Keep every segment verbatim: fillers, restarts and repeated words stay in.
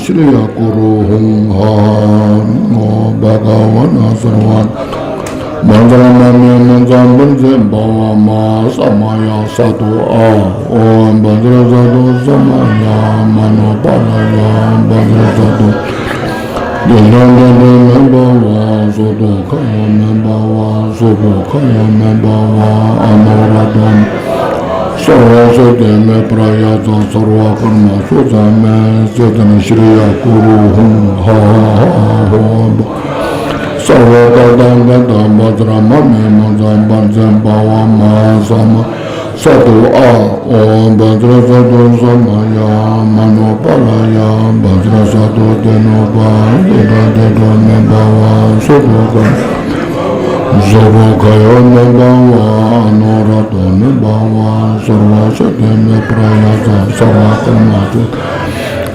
ཤྲཱི་ཡ་གུ་རུ་ཧཱུྃ་ཧ་ཧ། ཨོཾ་བྷ་ག་ཝ་ན་སརྦ་ད་བཛྲ་མ་མེ་མུཉྩ་བཛྲ་བཛྲ་བྷ་ཝ་མ་ཧཱ་ས་མ་ཡ་སཱ་ཏུ་ཨཱ། ཨོཾ་བཛྲ་སཱ་ཏུ་ས་མ་ཡ་མ་ནོ་པཱ་ལ་ཡ་བཛྲ་སཱ་ཏུ། དེ་ནོ་དེ་ནོ་མེ་བྷ་ཝ་སྭ་ཏུ་ཁ་ཡ་མེ་བྷ་ཝ་སྭ་ཏུ་ཁ་ཡ་མེ་བྷ་ཝ་ཨ་ནོ་ར་ཏོ་མེ། སརྦ་སྟི་མེ་པྲ་ཡ་ཙ་སརྦ་ཀརྨ་སུ་ཙ་མེ། ཙི་ཏན་ཤྲཱི་ཡ་གུ་རུ་ཧཱུྃ་ཧ་ཧ་ཧ་ཧ། སརྦ་ད་ཏ་བ་ད་བཛྲ་མ་མེ་མུཉྩ་བཛྲ་བཛྲ་བྷ་ཝ་མ་ཧཱ་ས་མ་ཡ་སཱ་ཏུ་ཨཱ། ཨོཾ་བཛྲ་སཱ་ཏུ་ས་མ་ཡ་མ་ནོ་པཱ་ལ་ཡ་བཛྲ་སཱ་ཏུ། དེ་ནོ་པཱ་དེ་ནོ་དེ་ནོ་མེ་བྷ་ཝ་སྭ་ཏུ་ཁ་ཡ་སྭ་ཏུ་ཁ་ཡ་མེ་བྷ་ཝ་ཨ་ནོ་ར་ཏོ་མེ་བྷ་ཝ། སརྦ་སྟི་མེ་པྲ་ཡ་ཙ་སརྦ་ཀརྨ་སུ།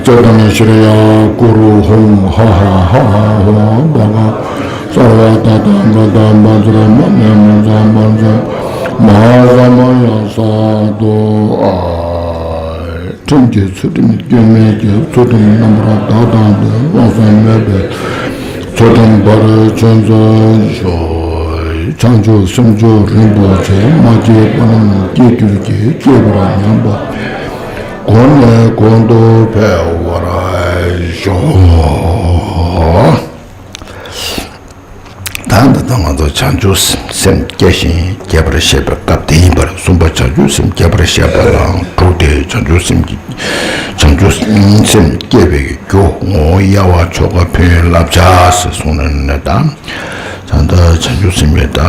ཙི་ཏན་ཤྲཱི་ཡ་གུ་རུ་ཧཱུྃ་ཧ་ཧ་ཧ་ཧ་ཧཱུྃ་བྷ་ག་སརྦ་ད་ཏ་བ་ད་བཛྲ་མ་མེ་མུཉྩ་བཛྲ་བཛྲ་བྷ་ཝ་མ་ཧཱ་ས་མ་ཡ་སཱ་ཏུ་ཨཱ། ཁྲིམས་ཀྱི་ཚུལ་ཁྲིམས་སྐྱོན་མེད་ཀྱི་ཚུལ་ཁྲིམས་རྣམ་པར་དག་དང་ལྡན། བློ་བཟང་མོས་པའི་ཚུལ་ཁྲིམས་པར་ཆོས་མཛོད་ཤོག། བྱང་ཆུབ་སེམས་མཆོག་རིན་པོ་ཆེ། མ་སྐྱེས་པ་རྣམས་སྐྱེ་གྱུར་ཅིག། སྐྱེས་པར་སྙམ་པ་གོང་ནས་གོང་དུ་འཕེལ་བར་ཤོག། ད་ད་ལྟ་ང་ཚོ་བྱང་ཆུབ་སེམས་སྐྱེ་ཞིང་རྒྱས་པར་བཤད་པའི་སྐབས་དེ་ཡིན་པར། གསུམ་པ་བྱང་ཆུབ་སེམས་རྒྱས་པར་བཤད་པ་ལའང་དྲུག་སྟེ། བྱང་ཆུབ་སེམས་ཀྱི་བྱང་ཆུབ་སེམས་སྐྱེ་བའི་རྒྱུ། ངོ་བོ་དབྱེ་བ། ཆོ་ག། ཕན་ཡོན། བསླབ་བྱ་ཟེར་གསུངས་ནས་ནས་དང་། ད་ལྟ་བྱང་ཆུབ་སེམས་དཔའི་ད་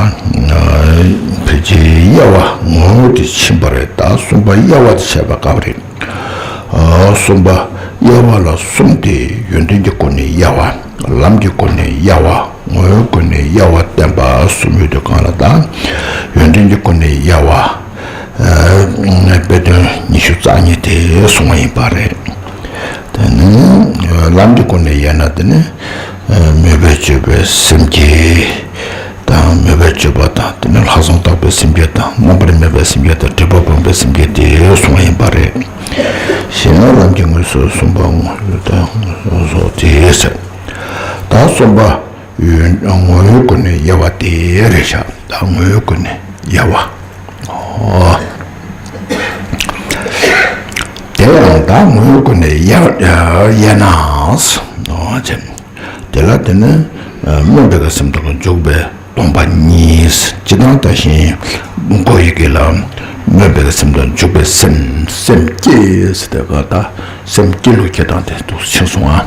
ཕལ་ཆེར་དབྱེ་བ་ངོ་བོ་དེ་ཕྱིན་པ་རེད། ད་གསུམ་པ་དབྱེ་བ་དེ་བཤད་པའི་སྐབས་རེད། ཨ་གསུམ་པ་དབྱེ་བ་ལ་གསུམ་སྟེ། ཡོན་ཏན་གྱི་སྒོ་ནས་དབྱེ་བ། ལམ་གྱི་སྒོ་ནས་དབྱེ་བ། ངོ་བོའི་སྒོ་ནས་དབྱེ་བ་བསྟན་པ་གསུམ་ཡོད་དུས་གང་ལ་ད་ཡོན་ཏན་གྱི་སྒོ་ནས་དབྱེ་བ། ཨ་དཔེ་དོན་ཉི་ཤུ་རྩ་གཉིས་དེ་གསུངས་པ་ཡིན་པ་རེད། དེ་ནི་ལམ་གྱི་སྒོ་ནས་དབྱེ་ན་དེ་ནི་མོས་པས་སྤྱོད་པའི་སེམས་བསྐྱེད་དང་། མོས་པས་སྤྱོད་པ་དང་། དེ་ནི་ལྷག་བསམ་རྟོགས་པའི་སེམས་བསྐྱེད་དང་། རྣམ་པར་སྨིན་པའི་སེམས་བསྐྱེད་དང་། སྒྲིབ་པ་སྤོང་བའི་སེམས་བསྐྱེད་དེ་གསུངས་པ་ཡིན་པ་རེད། གཞན་ཡང་ལམ་གྱི་དངོས་སུ་གསུངས་པ་དང་སོགས་དེ་ཟེར། ད་གསུམ་པ་ཡོན་ངོ་བོའི་སྒོ་ནས་དབྱེ་བ་དེ་རེད་ཤག། ད་ངོ་བོའི་སྒོ་ནས་དབྱེ་བ། ཨོ། དེ་ཡང་ད་ངོ་བོའི་སྒོ་ནས་དབྱེ་དབྱེ་ན། ཨོ་ཅེ། དེ་ལ་དེ་ནི་སྨོན་པའི་གི་སེམས་དང་འཇུག་པའི་སྡོམ་པ་གཉིས། སྤྱིར་བཏང་ད་བཞིན་མགོ་ཡི་གེ་ལ་སྨོན་པའི་གི་སེམས་དང་འཇུག་པའི་སེམས། སེམས་བསྐྱེད་ཟེར་དེ་ག་ད་སེམས་བསྐྱེད་ལུགས་བསྐྱེད་སྟངས་དེ་འདུག་ཕྱིན་སོང་ཨ།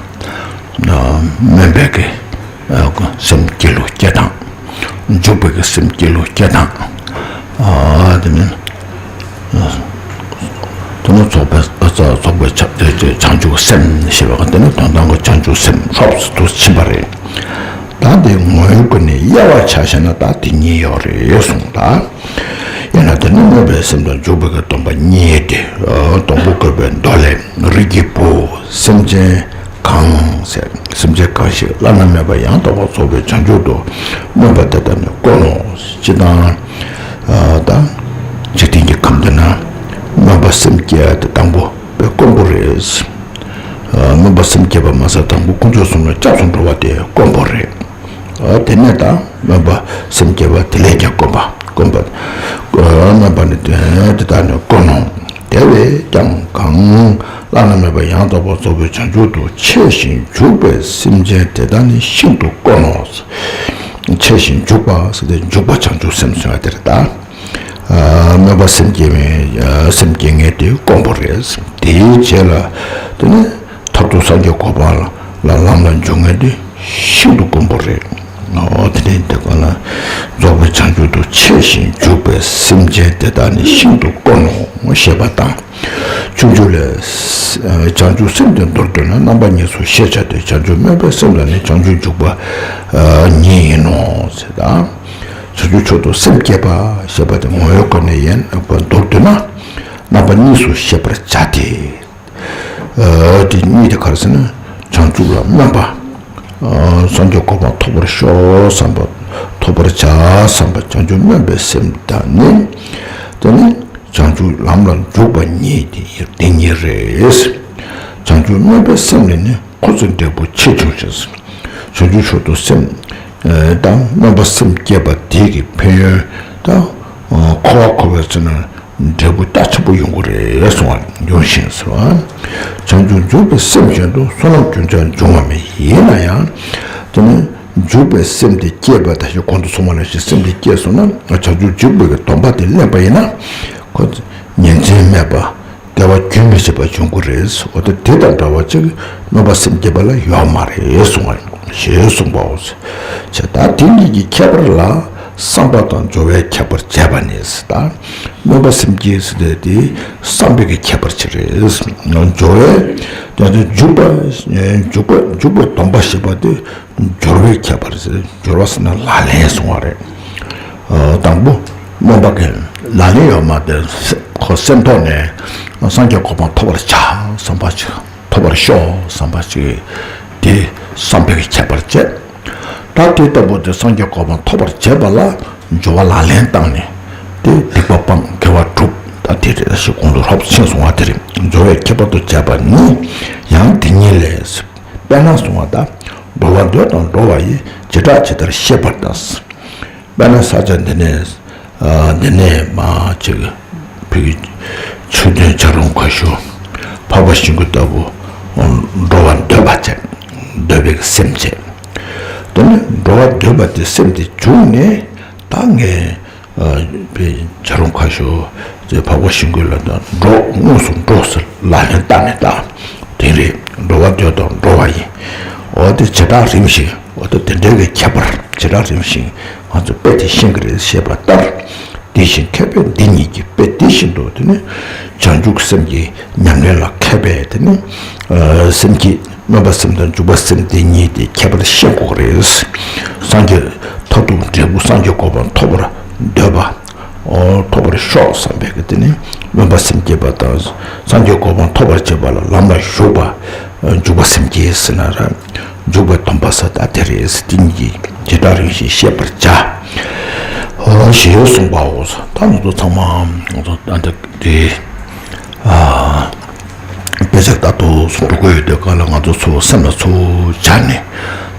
སྨོན་པའི་གི་སེམས་བསྐྱེད་ལུགས་བསྐྱེད་སྟངས། འཇུག་པའི་གི་སེམས་བསྐྱེད་ལུགས་བསྐྱེད་སྟངས། ཨ་དེ་མིན། དེ་ནི་རྫོགས་པའི་རྫོགས་པའི་བྱང་ཆུབ་སེམས་ཞེས་པ་དེ་ནི་དོན་དམ་གྱི་བྱང་ཆུབ་སེམས་ལྷག་ཏུ་ཕྱིན་པ་རེད། ད་དེ་ངོ་བོའི་སྒོ་ནས་དབྱེ་བ་ཆ་བཞག་ན་ད་དེ་གཉིས་ཡོད་རེད་གསུངས། ད་ཡིན་ན་དེ་ནི་སྨོན་པའི་སེམས་དང་འཇུག་པའི་གི་སྡོམ་པ་གཉིས་ཏེ། སྡོང་པོ་བཀོད་པའི་མདོ་ལས། རིགས་ཀྱི་བུ་སེམས་ཅན་གང་ཟེར། སེམས་ཅན་གང་ཞིག་བླ་ན་མེད་པ་ཡང་དག་པར་རྫོགས་པའི་བྱང་ཆུབ་ཏུ་སྨོན་པ་དེ་དག་ནི་དཀོན་ནོ། སྤྱིར་བཏང་ད་འཇིག་རྟེན་གྱི་ཁམས་འདི་ན་སྨོན་པ་སེམས་བསྐྱེད་དེ་དང་པོ་དཔེ་དཀོན་པོ་རེད། སྨོན་པ་སེམས་བསྐྱེད་པ་མ་ཟད་དང་པོ་དཀོན་མཆོག་གསུམ་ལ་སྐྱབས་སུ་འགྲོ་བ་དེ་དཀོན་པོ་རེད། དེ་ནས་ད་སྨོན་པ་སེམས་བསྐྱེད་པ་དེ་ལས་ཀྱང་དཀོན་པ། དཀོན་པ། སྨོན་པ་ནི་དོན་དེ་དག་ནི་དཀོན་ནོ། དེ་བས་ཀྱང་གང་བླ་ན་མེད་པ་ཡང་དག་པར་རྫོགས་པའི་བྱང་ཆུབ་ཏུ་ཆེ་ཞིང་འཇུག་པའི་སེམས་ཅན་དེ་དག་ནི་ཤིན་ཏུ་དཀོན་ནོ། ཆེ་ཞིང་འཇུག་པ་ཟེར་ཏེ་འཇུག་པ་བྱང་ཆུབ་སེམས་ཟེར་བ་དེ་རེད་ད། སྨོན་པ་སེམས་བསྐྱེད་མཁན་སེམས་བསྐྱེད་མཁན་དེ་དཀོན་པོ་རེད། དེའི་རྗེས་ལ་དེ་ནི་མཐར་ཐུག་སངས་རྒྱས་གོ་འཕང་ལ་ལམ་ལ་འཇུག་མཁན་དེ་ཤིན་ཏུ་དཀོན་པོ་རེད། འོ་དེ་ནས་དེ་ག་ལ་རྫོགས་པའི་བྱང་ཆུབ་ཏུ་ཆེ་ཞིང་འཇུག་པའི་སེམས་ཅན་དེ་དག་ནི་ཤིན་ཏུ་དཀོན་ནོ་ཞེས་པ་དང་། སྤྱོད་འཇུག་ལས། བྱང་ཆུབ་སེམས་དེ་མདོར་བསྡུ་ན་རྣམ་པ་གཉིས་སུ་ཤེས་བྱ་སྟེ། བྱང་ཆུབ་སྨོན་པའི་སེམས་ལ་ནི་བྱང་ཆུབ་འཇུག་པ་ཉིད་ཡིན་ནོ་ཞེས་དང་། བྱང་ཆུབ་མཆོག་ཏུ་སེམས་བསྐྱེད་པ་ཞེས་པ་དེ་ངོ་བོའི་སྒོ་ནས་ཡིན་པ་མདོར་བསྡུ་ན་རྣམ་པ་གཉིས་སུ་ཤེས་པར་བྱ་སྟེ། དེ་གཉིས་དེ་ག་རེ་ཟེར་ན་བྱང་ཆུབ་ལ་སྨོན་པ། སངས་རྒྱས་གོ་འཕང་ཐོབ་པར་ཤོག་བསམ་པ། ཐོབ་པར་བྱ་བསམ་པ། བྱང་ཆུབ་སྨོན་པའི་སེམས་དང་ནི། དེ་ནི་བྱང་ཆུབ་ལམ་ལ་འཇུག་པ་ཉིད་དེ་དེ་ཉིད་རེད། བྱང་ཆུབ་སྨོན་པའི་སེམས་ནི་ནི། ཁོ་ཚོའི་འབྲས་བུ་ཆེ་ཆུང་ཞིང་། བྱང་ཆུབ་མཆོག་ཏུ་སེམས་དང་སྨོན་པ་སེམས་བསྐྱེད་པ་དེ་གི་ཕན་ཡོན་དང་། འཁོར་བ་འཁོར་བའི་ཚེ་ན་འབྲས་བུ་རྒྱ་ཆེན་པོ་ཡོང་གི་རེད་གསུང་བ་ཡོང་ཞིང་ཟེར་བ། བྱང་ཆུབ་འཇུག་པའི་སེམས་བཞིན་དུ་བསོད་ནམས་རྒྱུན་ཆགས་འབྱུང་བ་མེད། ཡིན་ན་ཡང་། དེ་ནི་འཇུག་པའི་སེམས་དེ་བསྐྱེད་པ་དང་ཞེས་གོང་དུ་གསུངས་པ་ནང་བཞིན་སེམས་དེ་བསྐྱེད་སོང་ན། བྱང་ཆུབ་འཇུག་པའི་གི་སྡོམ་པ་དེ་ལེན་པ་ཡིན་ན། ཁོ་ཉིན་མཚན་མེད་པ། བདེ་བ་རྒྱུན་མི་འཆད་པ་འབྱུང་གི་རེད། འོ་ད་དེ་དང་འདྲ་བ་ཅིག་སྨོན་པ་སེམས་བསྐྱེད་པ་ལ་ཡོད་མ་རེད་གསུང་བ་ཞེས་གསུངས་པའོ། བྱས་ད་དེ་གཉིས་ཀྱི་ཁྱད་པར་ལ་བསམ་པ་དང་སྦྱོར་བའི་ཁྱད་པར་བྱས་པ་ནི། ད་སྨོན་པ་སེམས་བསྐྱེད་ཟེར་དེ་དེ་བསམ་པའི་གི་ཁྱད་པར་ཅིག་རེད། སྦྱོར་བའི་ད་དེ་འཇུག་པ་འཇུག་པ་འཇུག་པའི་སྡོམ་པ་ཞེས་པ་དེ་སྦྱོར་བའི་ཁྱད་པར་ཟེར། སྦྱོར་བ་ཟེར་ན་ལག་ལེན་གསུང་བ་རེད། ཨ། དང་པོ་སྨོན་པ་གི་ལག་ལེན་ཡོད་མ་དེ་ཁོ་སེམས་ཐོག་ནས་སངས་རྒྱས་གོ་འཕང་ཐོབ་པར་བྱ་བསམ་པ་ཅིག་ཐོབ་པར་ཤོག་བསམ་པ་ཅིག་དེ་བསམ་པའི་ཁྱད་པར་བྱས། ད་དེ་ལྟ་བུ་དེ་སངས་རྒྱས་གོ་འཕང་ཐོབ་པར་བྱེད་པ་ལ་སྦྱོར་བ་ལག་ལེན་བཏང་ནས་དེ་སྡིག་པ་སྤང་དགེ་བ་སྒྲུབ། ད་དེ་རེད་ཞེས་གོང་དུ་ལྷོག་ཕྱིན་གསུང་བ་དེ་རེད། སྦྱོར་བའི་ཁྱད་པར་དུ་བྱས་པ་ནི་ཡང་དེ་ཉིད་ལས། དཔེར་ན་གསུང་བ་དང་། འགྲོ་བ་འདོད་དང་འགྲོ་བ་ཡི། བྱེ་བྲག་ཇི་ལྟར་ཤེས་པ་དང་། དཔེར་ན་ས་ཆ་འདི་ནས་ཨ་འདི་ནས་མ་ཅིག་བོད་ཀྱི་ཆོས་ལྡན་བྱ་རུང་ཁ་ཤོར་འཕགས་པ་ཤིང་ཀུན་ལྟ་བུ་འགྲོ་བ་འདོད་པ་བྱས། འདོད་པའི་སེམས་བྱས། དེ་ནས་འགྲོ་བ་འདོད་པ་དེ་སེམས་དེ་བྱུང་ནས་ད་ངས་ཨ་བོད་བྱ་རུང་ཁ་ཤོར་ཅེས་འཕགས་པ་ཤིང་ཀུན་ལ་ད་འགྲོ་དངོས་སུ་འགྲོ་ཟེར་ལག་ལེན་བསྟར་ནས་ད་དེ་རེད། འགྲོ་བ་འདོད་དང་འགྲོ་བ་ཡི། འོ་དེ་བྱེ་བྲག་རིམ་བཞིན། འོ་ད་དེ་འདྲའི་གི་ཁྱད་པར་བྱེ་བྲག་རིམ་བཞིན་ང་ཚོ་དཔེ་དེ་ཤེས་ཀྱི་རེད་ཞེས་པ་ལྟར། དེ་བཞིན་མཁས་པས་འདི་ཉིད་ཀྱི་དཔེ་དེ་བཞིན་དུ་དེ་ནི་བྱང་ཆུབ་སེམས་ཀྱི་ཉམས་ལེན་ལ་མཁས་པས་དེ་ནི་ཨ་སེམས་བསྐྱེད་སྨོན་པ་སེམས་དང་འཇུག་པ་སེམས་དེ་གཉིས་དེ་ཁྱད་པར་ཤེས་དགོས་རེད། སངས་རྒྱས་མཐར་ཐུག་འབྲས་བུ་སངས་རྒྱས་གོ་འཕང་ཐོབ་པར་འདོད་པ། འོ་ཐོབ་པར་ཤོག་བསམ་པའི་གི་དེ་ནི་སྨོན་པ་སེམས་བསྐྱེད་པ་དང་སངས་རྒྱས་གོ་འཕང་ཐོབ་པར་བྱེད་པ་ལ་ལམ་ལ་ཞུགས་པ། འཇུག་པ་སེམས་བསྐྱེད་ཟེར་ན་ར། འཇུག་པའི་སྡོམ་པ་ཟེར་ད་དེ་རེད། དེ་གཉིས་ཀྱི་བྱེ་བྲག་རིམ་བཞིན་ཤེས་པར་བྱ། འོ་ཞེས་གསུངས་པའོ། ད་ང་ཚོ་ཚང་མ་ང་ཚོ་ད་འདི་དེ་ཨ་དཔེ་ཆ་ལྟ་དུས་སུ་འགྲོ་གི་ཡོད་དུས་ག་ལ་ང་ཚོ་ཚུར་སེམས་ལ་ཚུར་སྦྱར་ནས་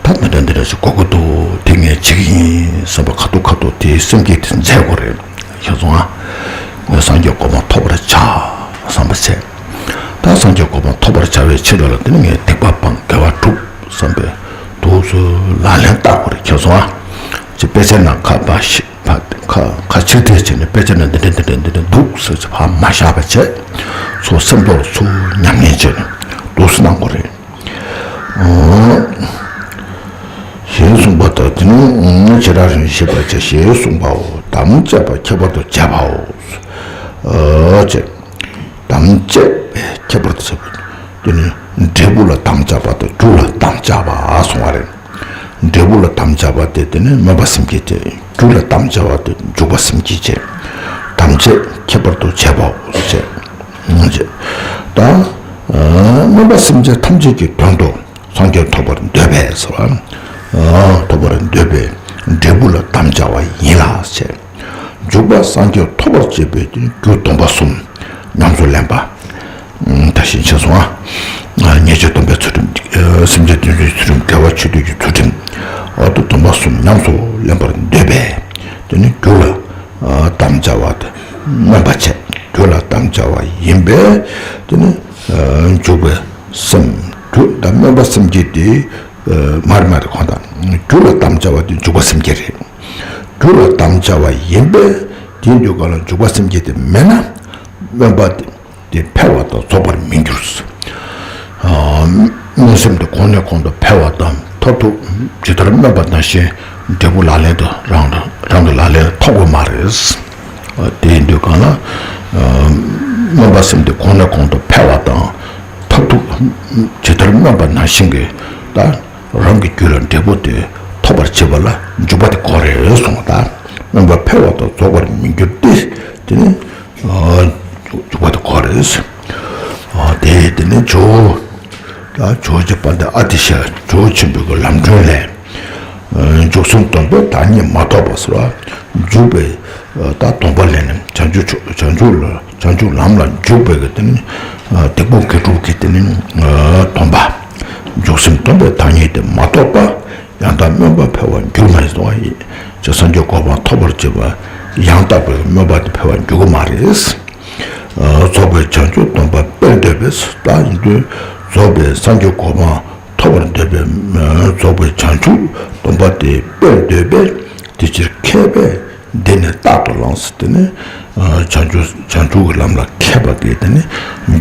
ད་འདི་འདྲ་འདི་འདྲ་ཞིག་དགོས་ཀྱི་འདུག་དེ་ངས་བྱེད་ཀྱི་ཡིན་བསམ་པ་ཁ་ཐུག་ཁ་ཐུག་དེ་སེམས་བསྐྱེད་དེ་མཛད་དགོས་རེད། ཤེས་སོང་ཨ། ངས་སངས་རྒྱས་གོ་འཕང་ཐོབ་པར་བྱ་བསམ་པ་བྱས། ད་སངས་རྒྱས་གོ་འཕང་ཐོབ་པར་བྱ་བའི་ཕྱིར་ལ་དེ་ནི་ངས་སྡིག་པ་སྤང་དགེ་བ་སྒྲུབ་བསམ་པའི་དུས་སུ་ལག་ལེན་བསྟར་དགོས་རེད། ཤེས་སོང་ཨ། ཅེས་དཔེ་ཆའི་ནང་ཁ་ཕར་ཤི་ཕར་ཁ་ཁ་ཕྱིར་བལྟས་བྱས་ནས་དཔེ་ཆའི་ནང་འདི་འདྲ་འདི་འདྲ་འདི་འདྲ་འདུག་ཟེར་ཚེ་ཕར་མ་བཞག་པ་བྱས། ཚུར་སེམས་ཐོག་ལ་ཚུར་ཉམས་ལེན་བྱས་ནས་འདུག་སེ་གནང་དགོས་རེད། ཞེས་གསུངས་པ་ལྟར་དེ་ནི་བྱེ་བྲག་རིམ་བཞིན་ཤེས་པར་བྱ་ཞེས་གསུངས་པའོ། དམ་བཅས་པ་ཁྱད་པར་དུ་བྱས་པའོ། ཨོ་ཅེ། དམ་བཅས་པའི་ཁྱད་པར་དུ་བྱས་པ། དེ་ནི་འབྲས་བུ་ལ་དམ་བཅའ་བ་དང་རྒྱུ་ལ་དམ་བཅའ་བ་གསུངས་པ་རེད། འབྲས་བུ་ལ་དམ་བཅའ་བ་དེ་དེ་ནི་སྨོན་པ་སེམས་བསྐྱེད་དེ། རྒྱུ་ལ་དམ་བཅའ་བ་དེ་འཇུག་པ་སེམས་བསྐྱེད་བྱས། དམ་བཅས་ཁྱད་པར་དུ་བྱས་པའོ་ཞེས། ད་སྨོན་པ་སེམས་བསྐྱེད་ཐམས་ཅད་ཀྱི་དོན་དུ་སངས་རྒྱས་ཐོབ་པར་འདོད་པས་ཟེར་བ། ཐོབ་པར་འདོད་པའི་འབྲས་བུ་ལ་དམ་བཅའ་བ་ཡིན་ལ་ཞེས། འཇུག་པ་སངས་རྒྱས་ཐོབ་པར་བྱེད་པའི་རྒྱུ་སྡོམ་པ་གསུམ་ཉམས་སུ་ལེན་པ། ད་ཕྱིན་ཆད་སོང་ང་། ཉེས་སྤྱོད་སྡོམ་པའི་ཚུལ་ཁྲིམས། སེམས་ཅན་བདེ་འགྲོའི་ཚུལ་ཁྲིམས། དགེ་བ་ཆོས་སྡུད་ཀྱི་ཚུལ་ཁྲིམས། འོ་ད་སྡོམ་པ་གསུམ་ཉམས་སུ་ལེན་པར་འདོད་པས། དེ་ནི་རྒྱུ་ལ་དམ་བཅའ་བ་དེ་སྨོན་པ་བྱས། རྒྱུ་ལ་དམ་བཅའ་བ་ཡིན་པས་དེ་ནི་འཇུག་པའི་སེམས་རྒྱུ་དང་སྨོན་པ་སེམས་བསྐྱེད་དེ། མར་མར་གོང་དང་རྒྱུ་ལ་དམ་བཅའ་བ་དེ་འཇུག་པ་སེམས་བསྐྱེད་རེད། རྒྱུ་ལ་དམ་བཅའ་བ་ཡིན་པས་དེའི་འདོད་ག་ལ་འཇུག་པ་སེམས་བསྐྱེད་དེ་མེད་ན་སྨོན་པ་དེ་འཕེལ་བ་དང་རྫོགས་པར་མི་འགྱུར། སྨོན་སེམས་དེ་གོང་ནས་གོང་དུ་འཕེལ་བ་དང་མཐར་ཐུག་ཇི་ལྟར་སྨོན་པ་ནང་བཞིན་འབྲས་བུ་ལག་ལེན་དུ་རང་རང་གི་ལག་ལེན་ཐོབ་དགོས་མ་རེད། དེ་ཡིན་དུས་གང་ལ། སྨོན་པ་སེམས་དེ་གོང་ནས་གོང་དུ་འཕེལ་བ་དང་། མཐར་ཐུག་ཇི་ལྟར་སྨོན་པ་ནང་བཞིན་གྱི་ད་རང་གི་རྒྱུད་ལ་འབྲས་བུ་དེ་ཐོབ་པར་བྱེད་པ་ལ་འཇུག་པ་དེ་དགོས་རེད་གསུངས་པ་དང་། སྨོན་པ་འཕེལ་བ་དང་རྫོགས་པར་མི་འགྱུར་ཏེ། དེ་ནི་འཇུག་པ་དེ་དགོས་རེད། དེ་དེ་ནི་ཇོ་བོ། ད་ཇོ་བོ་རྗེ་དཔལ་ལྡན་ཨ་ཏི་ཤ་ཇོ་བོ་ཆེན་པོའི་གི་ལམ་སྒྲོན་ལས། འཇུག་གསུམ་སྡོམ་པས་བདག་ཉིད་མ་ཐོབ་པ་ཟེར་བ། འཇུག་པའི་ད་སྡོམ་པ་ལས་ནི་བྱང་ཆུབ་བྱང་ཆུབ་ལ་བྱང་ཆུབ་ལམ་ལ་འཇུག་པའི་གི་དེ་ནི་སྡིག་སྤོང་དགེ་སྒྲུབ་ཀྱི་དེ་ནི་སྡོམ་པ། འཇུག་སེམས་སྟོང་པའི་ཐ་སྙད་དེ་མ་རྟོགས་པ། ཡང་དག་སྨོན་པ་འཕེལ་བར་འགྱུར་མ་ཡིན་ཟེར་བ་ཡིན། ཅེས་སངས་རྒྱས་གོ་འཕང་ཐོབ་པར་བྱེད་པ་ཡང་དག་པའི་སྨོན་པ་དེ་འཕེལ་བར་འགྱུར་གྱི་མ་རེད། རྫོགས་པའི་བྱང་ཆུབ་སྟོང་པ་དཔེར་འདོད་པས། ད་ཡིན་དུས་རྫོགས་པའི་སངས་རྒྱས་གོ་འཕང་ཐོབ་པར་འདོད་པའི་རྫོགས་པའི་བྱང་ཆུབ་སྟོང་པ་དེ་དཔེར་འདོད་པས། དེ་ཕྱིར་མཁས་པས་འདི་ནི་རྟག་ཏུ་བླང་ཟེར། དེ་ནི་བྱང་ཆུབ་བྱང་ཆུབ་ཀྱི་ལམ་ལ་མཁས་པ་གིས་དེ་ནི་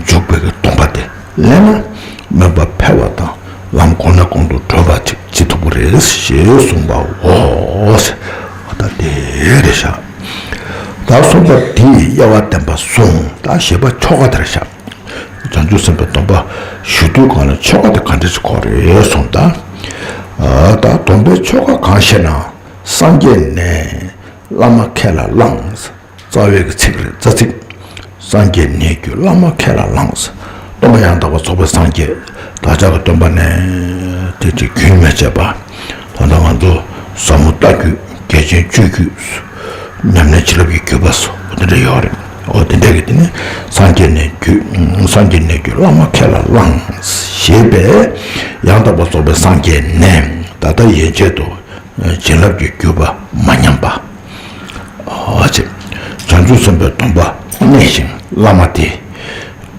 འཇུག་པའི་གི་སྡོམ་པ་དེ་ལེན་ན་སྨོན་པ་འཕེལ་བ་དང་ལམ་གོང་ནས་གོང་དུ་འགྲོ་བ་ཅིག་བྱེད་ཐུབ་པ་རེད་ཞེས་གསུངས་པའོ། ད་དེ་རེད་ཤག་ད་གསུངས་པ་དེའི་དབྱེ་བ་བསྟན་པ་གསུམ། ད་བཞི་པ་ཆོ་ག་དེ་རེད་ཤག་བྱང་ཆུབ་སེམས་དཔའི་སྡོམ་པ་ཞུ་དུས་གང་ལ་ཆོ་ག་དེ་ག་འདྲ་ཞིག་དགོས་རེད་གསུངས། ད་ད་སྡོམ་པའི་ཆོ་ག་གང་ཞེ་ན། སངས་རྒྱས་ནས་བླ་མ་མཁས་ལ་བླངས། རྩ་བའི་གི་ཚིག་རེད། རྩ་ཚིག་སངས་རྒྱས་ནས་བརྒྱུད་བླ་མ་མཁས་ལ་བླངས། སྟོན་པ་ཡང་དག་པར་རྫོགས་པའི་སངས་རྒྱས། བདག་ཅག་གི་སྟོན་པ་ནས་དེ་ཅིག་རྒྱུན་མི་ཆད་པ། ད་ལྟ་ང་ཚོ་ཟབ་མོ་ལྟ་བརྒྱུད་རྒྱས་ཆེན་སྤྱོད་བརྒྱུད། ཉམས་ལེན་བྱིན་རླབས་ཀྱི་བརྒྱུད་པ་སོགས་དེ་འདྲ་ཡོད་རེད། འོ་དེ་འདྲ་གི་དེ་ནི་སངས་རྒྱས་ནས་བརྒྱུད། སངས་རྒྱས་ནས་བརྒྱུད་བླ་མ་མཁས་ལ་བླངས་ཞེས་པས། ཡང་དག་པར་རྫོགས་པའི་སངས་རྒྱས་ནས་ད་ལྟ་ཡན་ཆད་དུ་བྱིན་རླབས་ཀྱི་བརྒྱུད་པ་མ་ཉམས་པ། ཨ་ཅེ། བྱང་ཆུབ་སེམས་དཔའི་སྡོམ་པ་གནས་ཤིང་བླ་མ་དེ།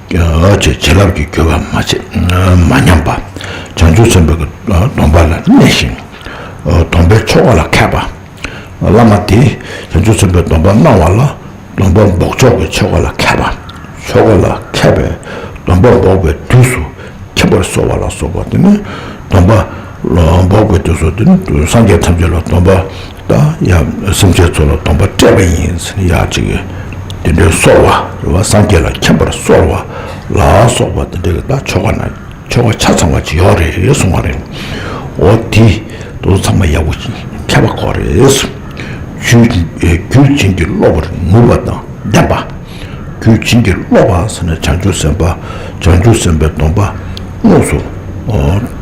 ཨ་ཅེ། བྱིན་རླབས་ཀྱི་བརྒྱུད་པ་མ་ཆད་མ་ཉམས་པ། བྱང་ཆུབ་སེམས་དཔའི་སྡོམ་པ་ལ་གནས་ཤིང་། སྡོམ་པའི་ཆོ་ག་ལ་མཁས་པ། བླ་མ་དེ་བྱང་ཆུབ་སེམས་དཔའི་སྡོམ་པ་གནང་བ་ལ། སྡོམ་པ་འབོགས་ཆོག་གི་ཆོ་ག་ལ་མཁས་པ། ཆོ་ག་ལ་མཁས་པས་སྡོམ་པ་འབོགས་པའི་དུས་སུ་མཁྱེན་པར་གསོལ་བ་ལ་སོགས་པ་དེ་ནི། སྡོམ་པ་འབོགས་པའི་དུས་སུ་དེ་ནི་སངས་རྒྱས་ཐམས་ཅད་ལ་སྡོམ་པ་དང་ཡང་སེམས་ཅན་ཚོ་ལ་སྡོམ་པ་སྤྲད་པ་ཡིན་ཟེར་ནས་ཡར་ཅིག་དེ་འདྲའི་གསོལ་བ་རེད་བ། སངས་རྒྱས་ལ་མཁྱེན་པར་གསོལ་བ་ལ་སོགས་པ་དེ་འདྲའི་གི་ད་ཆོ་ག་ན་ཆོ་ག་ཆ་ཚང་བ་ཅིག་ཡོད་རེད་གསུང་བ་རེད། འོ་དེ་དེ་ཚོ་ཚང་མ་ཡག་པོ་མཁས་པ་དགོས་རེད། རྒྱུད་རྒྱུད་བྱིན་གྱིས་རློབ་པར་ནུས་པ་དང་ལྡན་པ། རྒྱུད་བྱིན་གྱིས་རློབ་པ་ཟེར་ན་བྱང་ཆུབ་སེམས་དཔའ། བྱང་ཆུབ་སེམས་དཔའི་སྡོམ་པ་དངོས་སུ་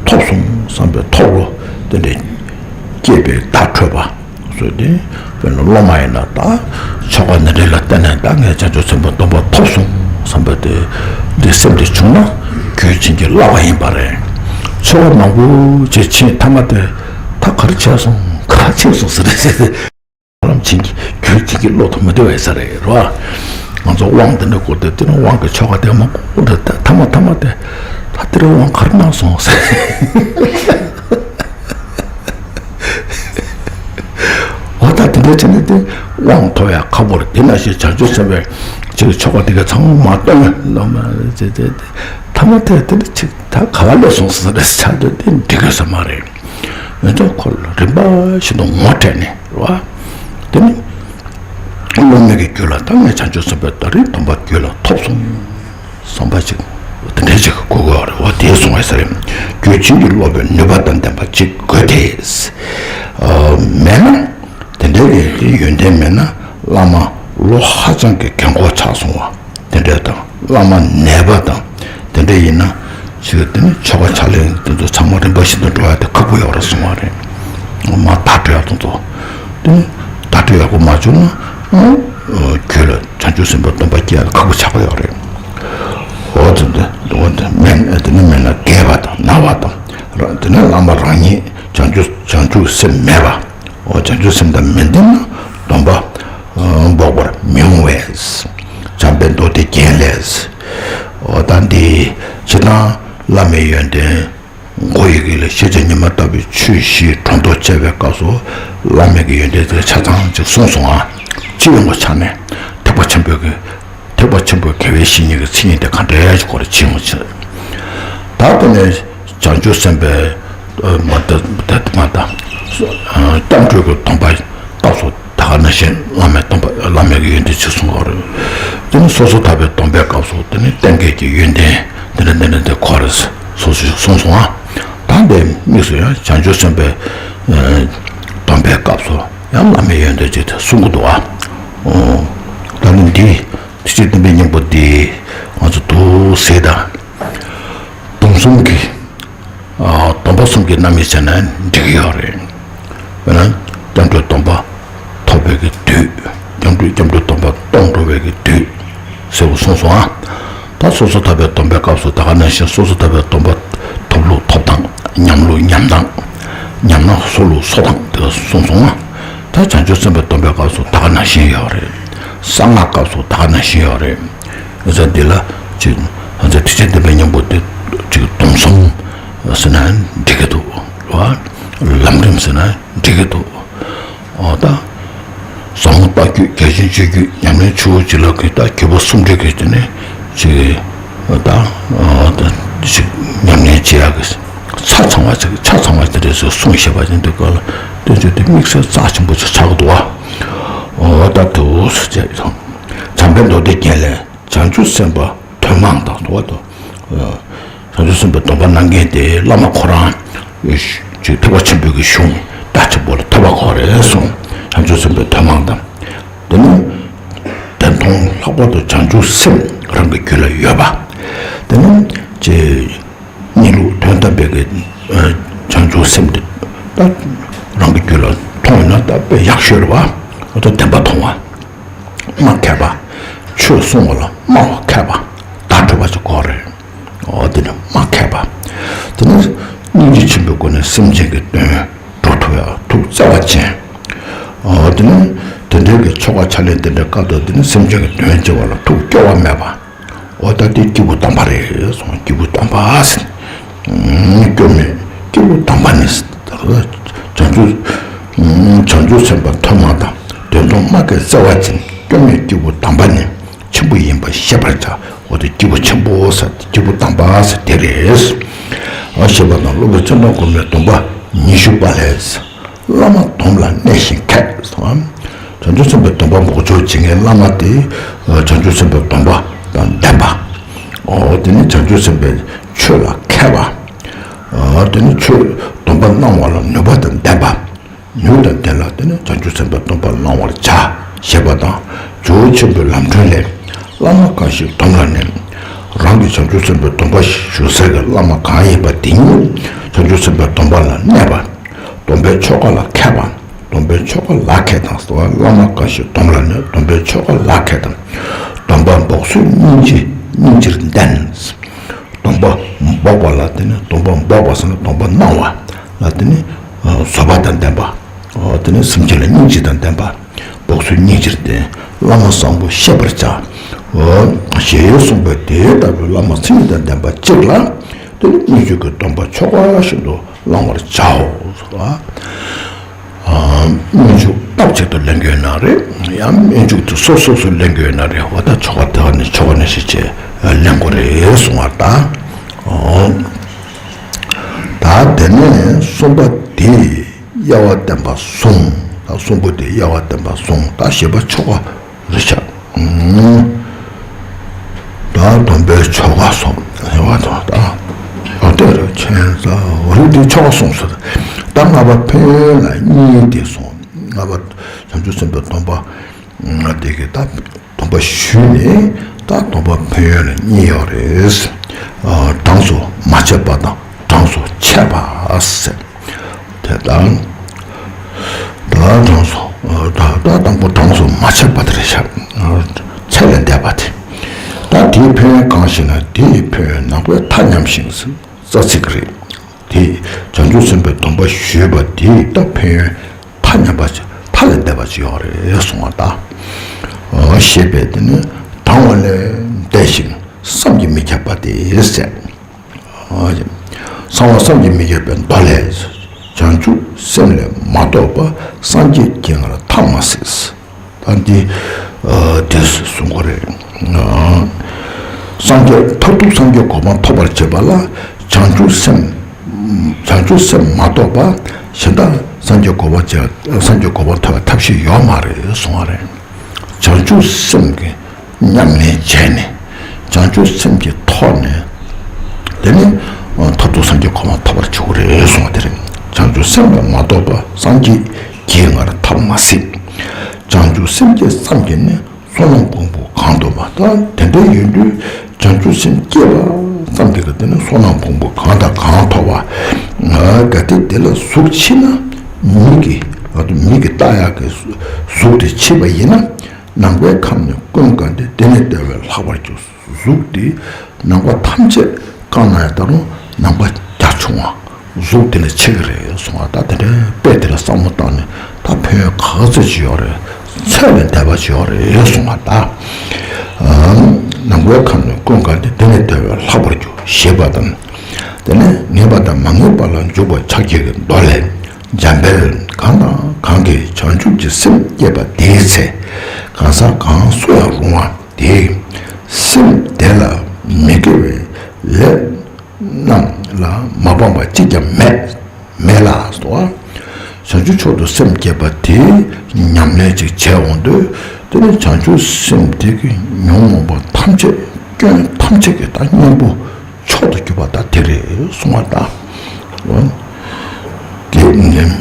ཐོབ་སོང་བསམ་པའི་ཐོབ་བློ་དེ་འདྲའི་སྐྱེས་པའི་བརྡ་འཕྲོད་པ་བཟོས་ཏེ། དཔེར་ན་སློབ་མ་ཡིན་ན་ད་ཆོ་ག་འདི་འདྲ་ལ་བརྟེན་ནས་ད་ངས་བྱང་ཆུབ་སེམས་དཔའི་སྡོམ་པ་ཐོབ་སོང་བསམ་པའི་དེ་འདི་སེམས་དེ་བྱུང་ན་རྒྱུད་བྱིན་གྱིས་བརླབས་པ་ཡིན་པ་རེད། ཆོ་ག་མང་པོ་བྱེད་ཕྱིན་མཐའ་མ་དེ་ད་ག་རེ་བྱས་སོང་ག་རེ་བྱས་སོང་ཟེར་རེད་ཟེར་ཏེ། ཧ་ལམ་བྱིན་གྱིས་རྒྱུད་བྱིན་གྱིས་རློབ་ཐུབ་མི་འདུག་བས་ས་རེད་རོ། ང་ཚོ་དབང་འདི་འདྲ་བསྐུར་ཏེ་དེ་ནི་དབང་གི་ཆོ་ག་དེ་མང་པོ་འདྲ་ད་མཐའ་མ་མཐའ་མ་དེ་ད་དེ་རུ་དབང་ག་རེ་གནང་སོང་ཟེར། འོ་ད་དེ་འདྲ་བྱས་ན་དེ་དབང་ཐོབ་ཡ་ཁག་པོ་རེད། དེ་ནང་བཞིན་བྱང་ཆུབ་སེམས་དཔའི་ཅིག་ཆོ་ག་དེ་ག་ཚང་མ་མ་གཏོང་ན་མ་བྱེད་དེ་མཐའ་མ་དེ་དེ་འདྲ་ཅིག་ད་ག་ལ་སླེབས་སོང་ཟེར་ན་ཆ་དེ་དེ་འགྲིག་གི་ས་མ་རེད། ཡོན་ཏན་ཁོ་ལ་རིམ་པ་བཞིན་དུ་ངོ་སྤྲད་ནས་རེད་བ། དེ་ནི་སློབ་མའི་གི་རྒྱུད་ལ་ད་ངས་བྱང་ཆུབ་སེམས་དཔའི་ད་རེས་སྡོམ་པ་རྒྱུད་ལ་ཐོབ་སོང་བསམ་པ་ཅིག་དེ་འདྲའི་ཅིག་དགོས་དགོས་རེད་བ། དེ་གསུང་བའི་ས་རེད། རྒྱུད་བྱིན་གྱིས་རློབ་པའི་ནུས་པ་དང་ལྡན་པ་ཅིག་དགོས་ཏེ། མེད་ན་དེ་འདྲའི་གི་ཡོན་ཏན་མེད་ན་བླ་མ་ལོ་ཧ་ཅང་གི་རྒན་གོག་ཆགས་སོང་བ། དེ་འདྲ་དང་བླ་མ་ནད་པ་དང་དེ་འདྲ་ཡིན་ན་ཞིག་དེ་ནི་ཆོ་ག་ཕྱག་ལེན་དེ་ཚོ་ཚང་མ་རིམ་པ་བཞིན་དུ་འགྲོ་ཡ་དེ་ཁག་པོ་ཡོད་རེད་གསུང་བ་རེད། མ་བརྡ་སྤྲོད་ཡ་དེ་ཚོ་དེ་ནི་བརྡ་སྤྲོད་ཡག་པོ་མ་བྱུང་ན་ཨང་རྒྱུད་ལ་བྱང་ཆུབ་སེམས་དཔའི་སྡོམ་པ་སྐྱེ་ཡ་ལ་ཁག་པོ་ཆགས་ཀྱི་ཡོད་རེད། འོ་དེ་འདི་འོ་དེ་མེད་དེ་ནི་མེད་ན་རྒས་པ་དང་ན་བ་དང་ར་དེ་ནི་བླ་མ་རང་ཉིད་བྱང་ཆུབ་བྱང་ཆུབ་སེམས་མེད་པ། འོ་བྱང་ཆུབ་སེམས་དང་མི་ལྡན་ན་སྡོམ་པ་འབོགས་པར་མི་འོང་བས། བྱམས་པའི་མདོ་སྡེ་རྒྱན་ལས། འོ་ད་འདི་ཇི་ལྟར་བླ་མའི་ཡོན་ཏན་མགོ་ཡི་གེ་ལས་ཤེས་བྱ་ཉི་མ་ལྟ་བུའི་ཆོས་བཞིའི་སྒྲོ་འདོགས་བཅད་པའི་སྐབས་སུ་བླ་མའི་གི་ཡོན་ཏན་དེ་ཆ་ཚང་ཅིག་གསུངས་སོང་ང་། སྤྱི་ཡོངས་ཀྱི་ཆ་ནས་ཐེག་པ་ཆེན་པོའི་གི་ཐེག་པ་ཆེན་པོའི་དགེ་བའི་བཤེས་གཉེན་གྱི་མཚན་ཉིད་དེ་ག་འདྲ་ཞིག་གོ་རེ་ཕྱིན་ཡོང་ཕྱིན། ད་དེ་ནས་བྱང་ཆུབ་སེམས་དཔའི་མ་ད་མ་ད་སྐྱབས་འགྲོའི་གི་སྡོམ་པ་སྐབས་སུ་ད་ག་ནང་བཞིན་བླ་མའི་སྡོམ་པ་བླ་མའི་གི་ཡོན་ཏན་ཅིག་གསུང་གོ་རེ། དེ་ནས་སོ་སོ་ཐར་པའི་སྡོམ་པའི་སྐབས་སུ་དེ་ནས་གཏན་འཁེལ་གྱི་ཡོན་ཏན་དེ་འདྲ་འདི་འདྲ་འདི་གོ་རེ་སོ་སོ་ཞིག་གསུངས་སོང་ང་། ད་འདི་དམིགས་སུ་ཡང་བྱང་ཆུབ་སེམས་དཔའི་སྡོམ་པའི་སྐབས་སུ་ཡང་བླ་མའི་ཡོན་ཏན་ཅིག་དེ་གསུང་གི་འདུག་ཨ། ད་ནི་འདི། ཐེག་ཆེན་བསྟན་པའི་སྙིང་པོ་འདི་ང་ཚོ་འདུག་ཟེར་དང་། སྡོམ་གསུམ་གྱི། ཨ། སྡོམ་པ་གསུམ་གྱི་རྣམ་དབྱེ་བྱས་ན་འགྲིག་གི་ཡོད་རེད། དཔེར་ན། སྐྱབས་འགྲོའི་སྡོམ་པ་ཐོབ་པའི་གི་དུས། སྐྱབས་འགྲོའི་སྐྱབས་འགྲོའི་སྡོམ་པ་གཏོང་འགྲོ་བའི་གི་དུས། ཟེར་བ་གསུངས་སོང་ཨ། ད་སོ་སོ་ཐར་པའི་སྡོམ་པའི་སྐབས་སུ་ད་ག་ནང་བཞིན་སོ་སོ་ཐར་པའི་སྡོམ་པ་ཐོབ་ལུགས་ཐོབ་སྟངས་ ཉམས་ལུགས་ཉམས་སྟངས། ཉམས་སྣང་སོ་ལུགས་སོ་ཐང་དེ་གསུངས་སོང་ང་། ད་བྱང་ཆུབ་སེམས་དཔའི་སྡོམ་པའི་སྐབས་སུ་ད་ག་ནང་བཞིན་ཡོད་རེད། གསང་སྔགས་སྐབས་སུ་ད་ག་ནང་བཞིན་ཡོད་རེད། ཡོད་ཚད་འདི་ལ་ཅིག་ང་ཚོ་ཐེག་ཆེན་བདེན་པའི་སྙིང་པོ་དེ་ཅིག་སྡོམ་གསུམ་ཟེར་ན་འགྲིག་གི་འདུག་བ། ལམ་རིམ་ཟེར་ན་འགྲིག་གི་འདུག་འོ་ད། ཟབ་མོ་ལྟ་རྒྱུད། རྒྱ་ཆེན་སྤྱོད་རྒྱུད། ཉམས་ལེན་ཆུ་བོ་བྱིན་རླབས་ཀྱི་ད་རྒྱུད་པ་སུམ་སྒྲིལ་གྱི་དེ་ནས་ཅིག་ད་ཅིག་ཉམས་ལེན་བྱེད་ཡག་གི་ཆ་ཚང་བ་ཅིག་ཆ་ཚང་བ་དེ་འདྲ་ཞིག་གསུངས་བཞག་པ་ཡིན་དུས་སྐབས་ལ་བསྟན་བཅོས་དེ་དམིགས་བསལ་རྩ་ཆེན་པོ་ཅིག་ཆགས་ཀྱི་འདུག་བ། འོ་ད་དུ་བྱས་དང་། བྱམས་པའི་མདོ་སྡེ་རྒྱན་ལས། བྱང་ཆུབ་སེམས་དཔའ་དོན་མང་དང་དུ་བ་དང་། བྱང་ཆུབ་སེམས་དཔའི་སྡོམ་པ་གནང་མཁན་དེ་བླ་མ་ཁོ་རང་ཅིག་ཐེག་པ་ཆེན་པོའི་གི་གཞུང་རྩ་ཆེན་པོ་ལ་ཐོས་པ་ཁོ་རེད་གསུངས། བྱང་ཆུབ་སེམས་དཔའི་དོན་མང་དང་། དེ་ནི་དོན་མཐོང་ལྷག་པར་དུ་བྱང་ཆུབ་སེམས་རང་གི་རྒྱུད་ལ་ཡོད་པ། དེ་ནི་ཅེ་གཉིས་ལུགས་དོན་དམ་པའི་གི་བྱང་ཆུབ་སེམས་དེ་ད་རང་གི་རྒྱུད་ལ་མཐོང་ཡོད་ན་ད་དཔེ་ཡག་ཤོས་རེད་བ། འོ་ད་བདེན་པ་མཐོང་བ། སྨྲ་མཁས་པ། ཆོས་གསུང་བ་ལ་སྨྲ་བ་མཁས་པ། བརྡ་སྤྲོད་པ་ཅིག་དགོས་རེད། འོ་དེ་ནི་སྨྲ་མཁས་པ། དེ་ནི་སྙིང་རྗེ་ཆེན་པོའི་སྒོ་ནས་སེམས་ཅན་གྱི་དོན་འགྲོ་ཐུབ་ཡ་ཐུགས་བརྩེ་བ་ཅན། འོ་དེ་ནི་དེ་འདྲའི་གི་ཆོ་ག་ཕྱག་ལེན་དེ་འདྲའི་སྐབས་དུ་དེ་ནི་སེམས་ཅན་གྱི་དོན་བྱེད་པ་ལ་ཐུགས་སྐྱོ་བ་མེད་པ། འོ་ད་དེ་སྐྱེས་བུ་དམ་པ་རེད་གསུངས། སྐྱེས་བུ་དམ་པ་ཟེར། སྐྱོན་མེད་སྐྱེས་བུ་དམ་པ་ནི། བྱང་ཆུབ་བྱང་ཆུབ་སེམས་དཔའ་ཐོན་མ་དང་། དོན་མཐོང་སྨྲ་མཁས་བརྩེ་བ་ཅན། སྐྱོན་མེད་སྐྱེས་བུ་དམ་པ་ནི། ཆེན་པོ་ཡིན་པ་ཤེས་པར་བྱ། འོ་དེ་སྐྱེས་བུ་ཆེན་པོ་ཟེར་སྐྱེས་བུ་དམ་པ་ཟེར་དེ་རེད། ཞེས་པ་དང་། སློབ་དཔོན་ཚེ་དབང་སྒོམ་པའི་སྡོམ་པ་ཉི་ཤུ་པ་ལས། བླ་མ་སྡོམ་ལ་གནས་ཤིང་མཁས། བྱང་ཆུབ་སེམས་དཔའི་སྡོམ་པ་འབོགས་ཆོག་བྱེད་མཁན་བླ་མ་དེ་བྱང་ཆུབ་སེམས་དཔའི་སྡོམ་པ་དང་ལྡན་པ། འོ་དེ་ནི་བྱང་ཆུབ་སེམས་དཔའི་ཆོས་ལ་མཁས་པ། འོ་དེ་ནི་ཆོས་སྡོམ་པ་གནང་བ་ལ་ནུས་པ་དང་ལྡན་པ། ནུས་དང་ལྡན་ལ་དེ་ནི་བྱང་ཆུབ་སེམས་དཔའི་སྡོམ་པ་བླང་བར་བྱ། ཞེས་པ་དང་། ཇོ་བོ་ཆེན་པོའི་ལམ་སྒྲོན་ལས། བླ་མ་གང་ཞིག་སྡོམ་ལ་གནས། རང་གིས་བྱང་ཆུབ་སེམས་དཔའི་སྡོམ་པ་ཞུ་སའི་བླ་མ་གང་ཡིན་པ་དེ་ཉིད་བྱང་ཆུབ་སེམས་དཔའི་སྡོམ་པ་ལ་གནས་པ། སྡོམ་པའི་ཆོ་ག་ལ་མཁས་པ། སྡོམ་པའི་ཆོ་ག་ལ་མཁས་དང་། བླ་མ་གང་ཞིག་སྡོམ་ལ་གནས། སྡོམ་པའི་ཆོ་ག་ལ་མཁས་དང་། སྡོམ་པ་འབོགས་ཚུལ་སྙིང་རྗེ་སྙིང་རྗེར་ལྡན། སྡོམ་པ་འབོགས་པ་ལ་དེ་ནི་སྡོམ་པ་འབོགས་པ་ཟེར་ན་སྡོམ་པ་གནང་བ་ལ་དེ་ནི་བཟོད་པ་དང་ལྡན་པ། འོ་དེ་ནི་སེམས་ཅན་ལ་སྙིང་རྗེ་དང་ལྡན་པ། འབོགས་ཚུལ་སྙིང་རྗེར་ལྡན། བླ་མ་བཟང་པོ་ཤེས་པར་བྱ། འོ་ཞེས་གསུངས་པས་དེ་ལྟ་བུའི་བླ་མ་མཚན་ཉིད་དང་ལྡན་པ་གཅིག་ལ་དེ་ནི་སྙོན་འཇུག་གི་སྡོམ་པ་ཆོ་ག་བཞིན་དུ་བླང་བར་བྱའོ། སྙོན་འཇུག་སྟབས་གཅིག་ཏུ་ལེན་དགོས་ན་རེད། ཡང་སྙོན་འཇུག་དེ་སོ་སོ་སོ་ལེན་དགོས་ན་རེད། འོ་ད་ཆོ་ག་དེ་བ་ནི་ཆོ་ག་ནི་ཞིག་བྱས་ལེན་དགོས་རེད་གསུང་བ་དང་། ད་དེ་ནས་གསུམ་པ་དེ་དབྱེ་བ་བསྟན་པ་གསུམ། ད་གསུམ་པོ་དེ་དབྱེ་བ་བསྟན་པ་གསུམ། ད་བཞི་པ་ཆོ་ག་རེད་ཤག་ད་སྡོམ་པའི་ཆོ་ག་གསུམ་ལེན་པ་དང་། ད་འོ་དེ་རེད། ཁྱད་མཚར་བ་རེད། དེ་ཆོ་ག་གསུམ་ཟེར། ད་ལྔ་པ་ཕན་ཡོན་ལ་གཉིས་དེ་གསུངས། ལྔ་པ་བྱང་ཆུབ་སེམས་དཔའི་སྡོམ་པ། དེ་གི་ད་སྡོམ་པ་ཞུས་ནས་ད་སྡོམ་པ་ཕན་ཡོན་ལ་གཉིས་ཡོད་རེད། གྲངས་སུ་མ་ཆད་པ་དང་གྲངས་སུ་ཆད་པ་ཟེར། དེ་དང་། ད་གྲངས་སུ་ད་ད་དང་པོ་གྲངས་སུ་མ་ཆད་པ་དེ་རེད་ཤག་ཚད་ལས་འདས་པ་དེ། ད་དེའི་ཕན་ཡོན་གང་ཞེ་ན། དེའི་ཕན་ཡོན་ནང་པའི་ཐ་མཉམ་ཞིང་རྩ་ཚིག་རེད། དེ་བྱང་ཆུབ་སེམས་དཔའི་སྡོམ་པ་ཞུས་པ་དེའི་ད་ཕན་ཡོན་ཐ་མཉམ་པ་ཅིག་ཐ་ལས་འདས་པ་ཅིག་ཡོད་རེད་གསུང་བ་དང་། ཞེས་པས་དེ་ནི་དང་བ་ལས་འདས་ཤིང་བསམ་གྱིས་མི་ཁྱབ་པ་སྟེ་ཟེར། གསང་བ་བསམ་གྱིས་མི་ཁྱབ་པའི་མདོ་ལས། བྱང་ཆུབ་སེམས་ལས་མ་གཏོགས་པ་སངས་རྒྱས་ཀྱི་ངར་ཐ་མ་སྲིད། ད་འདི་དེ་གསུང་གི་རེད། སངས་རྒྱས་མཐར་ཐུག་སངས་རྒྱས་གོ་འཕང་ཐོབ་པར་བྱེད་པ་ལ་བྱང་ཆུབ་སེམས། བྱང་ཆུབ་སེམས་མ་གཏོགས་པ་གཞན་དག་སངས་རྒྱས་གོ་འཕང་བྱེད། སངས་རྒྱས་གོ་འཕང་ཐོབ་པའི་ཐབས་ཤེས་ཡོད་མ་རེད་གསུང་བ་རེད། བྱང་ཆུབ་སེམས་ཀྱི་ཉམས་ལེན་བྱས་ནས་བྱང་ཆུབ་སེམས་ཀྱི་ཐོག་ནས་དེ་ནི་མཐར་ཐུག་སངས་རྒྱས་གོ་འཕང་ཐོབ་པར་བྱེད་དགོས་རེད་གསུང་བ་དེ་རེད། བྱང་ཆུབ་སེམས་ལས་མ་གཏོགས་པ་སངས་རྒྱས་ཀྱི་ངར་ཐ་མ་སྲིད། བྱང་ཆུབ་སེམས་ཀྱི་བསམ་གྱིས་ནི་བསོད་ནམས་ཕུང་པོ་གང་ཐོབ་པ། ད་དེ་འདྲ་ཡིན་དུས་བྱང་ཆུབ་སེམས་སྐྱེས་པ་ཙམ་དེ་ག་དེ་ནི་བསོད་ནམས་ཕུང་པོ་གང་དང་གང་ཐོབ་པ། གལ་ཏེ་དེ་ལ་གཟུགས་མཆིས་ན་མིག་གིས་མིག་གིས་ལྟ་ཡག་གི་གཟུགས་དེ་མཆིས་པ་ཡིན་ན། ནང་པའི་ཁམས་ནི་ཀུན་དགའ་སྟེ། དེ་ནི་བདེ་བས་ལྷག་པར་གྱུར། གཟུགས་དེ་ནང་པ་ཐམས་ཅད་བཀང་ན་ཡང་ད་རུང་ནང་པ་རྒྱ་ཆུང་བ། གཟུགས་དེ་ལས་ཆེ་གི་རེད་གསུང་བ། ད་དེ་འདྲའི་དཔེ་དེ་ལ་བསམ་བློ་བཏང་ནས་ད་ཕན་ཡོན་ག་ཚོད་ཅིག་ཡོད་རེད། ཚད་ལས་འདས་པ་ཅིག་ཡོད་རེད་གསུང་བ། ད་ནམ་མཁའི་ཁམས་ནི་ཀུན་དགའ་སྟེ། དེ་ནི་བདེ་བས་ལྷག་པར་གྱུར། ཞེས་པ་དང་། དེ་ནས་ངེས་པ་དང་མ་ངེས་པ་ལ་འཇུག་པར་ཕྱག་རྒྱའི་མདོ་ལས། འཇམ་དཔལ་གང་དང་གང་གིས་བྱང་ཆུབ་ཀྱི་སེམས་བསྐྱེད་པ་དེའི་ཚེ། གང་ཟག་གང་སུ་ཡང་རུང་བ་དེས་སེམས་དེ་ལ་མི་དགེ་བའི་ལས་རྣམས་ལ་མ་སྤངས་པ་གཅིག་ཀྱང་མེད། མེད་ལ་སོགས། བྱང་ཆུབ་མཆོག་ཏུ་སེམས་བསྐྱེད་པ་དེའི་ཉམས་ལེན་ཅིག་བྱས་འོང་དུས། དེ་ནི་བྱང་ཆུབ་སེམས་དེ་གི་ཉོན་མོངས་པ་ཐམས་ཅད། སྐྱོན་ཐམས་ཅད་ཀྱི་ད་གཉེན་པོ་མཆོག་ཏུ་གྱུར་པ་ད་དེ་རེད་གསུང་བ། ད་དེ་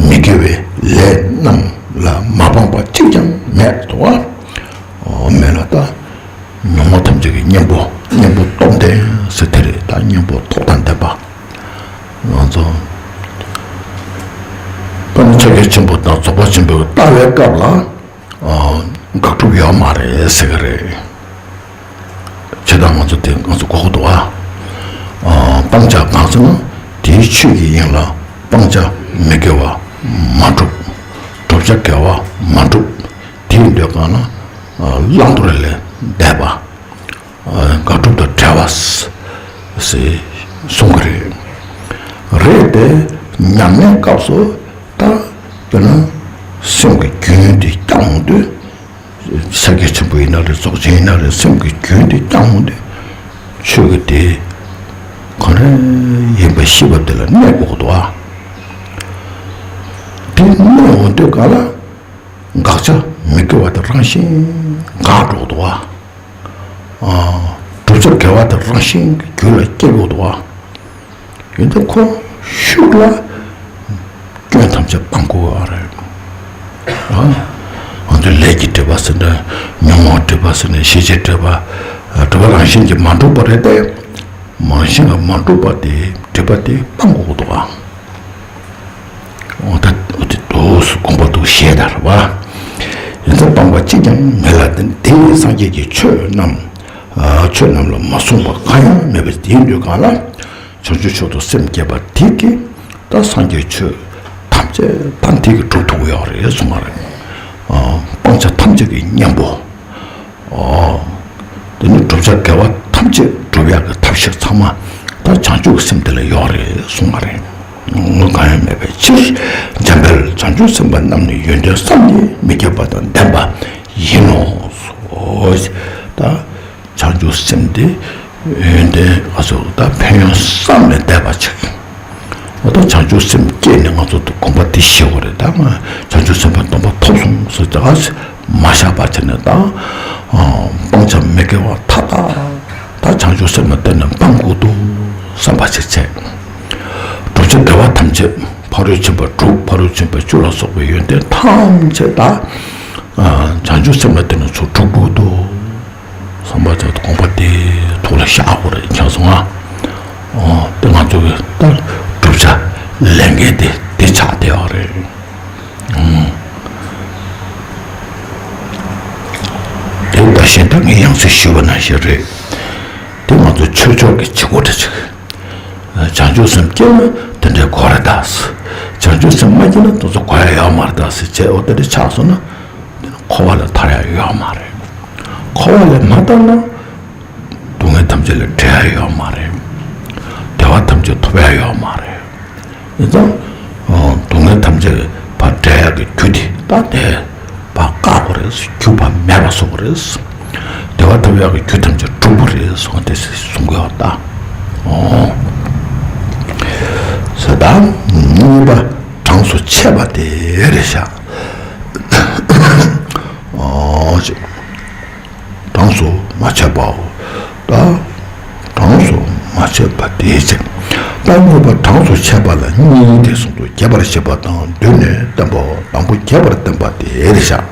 མི་དགེ་བའི་ལས་རྣམས་ལ་མ་སྤངས་པ་གཅིག་ཀྱང་མེད་དོ། མེད་ལ་ད། ཉོན་མོངས་ཐམས་ཅད་ཀྱི་གཉེན་པོ། གཉེན་པོ་སྟོབས་ལྡན་ཟེར་དེ་རེད། ད་གཉེན་པོ་ཐོགས་དང་ལྡན་པ། ང་ཚོ་དཔེར་ན་ཕྱག་རྒྱ་ཆེན་པོ་དང་རྫོགས་པ་ཆེན་པོའི་ལྟ་བའི་སྐབས་ལ་དགག་སྒྲུབ་ཡོད་མ་རེད་ཟེར་གི་རེད། བྱས་ཙང་ང་ཚོ་དེ་ང་ཚོ་གོ་གི་འདུག་བ། སྤང་བྱ་གང་ཟེར་ན་དེའི་ཆོས་ཀྱི་དབྱིངས་ལ་སྤང་བྱ་མི་དགེ་བ་མ་གྲུབ། བསྒྲུབ་བྱ་དགེ་བ་མ་གྲུབ། དེའི་འདོད་གང་ལ་བླང་དོར་ལས་འདས་པ། དགག་སྒྲུབ་དང་བྲལ་བ་ཟེར་གསུང་གི་རེད། རེད་དེ་ཉམས་ལེན་སྐབས་སུ་ད་དཔེར་ན་སེམས་ཀྱི་རྒྱུན་དེ་བསྐྱངས་འོང་དུས། ཕྱག་རྒྱ་ཆེན་པོ་ཡིན་ན་རེད། རྫོགས་ཆེན་ཡིན་ན་རེད། སེམས་ཀྱི་རྒྱུན་དེ་བསྐྱངས་འོང་དུས། ཆོས་ཀྱི་དེ་ག་རེ་ཡིན་པ་ཤེས་པ་དེ་ལ་གནས་དགོས་ཀྱི་འདུག་ཨ། དེ་གནས་འོང་དུས་ག་ལ་དགག་བྱ་མི་དགེ་བ་དེ་རང་བཞིན་འགག་འགྲོ་གི་འདུག་ཨ། བསྒྲུབ་བྱ་དགེ་བ་དེ་རང་བཞིན་གྱི་རྒྱུད་ལ་སྐྱེ་དགོས་འདུག་ཨ། ཡིན་ཏེ་ཁོ་ཤུགས་ལ་སྐྱོན་ཐམས་ཅད་སྤང་དགོས་པ་རེད། ཨ། འོན་ཏེ་ལས་ཀྱི་སྒྲིབ་པ་ཟེར་ན། ཉོན་མོངས་སྒྲིབ་པ་ཟེར་ན། ཤེས་བྱའི་སྒྲིབ་པ། སྒྲིབ་པ་རང་བཞིན་གྱིས་མ་གྲུབ་པ་རེད་དེ། རང་བཞིན་གྱིས་མ་གྲུབ་པ་དེ་སྒྲིབ་པ་དེ་སྤང་དགོས་འདུག་ཨ། འོ་ད་འོ་དེ་འདུག་སེ་དགོངས་པ་འདུག་བཞེས་ད་རེད་བ། ཡིན་ཙང་སྤངས་པ་གཅིག་ཀྱང་མེད་ལ། དེ་སངས་རྒྱས་ཀྱི་ཆོས་རྣམས། ཆོས་རྣམས་ལ་མ་གསུངས་པ་གང་ཡང་མེད་པ་དེའི་འདོད་གང་ལ། བྱང་ཆུབ་མཆོག་ཏུ་སེམས་བསྐྱེད་པ་དེ་གིས་ད་སངས་རྒྱས་ཆོས་ཐམས་ཅད་ད་དེ་གིས་གྲུབ་ཐུབ་ཀྱི་ཡོད་རེད་གསུངས་པ་རེད། སྤང་བྱ་ཐམས་ཅད་ཀྱི་གཉེན་པོ། ཨོ། དེ་ནི་བསྒྲུབ་བྱ་དགེ་བ་ཐམས་ཅད་སྒྲུབ་ཡག་གི་ཐབས་ཤེས་ཚང་མ་ད་བྱང་ཆུབ་ཀྱི་སེམས་དེ་ལ་ཡོད་རེད་གསུངས་པ་རེད། དངོས་གང་ཡང་མེད་པའི་ཕྱིར། འཇམ་དཔལ་བྱང་ཆུབ་སེམས་དཔའ་རྣམས་ནི་ཡོན་ཏན་བསམ་གྱིས་མི་ཁྱབ་པ་དང་ལྡན་པ་ཡིན་ནོ། ད་བྱང་ཆུབ་སེམས་དེ་ཡོན་ཏན་ཨ་ཟུག་ད་ཕན་ཡོན་བསམ་ལས་འདས་པ་ཅིག་འོ་ད་བྱང་ཆུབ་སེམས་བསྐྱེད་ནས་ང་ཚོ་དགོངས་པ་འདི་བཞེས་དགོས་རེད། ད་ང་བྱང་ཆུབ་སེམས་དཔའི་སྡོམ་པ་ཐོབ་སོང་ཟེར་ད་མ་བཞག་པ་བྱས་ནས། ད་སྤང་བྱ་མི་དགེ་བ་མཐའ་དག་ད་བྱང་ཆུབ་སེམས་ལ་བརྟེན་ནས་སྤང་དགོས་འདུག་བསམ་པ་ཞིག་བྱས། བསྒྲུབ་བྱ་དགེ་བ་ཐམས་ཅད་ཕ་རོལ་ཕྱིན་པ་དྲུག་ཕ་རོལ་ཕྱིན་པ་བཅུ་ལ་སོགས་པའི་ཡོན་ཏན་ཐམས་ཅད་ད་བྱང་ཆུབ་སེམས་ལ་བརྟེན་ནས་ཚུར་འགྲུབ་དགོས་འདུག་བསམ་པ་དེ་དགོངས་པ་དེ་ཐུགས་ལ་བཞག་དགོས་རེད་ཁྱེད་ཚོ། ང་ཨོ་དེ་ང་ཚོ་གི་ད་བསྒྲུབ་བྱ་ལས་འགན་དེ་དེ་ཆགས་བསྡད་ཡོད་རེད། ཨང་། དེ་ད་གཞན་དག་གི་ཡང་སྲིད་ཞུས་པ་ནང་བཞིན་རེད། དེ་ང་ཚོ་ཆོས་ཕྱོགས་ཀྱི་བྱེད་སྒོ་འདྲ་ཅིག་བྱང་ཆུབ་སེམས་སྐྱེས་ན་དེ་འདྲའི་དགོས་རེད་ད་ཟེར། བྱང་ཆུབ་སེམས་མ་སྐྱེས་ན་དེ་ཚོ་དགོས་ཡ་ཡོད་མ་རེད་ད་ཟེར་བྱས། འོ་དེ་འདྲ་ཆགས་སོང་ན། འདི་ནི་འཁོར་བ་ལས་ཐར་ཡ་ཡོད་མ་རེད། འཁོར་བ་ལས་མ་ཐར་ན་སྡུག་བསྔལ་ཐམས་ཅད་ལས་བྲལ་ཡ་ཡོད་མ་རེད། བདེ་བ་ཐམས་ཅད་ཐོབ་ཡ་ཡོད་མ་རེད། ཡིན་ཙང་སྡུག་བསྔལ་ཐམས་ཅད་ཕར་བྲལ་ཡ་གི་རྒྱུ་དེ་ད་དེ་ཕར་བཀག་དགོས་རེད། རྒྱུ་ཕར་མེད་པ་བཟོ་དགོས་རེད། བདེ་བ་ཐོབ་ཡ་གི་རྒྱུ་ཐམས་ཅད་སྒྲུབ་དགོས་རེད་གསུངས་ཏེ་གསུང་གི་ཡོད་ད། ཨོ། ཟེར་ད་གཉིས་པ་གྲངས་སུ་ཆད་པ་དེ་རེད་ཤག་ཨོ་ཅིག་གྲངས་སུ་མ་ཆད་པའོ། ད་གྲངས་སུ་མ་ཆད་པ་དེའི་ཚེ། ད་གཉིས་པ་གྲངས་སུ་ཆད་པ་ལ་གཉིས་ཏེ་གསུངས་འདུག་རྒྱས་པར་བཤད་པ་དང་བསྡུས་ནས་བསྟན་པའོ། དང་པོ་རྒྱས་པར་བསྟན་པ་དེ་རེད་ཤག་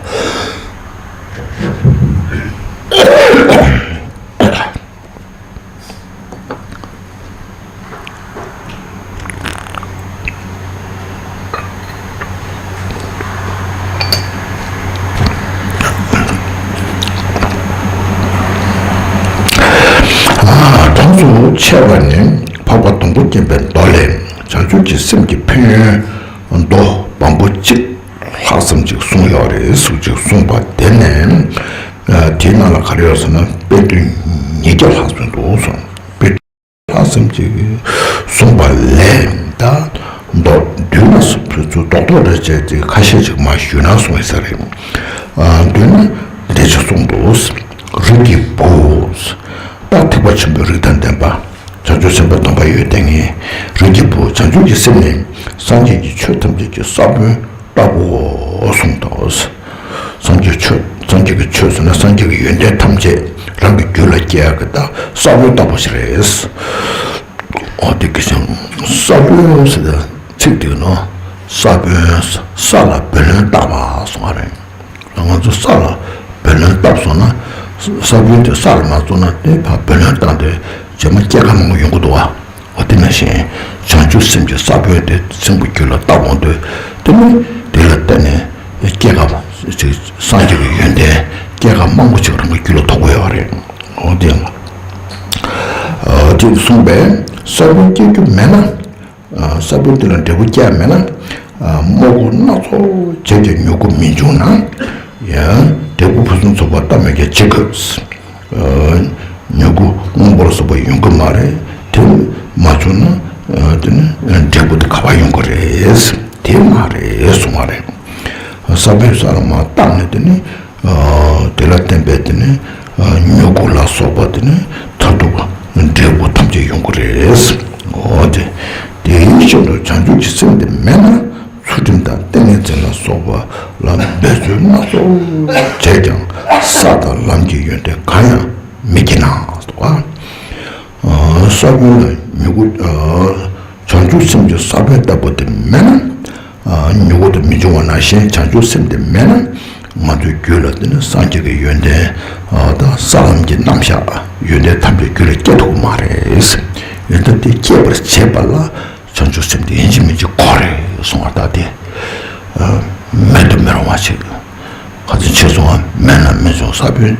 གྲངས་སུ་ཆད་པ་ནི། འཕགས་པ་སྡོང་པོ་བརྒྱན་པའི་མདོ་ལས། བྱང་ཆུབ་ཀྱི་སེམས་ཀྱི་ཕན་ཡོན་མདོ་བམ་པོ་གཅིག་ལྷག་ཙམ་ཅིག་གསུངས་ཡོད་རེད་ཟེར་ཅིག་གསུངས་པ་དེ་ནས། ཨ། དེའི་ནང་ལ་ག་རེ་ཡོད་ཟེར་ན། དཔེ་དོན་ཉིས་བརྒྱ་ལྷག་ཙམ་འདུག་གསུངས། དཔེ་ལྷག་ཙམ་ཅིག་གསུངས་པ་ལས། ད་མདོ་བསྡུས་ན་སོ་སོ་རྡོག་རྡོག་རེ་བྱས་ཏེ་ཁ་ཤས་ཅིག་མར་ཞུས་ན་གསུངས་ཡོད་ས་རེད། ཨ། བསྡུས་ན་འདི་འདྲ་ཅིག་གསུངས་འདུག། རིགས་ཀྱི་བུ། ད་ཐེག་པ་ཆེན་པོའི་རིགས་དང་ལྡན་པ། བྱང་ཆུབ་སེམས་དཔའ་སྡོམ་པ་ཡོན་ཏན་ལྔའི་རིགས་ཀྱི་བུ། བྱང་ཆུབ་ཀྱི་སེམས་ནི་སངས་རྒྱས་ཀྱི་ཆོས་ཐམས་ཅད་ཀྱི་ས་བོན་ལྟ་བུའོ་གསུངས་ཏོ། སངས་རྒྱས་ཆོས། སངས་རྒྱས་ཀྱི་ཆོས་ཟེར་ན་སངས་རྒྱས་ཀྱི་ཡོན་ཏན་ཐམས་ཅད་རང་གི་རྒྱུད་ལ་སྐྱེ་ཡག་གི་ད་ས་བོན་ལྟ་བུ་ཞིག་རེད། འོ་དེ་གི་ཞིང་ས་བོན་ཟེར་ད་ཚིག་དེ་ནོ། ས་བོན། ས་ལ་བུ་ལོན་བཏབ་པ་གསུངས་པ་རེད། ང་ཚོ་ས་ལ་བུ་ལོན་བཏབ་སོང་ན། ས་བོན་དེ་ས་ལ་མ་བཙུགས་ན་དེ་ཕར་བུ་ལོན་བཏང་སྟེ་རྗེས་མ་སྐྱེ་རྒ་མང་པོ་ཡོང་གི་འདུག་བ། འོ་དེ་ནང་བཞིན་བྱང་ཆུབ་སེམས་ཀྱི་ས་བོན་དེ་སེམས་ཀྱི་རྒྱུད་ལ་བཏབ་འོང་དུས་དེ་ནི་དེ་ལ་བརྟེན་ནས་སྐྱེ་རྒ་ཅིག་སངས་རྒྱས་ཀྱི་ཡོན་ཏན་སྐྱེ་རྒ་མང་པོ་ཅིག་རང་གི་རྒྱུད་ལ་ཐོབ་ཀྱི་ཡོད་རེད། འོ་དེ་ཡང་། ཨ། དེ་གསུངས་པས་ས་བོན་སྐྱེ་རྒྱུ་མེད་ན། ཨ། ས་བོན་དེ་ལ་འབྲས་བུ་སྐྱེ་ཡ་མེད་ན། ཨ། རྨོ་རྐུ་སྣ་ཚོགས་བྱས་ཀྱང་མྱུ་གུ་མི་འབྱུང་ན། ཡང་འབྲས་བུ་ཕུན་སུམ་ཚོགས་པ་ལྟ་མོད་ཀྱང་བྱེད་དགོས། ཨ། མྱུ་གུ་སྔོན་པོ་ལ་སོགས་པ་ཡོང་གི་མ་རེད། དེ་མ་བྱུང་ན། ཨ། དེ་ནི་འབྲས་བུ་དེ་ག་པར་ཡོང་གི་རེད། དེ་མ་རེད་གསུངས་པ་རེད། ས་བོན་ས་ལ་མར་བཏབ་ནས་དེ་ནི། ཨ། དེ་ལ་བརྟེན་པའི་དེ་ནི། ཨ། མྱུ་གུ་ལ་སོགས་པ་དེ་ནི་མཐར་ཐུག་འབྲས་བུ་ཐམས་ཅད་ཡོང་གི་རེད། འོ་དེ། དེའི་ཞོར་དུ་བྱང་ཆུབ་ཀྱི་སེམས་དེ་མེད་ན་ཚུལ་ཁྲིམས་དང་ཏིང་ངེ་འཛིན་ལ་སོགས་པ་ལ་འབད་རྩོལ་སྣ་ཚོགས་བྱས་ཀྱང་ས་དང་ལམ་གྱི་ཡོན་ཏན་གང་ཡང་མི་སྐྱེ་ན། ཨ། ས་བོན་ལ་མྱུ་གུ། ཨ། བྱང་ཆུབ་སེམས་ཀྱི་ས་བོན་ལྟ་བུ་དེ་མེད་ན། ཨ། མྱུ་གུ་དེ་མི་འབྱུང་བ་ནང་བཞིན་བྱང་ཆུབ་སེམས་དེ་མེད་ན། ང་ཚོའི་རྒྱུད་ལ་དེ་ནི་སངས་རྒྱས་ཀྱི་ཡོན་ཏན། ཨ། དང་ས་ལམ་གྱི་རྣམ་གཞག་ཡོན་ཏན་ཐམས་ཅད་རྒྱུད་ལ་སྐྱེ་ཐུབ་ཀྱི་མ་རེད། ཡོན་ཏན་དེ་སྐྱེད་པར་བྱེད་པ་ལ་བྱང་ཆུབ་སེམས་དེ་ཡིན་གཅིག་མིན་གཅིག་དགོས་རེད་གསུངས་པ་ལྟ་སྟེ། ཨ། མེད་དུ་མི་རུང་བ་ཞིག་ཁ་ཚིག་ཆེ་སོང་བ། མེད་ན་མི་འབྱུང་ས་བོན་བྱང་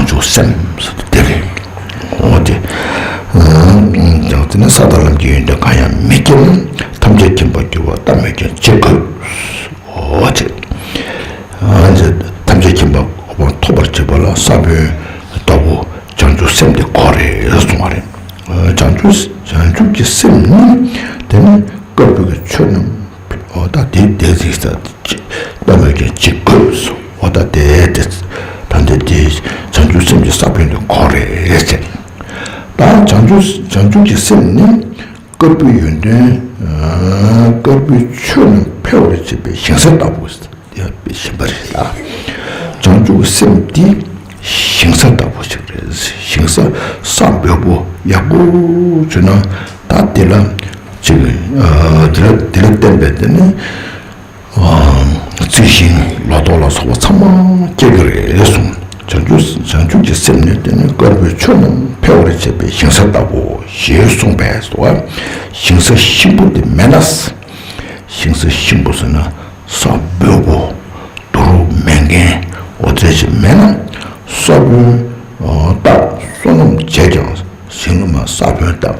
ཆུབ་སེམས་ཟེར་དེ་རེད། འོ་དེ། ཨ། ཀྱང་དེ་ནི་ས་དང་ལམ་གྱི་ཡོན་ཏན་གང་ཡང་མི་སྐྱེ་ན། ཐམས་ཅད་མཁྱེན་པར་འགྱུར་བ་ལྟ་མོད་ཀྱང་བྱེད་དགོས། འོ་དེ། ཨ། ཐམས་ཅད་མཁྱེན་པ་ཐོབ་པར་བྱེད་པ་ལ་ས་བོན་ལྟ་བུ་བྱང་ཆུབ་སེམས་དེ་དགོས་རེད་གསུངས་པ་རེད། ཨ། བྱང་ཆུབ་བྱང་ཆུབ་ཀྱི་སེམས་ནི་དེ་ནི་བཀའ་པོད་ཀྱི་ཆོས་རྣམས། འོ་ད་དེ་དེ་གཟིགས་ས་ཅི་ལྟ་བུ་ཀྱང་ཅི་དགོས་སོ། འོ་ད་དེ་དེ་ད་འདི་དེ་བྱང་ཆུབ་སེམས་ཀྱི་ས་བོན་དུ་གོ་རེད་ཟེར། ད་བྱང་ཆུབ་བྱང་ཆུབ་ཀྱི་སེམས་ནི་བཀའ་པོད་ཡོན་ཏན། བཀའ་པོད་ཆོས་རྣམས་འཕེལ་བར་བྱེད་པའི་ཞིང་ས་ལྟ་བུ་ཡོད་པའི་ཞིང་པ་རེད་ལ། བྱང་ཆུབ་སེམས་དེ་ཞིང་ས་ལྟ་བུ་ཞིག་རེད། ཞིང་ས་ས་འབེལ་པོ་ཡག་པོ་བྱུང་ན་ད་དེ་ལ་ཅིག་དེ་ལ་དེ་ལ་བརྟེན་པའི་དེ་ནི། རྩི་ཤིང་ལོ་ཏོག་ལ་སོགས་པ་ཚང་མ་སྐྱེ་གི་རེད་གསུངས། བྱང་ཆུབ་བྱང་ཆུབ་ཀྱི་སེམས་ནི་དེ་ནི་བཀའ་པོད་ཆོས་རྣམས་འཕེལ་བར་བྱེད་པའི་ཞིང་ས་ལྟ་བུ་ཞེས་གསུངས་པས་སོ། ཞིང་ས་ཤིང་བུ་དེ་མེད་ན། ཞིང་ས་ཤིང་བུ་ཟེར་ན་ས་འབེལ་པོ་དུ་རུ་མེད་མཁན་འོ་ཙེ་ཞིག་མེད་ན། ས་བོན་བཏབ་སོ་ནམ་བྱས་ཀྱང་། ཞིང་ལ་མ་ས་བོན་བཏབ།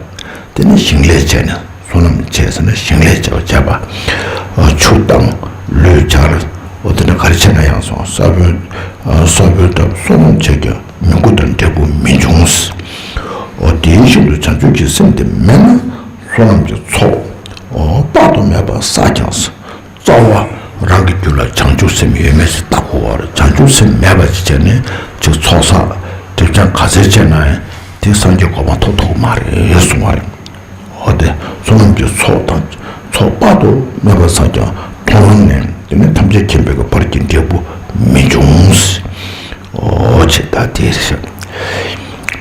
དེ་ནས་ཞིང་ལས་བྱས་ནས་སོ་ནམ་བྱས་ཟེར་ན་ཞིང་ལས་བྱས་པ་བྱས་པ། ཆུ་བཏང་ལུད་སྦྱར། འོ་དེ་ནས་ག་རེ་བྱས་ན་ཡང་སོང་ས་བོན། ས་བོན་བཏབ་སོ་ནམ་བྱས་ཀྱང་མྱུ་གུ་དང་འབྲས་བུ་མི་འབྱུང་། འོ་དེའི་ཞིང་དུ་བྱང་ཆུབ་ཀྱི་སེམས་དེ་མེད་ན་སོ་ནམ་གྱི་ཚོགས་དཔག་ཏུ་མེད་པ་བསགས་ཀྱང་། རྩ་བ་རང་གི་རྒྱུད་ལ་བྱང་ཆུབ་སེམས་ཡོད་མེད་ཅིག་བལྟ་དགོས་པ་རེད། བྱང་ཆུབ་སེམས་མེད་པ་ཅིག་བྱས་ནས་ཅིག་ཚོགས་བསགས་སྒྲིབ་སྦྱང་ག་ཚད་བྱས་ན་ཡང་དེ་སངས་རྒྱས་གོ་འཕང་ཐོབ་ཐུབ་ཀྱི་མ་རེད་གསུངས་པ་རེད། འོ་དེ་བསོད་ནམས་ཀྱི་ཚོགས་དང་ཚོགས་དཔག་ཏུ་མེད་པ་བསགས་ཀྱང་མཐོང་ལམ་ནས་དེ་ནས་ཐམས་ཅད་མཁྱེན་པའི་བར་གྱི་འབྲས་བུ་མི་འབྱུང་། འོ་ཅེས་ད་དེ་རེད།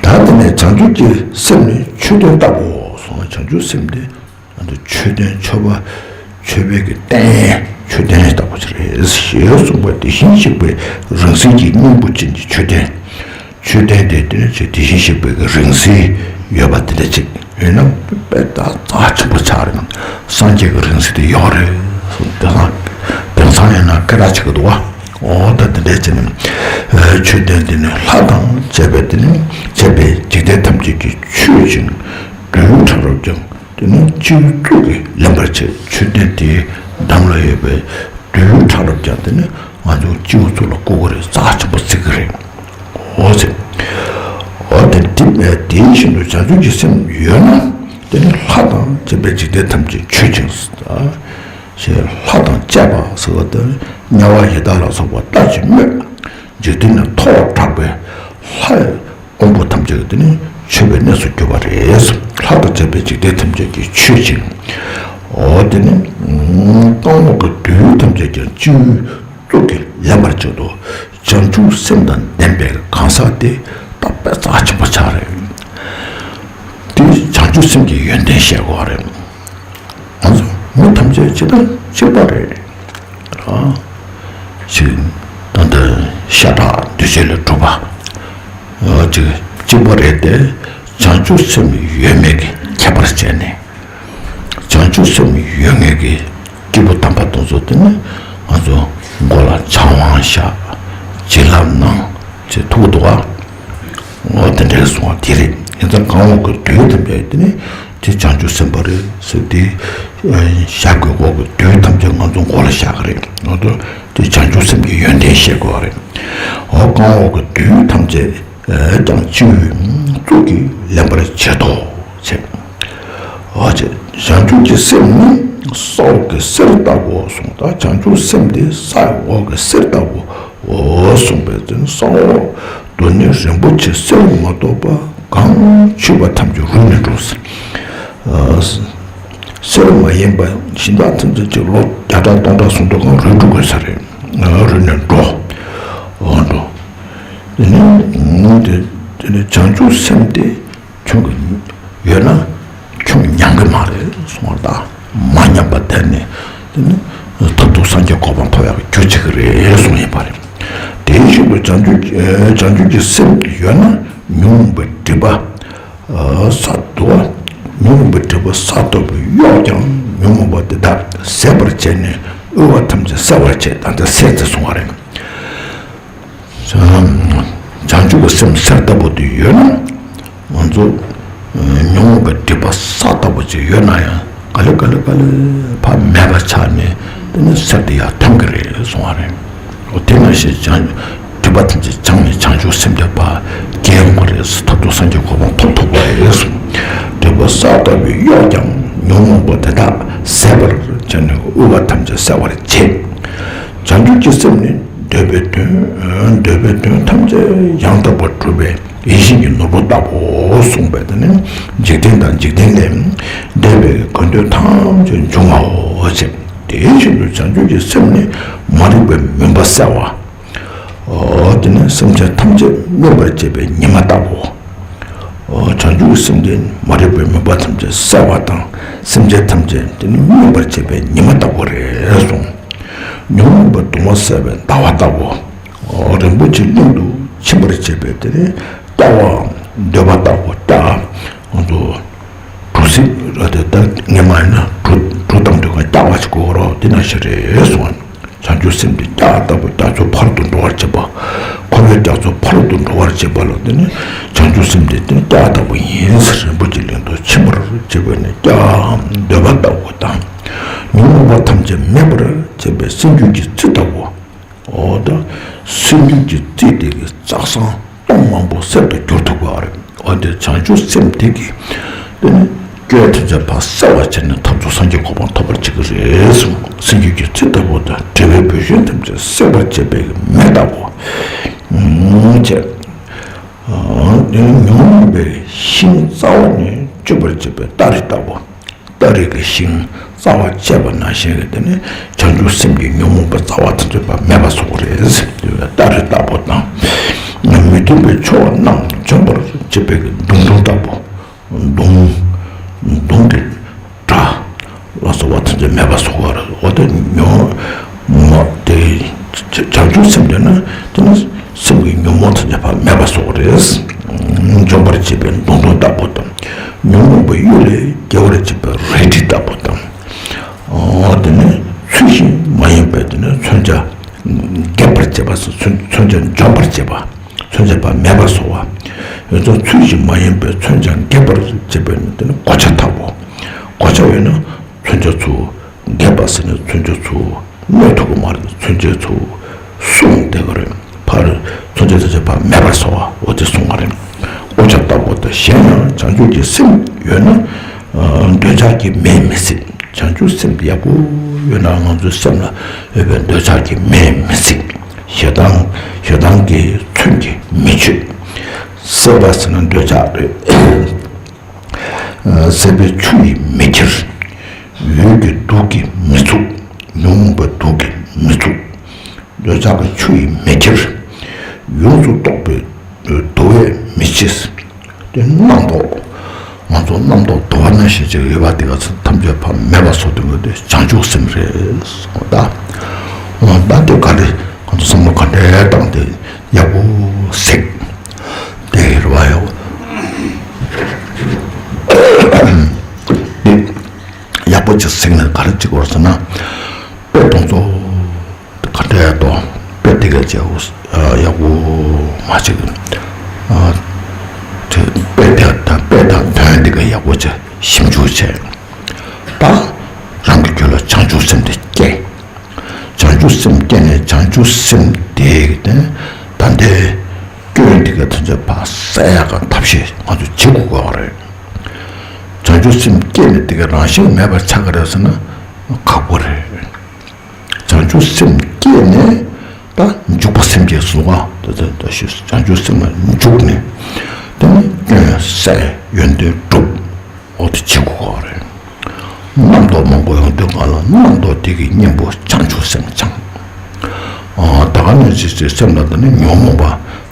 ད་དེ་ནས་བྱང་ཆུབ་ཀྱི་སེམས་ནི་མཆོད་རྟེན་ལྟ་བུའོ་གསུངས། བྱང་ཆུབ་སེམས་དེ། ང་ཚོ་མཆོད་རྟེན་མཆོད་པ་མཆོད་པའི་གི་རྟེན་མཆོད་རྟེན་ལྟ་བུ་ཞིག་རེད། ཞེས་གསུངས་པ་དེ་བཞིན་གཤེགས་པའི་རང་བཞིན་གྱི་སྙིང་པོ་ཅན་གྱི་མཆོད་རྟེན། མཆོད་རྟེན་དེ་དེ་ནི་ཅིག་དེ་བཞིན་གཤེགས་པའི་གི་རང་བཞིན་ཡོད་པ་དེ་འདྲ་ཅིག་ཡོད་ན་དཔེ་ད་རྩ་ཆེན་པོ་ཆགས་རེད། སངས་རྒྱས་ཀྱི་རང་བཞིན་དེ་ཡོད་རེད། དེང་སང་དེང་སང་ཡིན་ན་སྐད་གྲགས་ཆེ་གི་འདུག་བ། འོ་ད་དེ་འདྲ་ཅིག་ནི་མཆོད་རྟེན་དེ་ནི་ལྷ་དང་བཅས་པའི་དེ་ནི་བཅས་པའི་འཇིག་རྟེན་ཐམས་ཅད་ཀྱིས་མཆོད་ཅིང་། རྡུལ་ཕྲ་རབ་ཀྱང་དེ་ནི་སྤྱི་བོའི་གཙུག་གིས་ལེན་པར་བྱེད། མཆོད་རྟེན་དེའི་འགྲམ་ལ་ཡོད་པའི་རྡུལ་ཕྲ་རབ་ཀྱང་དེ་ནི་ང་ཚོ་སྤྱི་བོའི་གཙུག་ལ་བཀུག་གི་རེད། རྩ་ཆེན་པོ་བརྩི་གི་རེད། འོ་ཟེར། འོ་དེ་དེ་དེ་བཞིན་དུ་བྱང་ཆུབ་ཀྱི་སེམས་ཡོད་ན་དེ་ནི་ལྷ་དང་བཅས་པའི་འཇིག་རྟེན་ཐམས་ཅད་མཆོད་ཅིང་། ཞེས་ལྷ་དང་བཅས་པ་ཟེར་བ་དེ་དམྱལ་བ་ཡི་དྭགས་ལ་སོགས་པ་ལྟ་ཅི་སྨོས། འཇིག་རྟེན་ནས་མཐོ་བར་གྲགས་པའི་ལྷ་དབང་པོ་ཐམས་ཅད་ཀྱི་དེ་ནི་མཆོད་པའི་གནས་སུ་གྱུར་པ་རེད། ལྷ་དང་བཅས་པའི་འཇིག་རྟེན་ཐམས་ཅད་ཀྱིས་མཆོད་ཅིང་། འོ་དེ་ནི་རྐང་འོག་གི་རྡུལ་ཐམས་ཅད་ཀྱང་སྤྱི་བོའི་གཙུག་གིས་ལེན་པར་བྱེད་དོ། བྱང་ཆུབ་སེམས་དང་ལྡན་པའི་གང་ཟག་དེ་དག་པའི་རྩ་ཆེན་པོ་ཆགས་རེད། དེ་བྱང་ཆུབ་སེམས་ཀྱི་ཡོན་ཏན་བཤད་དགོས་རེད། ང་ཚོ་མི་ཐམས་ཅད་ཇི་ལྟར་གཅིག་པ་རེད། ཨ། ཞིག་ད་ལྟ་ཤ་ཁྲག་འདུས་བྱས་ལས་གྲུབ་པ། ཨ། ཅིག་གཅིག་པ་རེད་དེ། བྱང་ཆུབ་སེམས་ཡོད་མེད་ཀྱི་ཁྱད་པར་བྱས་ནས། བྱང་ཆུབ་སེམས་ཡོད་མེད་ཀྱི་སྐྱེས་བུ་དམ་པ་དེ་ཚོ་དེ་ནི་ང་ཚོ་མགོ་ལ་ཕྱག་དབང་བཞག་བྱིན་རླབས་གནང་ཅེས་ཐུག་འདུག་ག་འོ་དེ་འདྲའི་གསུང་བ་དེ་རེད། ཡིན་ཙང་རྐང་འོག་གི་རྡུལ་དེ་འདྲ་དེ་ནི་དེ་བྱང་ཆུབ་སེམས་དཔའ་རེད་ཟེར་ཏེ། ཞྭ་གི་འོག་གི་རྡུལ་ཐམས་ཅད་ང་ཚོ་མགོ་ལ་བཞག་གི་རེད། ང་ཚོ་དེ་བྱང་ཆུབ་སེམས་ཀྱི་ཡོན་ཏན་བཤད་དགོས་པ་རེད། འོ་རྐང་འོག་གི་རྡུལ་ཐམས་ཅད་ཀྱང་སྤྱི་བོའི་གཙུག་གིས་ལེན་པར་བྱེད་དོ་ཟེར། འོ་ཅེ། བྱང་ཆུབ་ཀྱི་སེམས་ནི་ས་འོག་གི་གསེར་ལྟ་བུའོ་གསུངས། ད་བྱང་ཆུབ་སེམས་དེ་ས་འོག་གི་གསེར་ལྟ་བུའོ་གསུངས་པའི་ཚེ་ས་འོག་ཏུ་ནི་རིན་པོ་ཆེ་གསེར་མ་གཏོགས་པ་གང་ཆུད་པ་ཐམས་ཅད་རུལ་ནས་འགྲོ། གསེར་མ་ཡིན་པ་སྦྱིན་བདག་ཐམས་ཅད་ཀྱི་ལོ་བརྒྱ་ཕྲག་སྟོང་ཕྲག་སུམ་སྟོང་གང་རུལ་འགྲོ་དགོས་ས་རེད། རུལ་ནས་འགྲོ། འོ་འགྲོ། དེ་ནི་དེ་ནི་བྱང་ཆུབ་སེམས་དེ་ཁྱོད་ཀྱི་ཡོད་ན་ཁྱོད་ཉམས་ཀྱི་མ་རེད་གསུངས་པ་དང་། མ་ཉམས་པ་དེ་ནི་དེ་ནི་མཐར་ཐུག་སངས་རྒྱས་གོ་འཕང་ཐོབ་ཡག་གི་རྒྱུ་བྱེད་ཀྱི་རེད་གསུངས་ཡིན་པ་རེད། དེ་བཞིན་དུ་བྱང་ཆུབ་ཀྱི་བྱང་ཆུབ་ཀྱི་སེམས་ཡོད་ན་ཉོན་མོངས་པའི་སྒྲིབ་པ་ས་དུ་བ། ཉོན་མོངས་པའི་སྒྲིབ་པ་ས་ལྟ་བུ་གཡོགས་ཀྱང་ཉོན་མོངས་པ་དེ་དག་ཟད་པར་བྱས་ནས་དབུལ་བ་ཐམས་ཅད་སེལ་བར་བྱེད། ད་ལྟ་སེལ་ཚེ་གསུང་བ་རེད། བྱང་ཆུབ་ཀྱི་སེམས་གསེར་ལྟ་བུ་དེ་ཡོད་ན་ང་ཚོ་ཉོན་མོངས་པའི་སྒྲིབ་པ་ས་ལྟ་བུ་ཅིག་ཡོད་ན་ཡང་ག་ལེ་ག་ལེ་ག་ལེ་ཕར་མེད་པ་ཆགས་ནས་དེ་ནི་གསེར་དེ་ཡར་ཐོན་གྱི་རེད་གསུང་བ་རེད། འོ་དེ་ནང་བཞིན་བྱང་སྒྲིབ་པ་ཐམས་ཅད་བྱང་ནས་བྱང་ཆུབ་སེམས་དེ་ཕར་སྐྱེ་ཡོང་གི་རེད། མཐར་ཐུག་སངས་རྒྱས་གོ་འཕང་ཐོབ་ཐུབ་པ་རེད་གསུངས། སྒྲིབ་པ་ས་ལྟ་བུ་གཡོགས་ཀྱང་ཉོན་མོངས་པ་དེ་དག་ཟད་པར་བྱས་ནས་དབུལ་བ་ཐམས་ཅད་སེལ་བར་བྱེད། བྱང་ཆུབ་ཀྱི་སེམས་ནི་འདོད་པའི་དོན་འདོད་པའི་དོན་ཐམས་ཅད་ཡང་དག་པར་གྲུབ་པའི་ཡིད་བཞིན་གྱི་ནོར་བུ་ལྟ་བུའོ་གསུངས་པས། དེ་ནི་འཇིག་རྟེན་དང་འཇིག་རྟེན་ལས་འདས་པའི་དགོས་འདོད་ཐམས་ཅད་འབྱུང་བའོ་ཞེས། དེ་བཞིན་དུ་བྱང་ཆུབ་ཀྱི་སེམས་ནི་མ་རིག་པའི་མུན་པ་སེལ་བ། འོ་དེ་ནི་སེམས་ཅན་ཐམས་ཅད་སྨིན་པར་བྱེད་པའི་ཉི་མ་ལྟ་བུའོ། འོ་བྱང་ཆུབ་ཀྱི་སེམས་དེ་མ་རིག་པའི་མུན་པ་ཐམས་ཅད་སེལ་བ་དང་སེམས་ཅན་ཐམས་ཅད་དེ་ནི་སྨིན་པར་བྱེད་པའི་ཉི་མ་ལྟ་བུ་རེད་གསུངས། ཉོན་མོངས་པའི་གདུང་བ་སེལ་བའི་ཟླ་བ་ལྟ་བུ། འོ་རིན་པོ་ཆེ་གླིང་དུ་ཕྱིན་པར་བྱེད་པའི་དེ་ནི་ལྟ་བའམ་འདོད་པ་ལྟ་བུ་ལྟ། ང་ཚོ་གྲུ་གཟིངས་ར་དེ་ལྟར་ངས་མ་ཡིན་ན་གྲུ་གྲུ་བཏང་དུས་ཀ་ལྟ་བ་ཞིག་དགོས་རོགས་དེ་ནང་བཞིན་རེད་གསུངས། བྱང་ཆུབ་སེམས་དེ་ལྟ་ལྟ་བུ་རྒྱ་མཚོ་ཕར་དུ་འགྲོ་བར་བྱེད་པ། འཁོར་བའི་རྒྱ་མཚོ་ཕར་དུ་འགྲོ་བར་བྱེད་པ་ལ་དེ་ནི་བྱང་ཆུབ་སེམས་དེ་དེ་ནི་ལྟ་ལྟ་བུ་ཡིན་ཟེར། རིན་པོ་ཆེ་གླིང་དུ་ཕྱིན་པར་བྱེད་པ་ནི་ལྟ་འདོད་པ་ལྟ་བུ་དང་། ཉོན་མོངས་པ་ཐམས་ཅད་མེད་པར་བྱེད་པའི་སེམས་རྒྱུད་ཀྱི་རྩི་ལྟ་བུ། འོ་ད་སེམས་རྒྱུད་ཀྱི་རྩི་དེ་གི་རྩ་བཟང་སྟོང་མང་པོ་གསེར་དུ་གྱུར་ཐུབ་པ་རེད། འོ་དེ་བྱང་ཆུབ་སེམས་དེ་གི་དེ་ནི་སྐྱོན་ཐམས་ཅད་ཕར་སེལ་བར་བྱས་ནས་མཐར་ཐུག་སངས་རྒྱས་གོ་འཕང་ཐོབ་པར་བྱེད་ཀྱི་རེད་གསུངས། སེམས་རྒྱུད་ཀྱི་རྩི་ལྟ་བུ་དང་འབྲེལ་བའི་བུད་ཤིང་ཐམས་ཅད་སེལ་བར་བྱེད་པའི་མེ་ལྟ་བུ། ཨུམ་བྱས། ཨ་དེ་ནི་ཉོན་མོངས་པའི་ཤིང་རྩ་བ་ནས་གཅོད་པར་བྱེད་པའི་སྟ་རེ་ལྟ་བུ། སྟ་རེ་གི་ཤིང་རྩ་བ་བཅད་པ་ནང་བཞིན་གྱི་དེ་ནི་བྱང་ཆུབ་སེམས་ཀྱི་ཉོན་མོངས་པ་རྩ་བ་དེ་ཚོ་ཕར་མེད་པ་བཟོ་གི་རེད་ཟེར། སྟ་རེ་ལྟ་བུ་དང་། མི་མཐུན་པའི་ཕྱོགས་རྣམས་འཇོམས་པར་བྱེད་པའི་མདུང་ཐུང་ལྟ་བུ། མདུང་། མདུང་གི་དགྲ་ལ་སོགས་པ་དེ་ཚོ་མེད་པ་བཟོ་གི་རེད། འོ་དེ་ཉོན་མོངས་དེ་བྱང་ཆུབ་སེམས་དེ་ནི་དེ་ནི་སེམས་ཀྱི་ཉོན་མོངས་དེ་ཚོ་ཕར་མེད་པ་བཟོ་གི་རེད། འཇོམས་པར་བྱེད་པའི་མདུང་ཐུང་ལྟ་བུ་དང་། ཉོན་མོངས་པའི་གཡུལ་ལས་རྒྱལ་བར་བྱེད་པའི་རལ་གྲི་ལྟ་བུ་དང་། འོ་དེ་ནི་ཚུལ་བཞིན་མ་ཡིན་པའི་དེ་ནི་མཚོན་ཆ་འགེབས་པར་བྱེད་པ། མཚོན་མཚོན་ཆ་འཇོམས་པར་བྱེད་པ། མཚོན་ཆ་ཕར་མེད་པ་བཟོ་བ། ཡོད་ཙང་ཚུལ་བཞིན་མ་ཡིན་པའི་མཚོན་བྱ་འགེབས་པར་བྱེད་པས་ན་དེ་ནི་གོ་ཆ་དག་པོ། གོ་ཆ་ཡོད་ན་མཚོན་བྱ་ཚུར་འགེབས་པ་ཟེར་ནས་མཚོན་བྱ་ཚུར་གནོད་ཐུབ་ཀྱི་མ་རེད། མཚོན་བྱ་ཚུར་སྲུང་བསྡད་ཀྱི་རེད། ཕར་མཚོན་བྱ་དེ་ཚོ་ཕར་མེད་པར་བཟོ་བ་འོ་དེ་གསུང་བ་རེད། གོ་ཆ་དག་པོ་དང་གཞན་ཡང་བྱང་ཆུབ་ཀྱི་སེམས་ཡོད་ན་འདོད་ཆགས་ཀྱི་མེས་མི་ཚིག་བྱང་ཆུབ་སེམས་ཡག་པོ་ཡོད་ན་ང་ཚོའི་སེམས་ལ་ཡོད་པའི་འདོད་ཆགས་ཀྱི་མེས་མི་ཚིག་ཞེ་སྡང་ཞེ་སྡང་གི་མཚོན་གྱིས་མི་ཆོད། སྲེད་པ་ཟེར་ན་འདོད་ཆགས་རེད། སྲེད་པའི་ཆུ་ཡིས་མི་འཁྱེར། ཡུལ་གྱི་དུག་གིས་མི་ཚུགས། ཉོན་མོངས་པའི་དུག་གིས་མི་ཚུགས། འདོད་ཆགས་ཀྱི་ཆུ་ཡིས་མི་འཁྱེར། ཡོངས་སུ་རྟོག་པའི་དུ་བས་མི་འཆི། དེ་རྣམ་རྟོག་ང་ཚོ་རྣམ་རྟོག་དུ་བ་ནང་བཞིན་ཅིག་ཡོད་པ་དེ་ག་ཚོད་ཐམས་ཅད་ཕར་མེད་པ་བཟོ་དུས་དེ་བྱང་ཆུབ་སེམས་རེད་གསུངས་ད། འོ་ད་དེ་ག་རེ་ང་ཚོ་བསམ་བློ་ག་འདྲའི་བཏང་སྟེ་ཡག་པོ་གཟིགས། དེ་རེད་བ་ཡག་པོ། དེ་ཡག་པོ་ཅིག་གཟིགས་ནས་ག་རེ་བྱེད་དགོས་ཟེར་ན། དཔེ་སྟོང་ཚོ། ག་འདྲ་ཡག་ཏོ། དཔེ་དེ་ག་ཅེ་ཡག་པོ་མ་ཅིག་དེ་དཔེ་དེ་དང་དཔེ་དང་དོན་དེ་ག་ཡག་པོ་ཅིག་ཞིབ་འཇུག་བྱས། ད་རང་གི་རྒྱུད་ལ་བྱང་ཆུབ་སེམས་དེ་སྐྱེ། བྱང་ཆུབ་སེམས་སྐྱེས་ནས་བྱང་ཆུབ་སེམས་དེ་གི་དེ་ད་ལྟའི་སྐྱོན་དེ་ག་ཐམས་ཅད་ཕར་བསལ་ཡག་གི་ཐབས་ཤེས་ང་ཚོ་བྱེད་དགོས་ཀྱི་རེད། བྱང་ཆུབ་སེམས་སྐྱེས་ནས་དེ་ག་རང་བཞིན་མེད་པར་ཆགས་ཀྱི་རེད་ཟེར་ན་ཁག་པོ་རེད། བྱང་ཆུབ་སེམས་སྐྱེས་ནས་ད་འཇུག་པ་སེམས་བསྐྱེད་གསུངས་པ་ད་ད་ད་ཞུ་བྱང་ཆུབ་སེམས་ལ་འཇུག་ནས་དེ་ནས་སྐྱོན་བསལ་ཡོན་ཏན་སྒྲུབ་འོ་དེ་བྱེད་དགོས་རེད། རྣམ་རྟོག་མང་པོ་ཡོང་དུས་གང་ལ་རྣམ་རྟོག་དེ་གི་གཉེན་པོ་བྱང་ཆུབ་སེམས་སྦྱང་། ད་ག་ནས་ཅི་ཅི་སེམས་ལ་ད་ནི་ཉོན་མོངས་པ་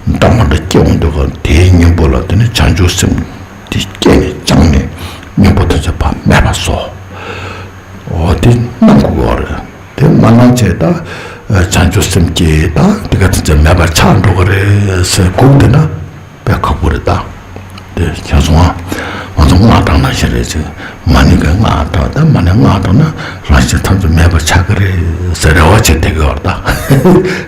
འདྲ་མ་འདྲ་སྐྱེ་འོང་དུས་གང་དེའི་གཉེན་པོ་ལ་དེ་ནི་བྱང་ཆུབ་སེམས་དེ་སྐྱེས་ནས་སྦྱངས་ནས་གཉེན་པོ་དེ་ཚོ་ཕར་མེད་པ་བཟོ། འོ་དེ་གནང་དགོས་ཀྱི་རེད། དེ་མ་གནང་བྱས་ད་བྱང་ཆུབ་སེམས་ཀྱིས་ད་དེ་ག་དེ་ཚོ་མེད་པར་ཆགས་འགྲོ་གི་རེད་ཟེར་སྒུག་བསྡད་ན་དཔེ་ཁག་པོ་རེད་ད། དེ་བྱས་སོང་ང་། ང་ཚོ་སྔགས་བགྲང་ན་ཞིག་རེད་ཅེས་མ་ཎི་གི་སྔགས་བགྲང་ད་མ་ཎི་སྔགས་བགྲང་ན་རང་བཞིན་ཐམས་ཅད་མེད་པར་ཆགས་ཀྱི་རེད་ཟེར་རེ་བ་བྱེད་བསྡད་ཀྱི་ཡོད་རེད་ད།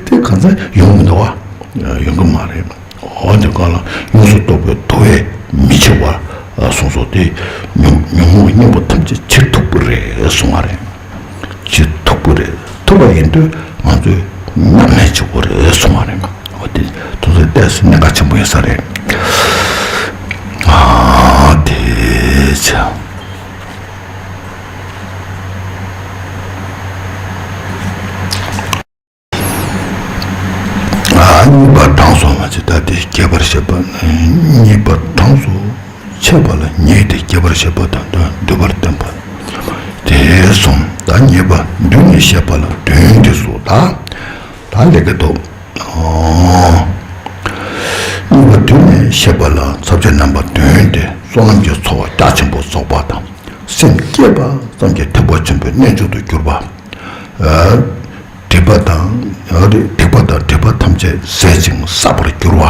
དེ་གང་ཚེ་ཡོང་མི་འདུག་བ། ཡོང་གི་མ་རེད། འོ་དེ་ག་ལ་ཡོངས་སུ་རྟོག་པའི་དུ་བས་མི་འཆི་བ་གསུངས་སོ། དེ་ཉོན་ཉོན་མོངས་གཉེན་པོ་ཐམས་ཅད་འཆི་ཐུབ་ཀྱི་རེད་གསུང་བ་རེད། འཆི་ཐུབ་ཀྱི་རེད། ཐུབ་པ་ཡིན་དུས་ང་ཚོས་ཉམས་ལེན་བྱེད་དགོས་རེད་གསུང་བ་རེད། འོ་དེ་དུས་ཚོད་ཏོག་ཙམ་གནད་འགག་ཆེན་པོ་ཡིན་ས་རེད། ཨ་དེ་ཚེ། གཉིས་པ་གྲངས་སུ་མ་ཚིག་ད་དེ་རྒྱས་པར་བཤད་པ། གཉིས་པ་གྲངས་སུ་ཆད་པ་ལ་ཉེས་ཏེ་རྒྱས་པར་བཤད་པ་དང་དོན་བསྡུས་པར་བསྟན་པ། དེ་གསུམ་ད་གཉིས་པ་བསྡུས་ནས་བཤད་པ་ལ་དོན་དེ་སོ་ད། ད་ལས་ཀ་འདུག་གཉིས་པ་བསྡུས་ནས་བཤད་པ་ལ་ཚབ་བྱེད་རྣམ་པ་བདུན་ཏེ་བསོད་ནམས་ཀྱི་ཚོགས་རྒྱ་ཆེན་པོ་རྫོགས་པ་དང་། སེམས་བསྐྱེད་པ་ཙམ་གྱིས་ཐེག་པ་ཆེན་པོའི་རྣལ་འབྱོར་དུ་གྱུར་པ། སྒྲིབ་པ་དང་སྒྲིབ་པ་དང་སྒྲིབ་པ་ཐམས་ཅད་ཟད་ཅིང་བསྲེགས་པར་འགྱུར་བ།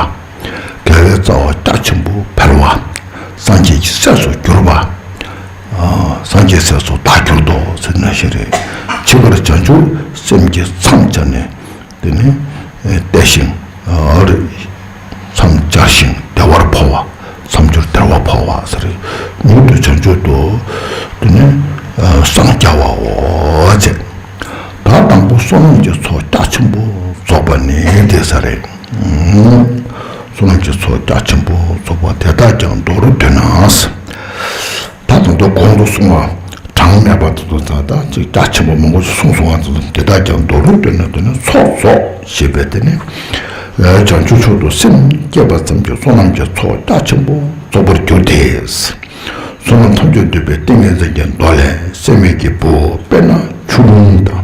དགེ་བའི་རྩ་བ་རྒྱ་ཆེན་པོ་འཕེལ་བ། སངས་རྒྱས་ཀྱི་སྲས་སུ་གྱུར་པ། སངས་རྒྱས་སྲས་སུ་བདག་གྱུར་ཏོ་ཟེར་ན་ཞིག་རེད། ཕྱི་ཁར་བྱང་ཆུབ་སེམས་ཀྱི་མཚམས་སྦྱར་ནས། དེ་ནི་བལྟས་ཤིང་། མཚམས་སྦྱར་ཞིང་བདེ་བར་འཕོ་བ། མཚམས་སྦྱོར་བདེ་བར་འཕོ་བ་ཟེར། མྱུར་དུ་བྱང་ཆུབ་ཏུ། དེ་ནི་སངས་རྒྱ་བའོ་ཅེས། ད་དང་པོ་བསོད་ནམས་ཀྱི་ཚོགས་རྒྱ་ཆེན་པོ་རྫོགས་པ་ནི་དེ་ས་རེད། བསོད་ནམས་ཀྱི་ཚོགས་རྒྱ་ཆེན་པོ་རྫོགས་པ་དེ་དག་ཀྱང་མདོར་བསྡུ་ན། ད་དུང་ད་གོང་དུ་གསུངས་པ་གྲངས་མེད་པ་དེ་ཚོ་ད་ཅིག་རྒྱ་ཆེན་པོ་མང་པོ་ཞིག་གསུངས་སོང་བ་དེ་ཚོ་དེ་དག་ཀྱང་མདོར་བསྡུ་ན་དེ་ནི་ཚོགས་རྫོགས་ཞེས་པའི་དེ་ནི། བྱང་ཆུབ་མཆོག་ཏུ་སེམས་བསྐྱེད་པ་ཙམ་གྱིས་བསོད་ནམས་ཀྱི་ཚོགས་རྒྱ་ཆེན་པོ་རྫོགས་པར་འགྱུར་ཏེ། བསོད་ནམས་ཐམས་ཅད་འདུས་པའི་ཏིང་ངེ་འཛིན་གྱི་མདོ་ལས་སེམས་ཡུལ་གྱི་བུ་དཔེར་ན་ཆུ་ཀླུང་དང་།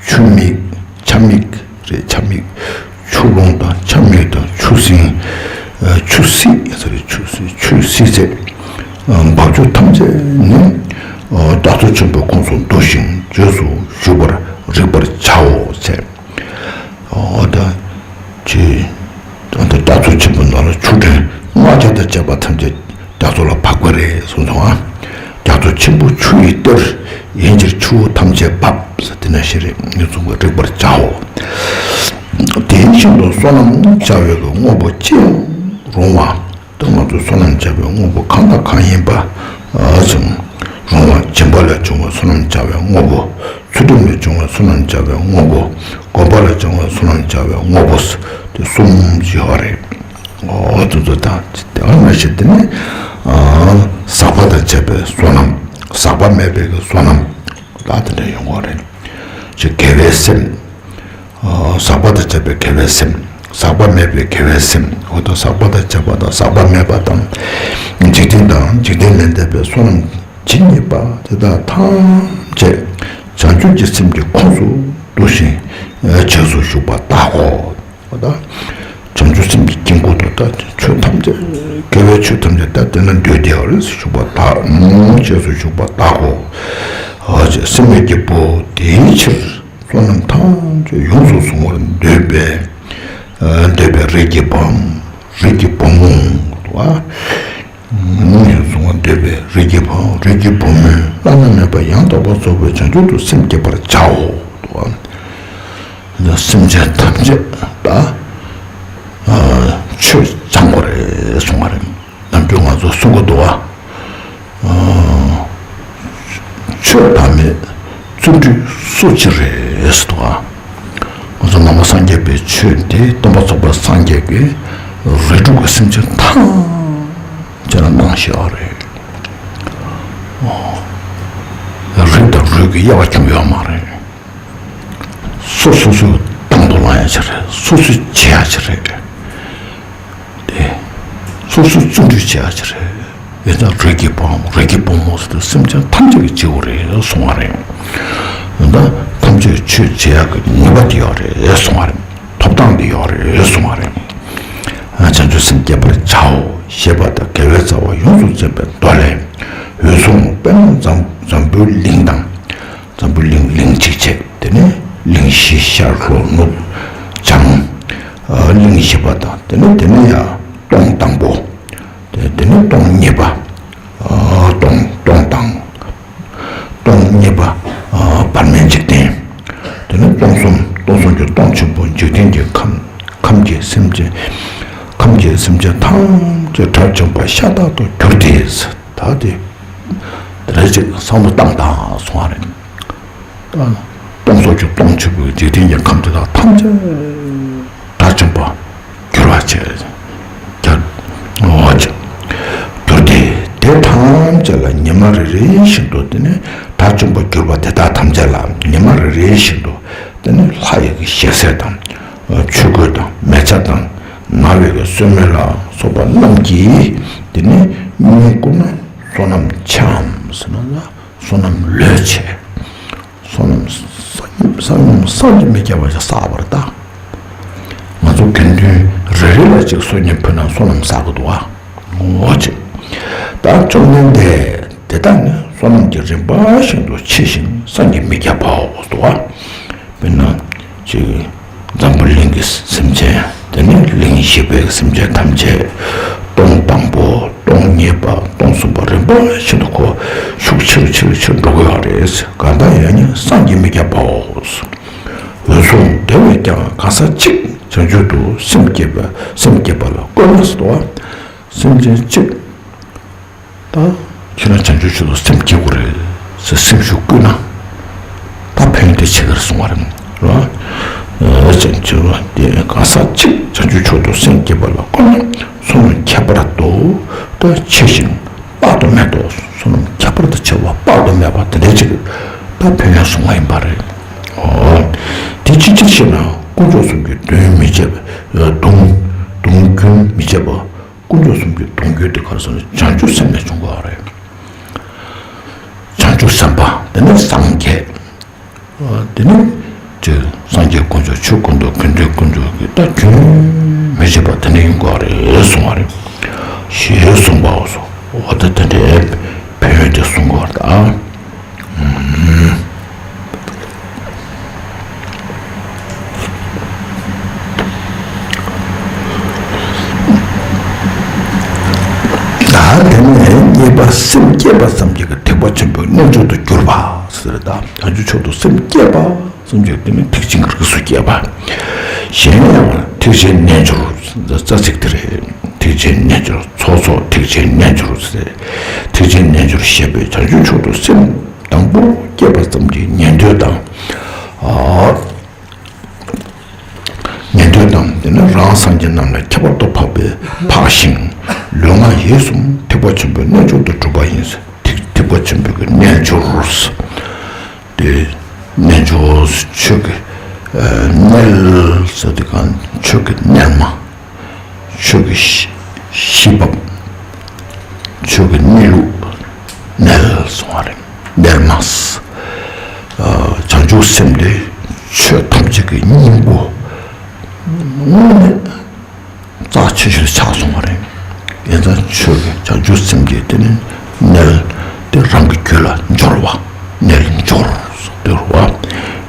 ཆུ་མིག་ཆ་མིག་རེད། ཆ་མིག་ཆུ་ཀླུང་དང་ཆ་མིག་དང་ཆུ་སྲིན། ཆུ་སྲིད་ཟེར་རེད། ཆུ་སྲིད་ཆུ་སྲིད་ཚེ། འབབ་ཆུ་ཐམས་ཅད་ནི་རྒྱ་མཚོ་ཆེན་པོའི་ཁོངས་སུ་འདུ་ཞིང་རྗེས་སུ་ཞུགས་པར་རིག་པར་བྱའོ་ཟེར། འོ་ད་ཅི། ད་རྒྱ་མཚོ་ཆེན་པོའི་ནང་ལ་ཆུ་ཕྲན་ལྔ་བརྒྱ་དང་བཅས་པ་ཐམས་ཅད་རྒྱ་མཚོ་ལ་བབས་པ་རེད་གསུངས་སོང་ཨ། རྒྱ་མཚོ་ཆེན་པོ་ཆུ་ཡི་གཏེར། ཡིན་ཕྱིར་ཆུ་བོ་ཐམས་ཅད་འབབ་ཟེར་དེ་ནང་བཞིན་རེད། ངེས་བཟུང་གིས་རིག་པར་བྱའོ། དེ་བཞིན་དུ་བསོད་ནམས་བྱ་བའི་དངོས་པོ་ཅི་ཡང་རུང་བ། ད་ བསོད་ནམས་བྱ་བའི་དངོས་པོ་གང་དང་གང་ཡིན་པ། ཨ་ཙམ། རུང་བ་སྦྱིན་པ་ལས་བྱུང་བའི་བསོད་ནམས་བྱ་བའི་དངོས་པོ། ཚུལ་ཁྲིམས་ལས་བྱུང་བའི་བསོད་ནམས་བྱ་བའི་དངོས་པོ། སྒོམ་པ་ལས་བྱུང་བའི་བསོད་ནམས་བྱ་བའི་དངོས་པོ། དེ་གསུམ་ཡོད་རེད། འོ་དེ་ཚོ་དང་དེ་ལ་མ་ཤེས་དེ་ནི། ཨ། ཟག་པ་དང་བཅས་པའི་བསོད་ནམས། ཟག་པ་མེད་པའི་གི་བསོད་ནམས། ད་དེ་འདྲ་ཡོང་གི་རེད། ཅེས་དགེ་བའི་སེམས། ཨ། ཟག་པ་དང་བཅས་པའི་དགེ་བའི་སེམས། ཟག་པ་མེད་པའི་དགེ་བའི་སེམས། འོ་ད་ཟག་པ་དང་བཅས་པ་དང་ཟག་པ་མེད་པ་དང་། འཇིག་རྟེན་དང་འཇིག་རྟེན་ལས་འདས་པའི་བསོད་ནམས་ཇི་སྙེད་པ་དེ་དག་ཐམས་ཅད་བྱང་ཆུབ་ཀྱི་སེམས་ཀྱི་ཁོངས་སུ་འདུ་ཞིང་། ཨ། རྗེས་སུ་ཞུགས་པ་དག་གོ། འོ་ད། བྱང་ཆུབ་སེམས་ཀྱི་དཀྱིལ་འཁོར་དུ་ད་ཆོས་ཐམས་ཅད། དགེ་བའི་ཆོས་ཐམས་ཅད་ད་དེ་ན་འདུས་བསྡད་ཡོད་རེད་ཞུགས་པ་དག་རྗེས་སུ་ཞུགས་པ་དག་གོ། འོ་ཅེས་སེམས་ཀྱི་སྐྱིད་པོ་དེའི་ཕྱིར། བསོད་ནམས་ཐམས་ཅད་ཡོངས་སུ་བཟུང་བར་འདོད་པའི། ཨ། འདོད་པའི་རིགས་ཀྱི་བུའམ། རིགས་ཀྱི་བུ་མོ། དུ་བ། ཡོངས་སུ་བཟུང་བར་འདོད་པའི་རིགས་ཀྱི་བུའམ། རིགས་ཀྱི་བུ་མོས་བླ་ན་མེད་པ་ཡང་དག་པར་རྫོགས་པའི་བྱང་ཆུབ་ཏུ་སེམས་བསྐྱེད་པར་བྱའོ། དུ་བ། སེམས་ཅན་ཐམས་ཅད་ད། ཨ། ཆོས་སྦྱང་དགོས་རེད་གསུང་བ་རེད། ནམ་རྒྱུན་ང་ཚོ་གསུང་གི་འདུག་བ། ཨ། ཆོས་བདག་མེད་བརྩོན་འགྲུས་སུ་ཆེ་རེད་ཟེར་འདུག་བ། ང་ཚོ་ནང་པ་སངས་རྒྱས་པའི་ཆོས་དེ་སྟོན་པ་ཚོགས་པ་སངས་རྒྱས་ཀྱིས་རིགས་དྲུག་གི་སེམས་ཅན་ཐམས་ཅད་ལ་གནང་བཞག་རེད། རིགས་དང་རུས་ཀྱི་དབྱེ་བ་བྱུང་ཡོད་མ་རེད། སོ་སོ་སོའི་དང་དུ་བླང་ཡ་ཆ་རེད། སོ་སོའི་བྱེད་ཡ་ཆ་རེད། དེ། སོ་སོའི་བརྩོན་འགྲུས་བྱེད་ཡ་ཆ་རེད། ཡིན་ཙང་རིགས་ཀྱི་བུའམ་རིགས་ཀྱི་བུ་མོ་ཟེར་དུས་སེམས་ཅན་ཐམས་ཅད་ཀྱི་སྐྱེ་བོ་རེད་གསུང་བ་རེད། ཡིན་ཙང་ཐམས་ཅད་ཆོས་བྱེད་ཡ་གི་ནུས་པ་དེ་ཡོད་རེད་གསུང་བ་རེད། ཐོབ་ཐང་དེ་ཡོད་རེད་གསུང་བ་རེད། བྱང་ཆུབ་སེམས་བསྐྱེད་པར་བྱའོ་ཞེས་པ་དང་དགེ་བའི་རྩ་བ་ཡོངས་སུ་འཛིན་པའི་མདོ་ལས། འོད་སྲུང་དཔེར་ན་འཛམ་འཛམ་བུའི་གླིང་དང་། འཛམ་བུའི་གླིང་གླིང་གཅིག་བྱས། དེ་ནས་གླིང་བཞི་ཤར་ལྷོ་ནུབ་བྱང་། ཨ། གླིང་བཞི་པ་དང་དེ་ནས་དེ་ནས་ཡང་སྟོང་དང་པོ། དེ་དེ་ནས་སྟོང་གཉིས་པ། ཨ། སྟོང་སྟོང་དང་། སྟོང་གཉིས་པ། ཨ། བར་མའི་འཇིག་རྟེན། དེ་ནས་སྟོང་གསུམ་སྟོང་གསུམ་གྱི་སྟོང་ཆེན་པོ་འཇིག་རྟེན་གྱི་ཁམས། ཁམས་ཀྱི་སེམས་ཅན། ཁམས་ཀྱི་སེམས་ཅན་ཐམས་ཅད་དགྲ་བཅོམ་པ་ཤ་སྟག་ཏུ་གྱུར་ཏེ། ད་དེ། དེ་རེ་ཅིག་བསམ་བློ་བཏང་དང་གསུང་བ་རེད། སྟོང་གསུམ་གྱི་སྟོང་ཆེན་པོའི་འཇིག་རྟེན་གྱི་ཁམས་དེ་དག་ཐམས་ཅད་དགྲ་བཅོམ་པ་གྱུར་པ་བྱས། ཀྱང་ངོ་བོ་ཅན་གྱུར་ཏེ། དེ་ཐམས་ཅད་ལ་ཉི་མ་རེ་རེ་བཞིན་དུ་དེ་ནས་དགྲ་བཅོམ་པ་གྱུར་པ་དེ་དག་ཐམས་ཅད་ལ་ཉི་མ་རེ་རེ་བཞིན་དུ་དེ་ནས་ལྷ་ཡི་གི་ཞལ་ཟས་དང་། ཆོས་གོས་དང་མལ་ཆ་དང་། ན་བའི་གི་གསོལ་སྨན་ལ་སོགས་པ་རྣམས་ཀྱིས་དེ་ནས་སྙིང་བསྐུར་ན་བསོད་ནམས་ཆེའམ་ཟེར་ན་ལ། བསོད་ནམས་ལོས་ཆེ། བསོད་ནམས་བསམ་བསམ་བསམ་གྱིས་མི་ཁྱབ་པ་ཞིག་བསགས་པར་གདའ། ང་ཚོ་དགེ་འདུན་རེ་རེ་ལ་ཅིག་གསོལ་སྙིང་ཕུལ་ན་བསོད་ནམས་བསགས་ཀྱི་འདུག་བ། ངོ་ཅིག་ད་བཅོམ་ལྡན་འདས་དེ་དག་ནི་བསོད་ནམས་ཀྱི་རིམ་པ་བཞིན་དུ་ཆེ་ཞིང་བསམ་གྱིས་མི་ཁྱབ་པའོ་འདུག་བ། དཔེར་ན་ཅིག་འཛམ་བུ་གླིང་གི་སེམས་ཅན། དེ་ནས་གླིང་བཞི་པའི་སེམས་ཅན་ཐམས་ཅད། སྟོང་དང་པོ། སྟོང་གཉིས་པ། སྟོང་གསུམ་པ་རིམ་པ་བཞིན་དུ་ཁོ་ཤུགས་ཆེ་རུ་ཆེ་རུ་ཆེ་རུ་འགྲོ་གི་ཡོད་རེད། གང་ལྟར་ཡང་ན་བསམ་གྱིས་མི་ཁྱབ་པའོ། འོད་སྲུང་དེ་བས་ཀྱང་གང་ཟག་གཅིག་བྱང་ཆུབ་ཏུ་སེམས་བསྐྱེད་པ་སེམས་བསྐྱེད་པ་ལ་བཀོད་ན་ཟེར་བ། སེམས་ཅན་གཅིག་ད་ཁྱེད་རང་བྱང་ཆུབ་མཆོག་ཏུ་སེམས་བསྐྱེད་དགོས་རེད་ཟེར་སེམས་ཤུགས་བསྐུལ་ན། ད་ཕན་ཡོན་དེ་ཆེ་གར་སོང་བ་རེད། རོ། ཨ་ཅན་ཆེ་བ་དེ་གང་ཟག་གཅིག་བྱང་ཆུབ་མཆོག་ཏུ་སེམས་བསྐྱེད་པ་ལ་བཀོད་ན་བསོད་ནམས་ཁྱད་པར་དུ་ད་ཆེ་ཞིང་དཔག་ཏུ་མེད་དོ། བསོད་ནམས་ཁྱད་པར་དུ་ཆེ་བ་དཔག་ཏུ་མེད་པ་དེ་འདྲ་ཅིག་ད་ཕན་ཡོན་སོང་བ་ཡིན་པ་རེད། ཨོ། དེ་ཅི་ཕྱིར་ཞེ་ན་དཀོན་མཆོག་གསུམ་གྱི་དོན་མི་བྱེད་པ། དོན་དོན་རྒྱུན་མི་བྱེད་པ། དཀོན་མཆོག་གསུམ་གྱི་དོན་རྒྱུན་དེ་ག་རེ་ཟེར་ན་བྱང་ཆུབ་སེམས་ནས་བྱུང་བ་རེད། བྱང་ཆུབ་སེམས་དཔའ་དེ་ནས་སངས་རྒྱས། དེ་ནས་ཅིག་སངས་རྒྱས་དཀོན་མཆོག་ཆོས་དཀོན་མཆོག་དགེ་འདུན་དཀོན་མཆོག་གི་ད་རྒྱུན་མི་འཆད་པ་དེ་འདྲ་ཡིན་དགོས་རེད་གསུང་བ་རེད། ཞེས་གསུངས་པའོ། འོ་ད་དེ་འདྲའི་ཕན་ཡོན་དེ་གསུང་དགོས་རེད་ད། ད་དེ་ནས་གཉིས་པ་སེམས་བསྐྱེད་པ་ཙམ་གྱིས་ཐེག་པ་ཆེན་པོའི་རྣལ་འབྱོར་དུ་གྱུར་པ་ཟེར། ད་བྱང་ཆུབ་མཆོག་ཏུ་སེམས་བསྐྱེད་པ་ཙམ་གྱིས་དེ་ནི་ཐེག་ཆེན་གྱི་རིགས་སུ་སྐྱེས་པ། གཞན་ཡང་ཐེག་ཆེན་རྣལ་འབྱོར་རྩ་ཚིག་དེ་རེད། ཐེག་ཆེན་རྣལ་འབྱོར་ཚོགས་ ཚོགས་ཐེག་ཆེན་རྣལ་འབྱོར་ཟེར། ཐེག་ཆེན་རྣལ་འབྱོར་ཞེས་པའི་བྱང་ཆུབ་མཆོག་ཏུ་སེམས་དང་པོ་བསྐྱེད་པ་ཙམ་གྱིས་ཉན་ཐོས་དང་། ཨ། ཉན་ཐོས་དང་དེ་ནི་རང་སངས་རྒྱས་རྣམས་ལས་ཁྱད་པར་དུ་འཕགས་པའི་འཕགས་ཤིང་། ལུས་ངག་ཡིད་གསུམ་ཐེག་པ་ཆེན་པོའི་རྣལ་འབྱོར་དུ་གྲུབ་པ་ཡིན། ཐེག་ཐེག་པ་ཆེན་པོའི་གི་རྣལ་འབྱོར། དེ་རྣལ་འབྱོར་ཆོས་ཀྱི་ཨ་རྣལ་ཟེར་དེ་གང་ཆོས་ཀྱི་རྣལ་མ། ཆོས་ཀྱི་ཤེས་ཤེས་པ། ཆོས་ཀྱི་གནས་ལུགས་རྣལ་གསུང་བ་རེད། རྣལ་མ། ཨ་བྱང་ཆུབ་སེམས་དེ་ཆོས་ཐམས་ཅད་ཀྱི་སྙིང་པོ་དངོས་གནས་རྩ་ཆེ་ཤོས་ཆགས་སོང་བ་རེད། ཡིན་ཙང་ཆོས་ཀྱི་བྱང་ཆུབ་སེམས་ཀྱི་དེ་ནི་རྣལ་དེ་རང་གི་རྒྱུད་ལ་འབྱོར་བ། རྣལ་འབྱོར་དེ་རུ་བ།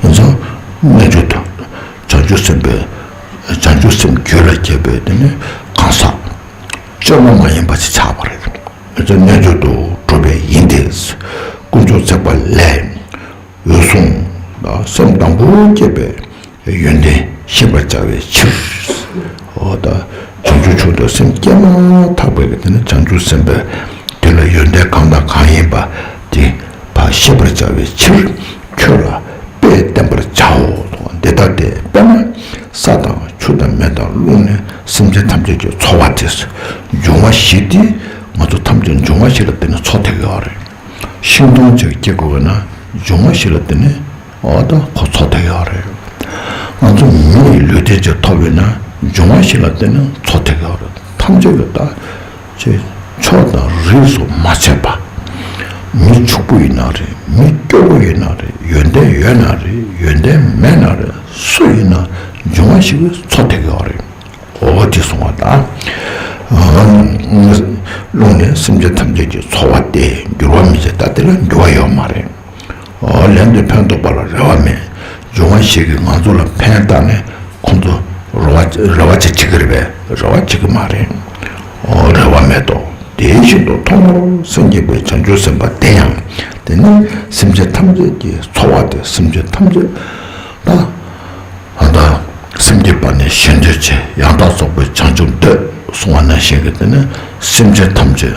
ཡིན་ཙང་རྣལ་འབྱོར་དང་། བྱང་ཆུབ་སེམས་དཔའི། བྱང་ཆུབ་སེམས་རྒྱུད་ལ་སྐྱེས་པའི་དེ་ནི་གང་ཟག་བཅོས་མ་མ་ཡིན་པ་ཞིག་ཆགས་པ་རེད། འོ་ཙམ་རྣལ་འབྱོར་དུ་གྲུབ་པས་ཡིན་ཏེ། དཀོན་མཆོག་བརྩེགས་པ་ལས་འོད་སྲུང་སེམས་དང་པོ་སྐྱེས་པའི་ཡོན་ཏན་ཤེས་པར་བྱ་བའི་ཕྱིར། འོ་ད་བྱང་ཆུབ་མཆོག་ཏུ་སེམས་བསྐྱེད་མ་ཐག་པའི་དེ་ནི་བྱང་ཆུབ་སེམས་དཔའི་དེ་ལ་ཡོན་ཏན་གང་དང་གང་ཡིན་པ་དེ་ཕར་ཤེས་པར་བྱ་བའི་ཕྱིར། ཁྱོད་ལ་དཔེ་བསྟན་པར་བྱའོ། འདི་ལྟ་སྟེ། དཔེར་ན་ས་དང་ཆུ་དང་མེ་དང་རླུང་ནི་སེམས་ཅན་ཐམས་ཅད་ཀྱི་ཚོར་བ་སྟེ། འབྱུང་བ་བཞི་སྟེ། ང་ཚོ་ཐམས་ཅད་འབྱུང་བ་བཞི་ལ་བརྟེན་ནས་ཚོར་ཐེག་ཡོད་རེད། ཤིང་སྡོང་ཅིག་སྐྱེ་དགོས་པ་ན་འབྱུང་བ་བཞི་ལ་བརྟེན་ནས་འོ་ད་ཁོ་ཚོར་ཐེག་ཡོད་རེད། ང་ཚོ་མི་ཡི་ལུས་རྟེན་ཅིག་ཐོབ་པ་ན་འབྱུང་བ་བཞི་ལ་བརྟེན་ནས་ཚོར་ཐེག་ཡོད་རེད། ཐམས་ཅད་ཀྱི་ད། ཅེས། ཕྱོགས་དང་རིས་སུ་མ་ཆད་པ། མི་ཕྱུག་པོ་ཡིན་ན་རེད། མི་སྐྱོ་པོ་ཡིན་ན་རེད། ཡོན་ཏན་ཡོད་ན་རེད། ཡོན་ཏན་མེད་ན་རེད། སུ་ཡིན་ན་འབྱུང་བ་བཞི་གིས་ཚོར་ཐེག་ཡོད་རེད། འོ་དེ་གསུངས་པ་དང་། རླུང་ནི་སེམས་ཅན་ཐམས་ཅད་ཀྱི་ཚོར་བ་སྟེ། འགྱུར་བ་མེད་ཅིང་ད་དེ་ལ་འགྱུར་བ་ཡོད་མ་རེད། ཨོ་ལན་དུ་ཕན་འདོགས་པ་ལ་རེ་བ་མེད། འབྱུང་བ་ཞིག་གིས་ང་ཚོ་ལ་ཕན་བཏགས་ནས་ཁོང་ཚོ་རེ་བ་རེ་བ་ཅིག་བྱེད་ཀྱི་རེད་པས། རེ་བ་བྱེད་ཀྱི་མ་རེད། ཨོ་རེ་བ་མེད་དོ། དེ་བཞིན་དུ་ཐོག་མར་སེམས་བསྐྱེད་པའི་བྱང་ཆུབ་སེམས་དཔའ་དེ་ཡང་དེ་ནི་སེམས་ཅན་ཐམས་ཅད་ཀྱི་འཚོ་བ་སྟེ། སེམས་ཅན་ཐམས་ཅད་ད་ད་སེམས་བསྐྱེད་པ་ནི་གཞན་དོན་བྱེད། ཡང་དག་རྫོགས་པའི་བྱང་ཆུབ་འདོད་གསུང་བ་ནང་བཞིན་གྱི་དེ་ནི་སེམས་ཅན་ཐམས་ཅད་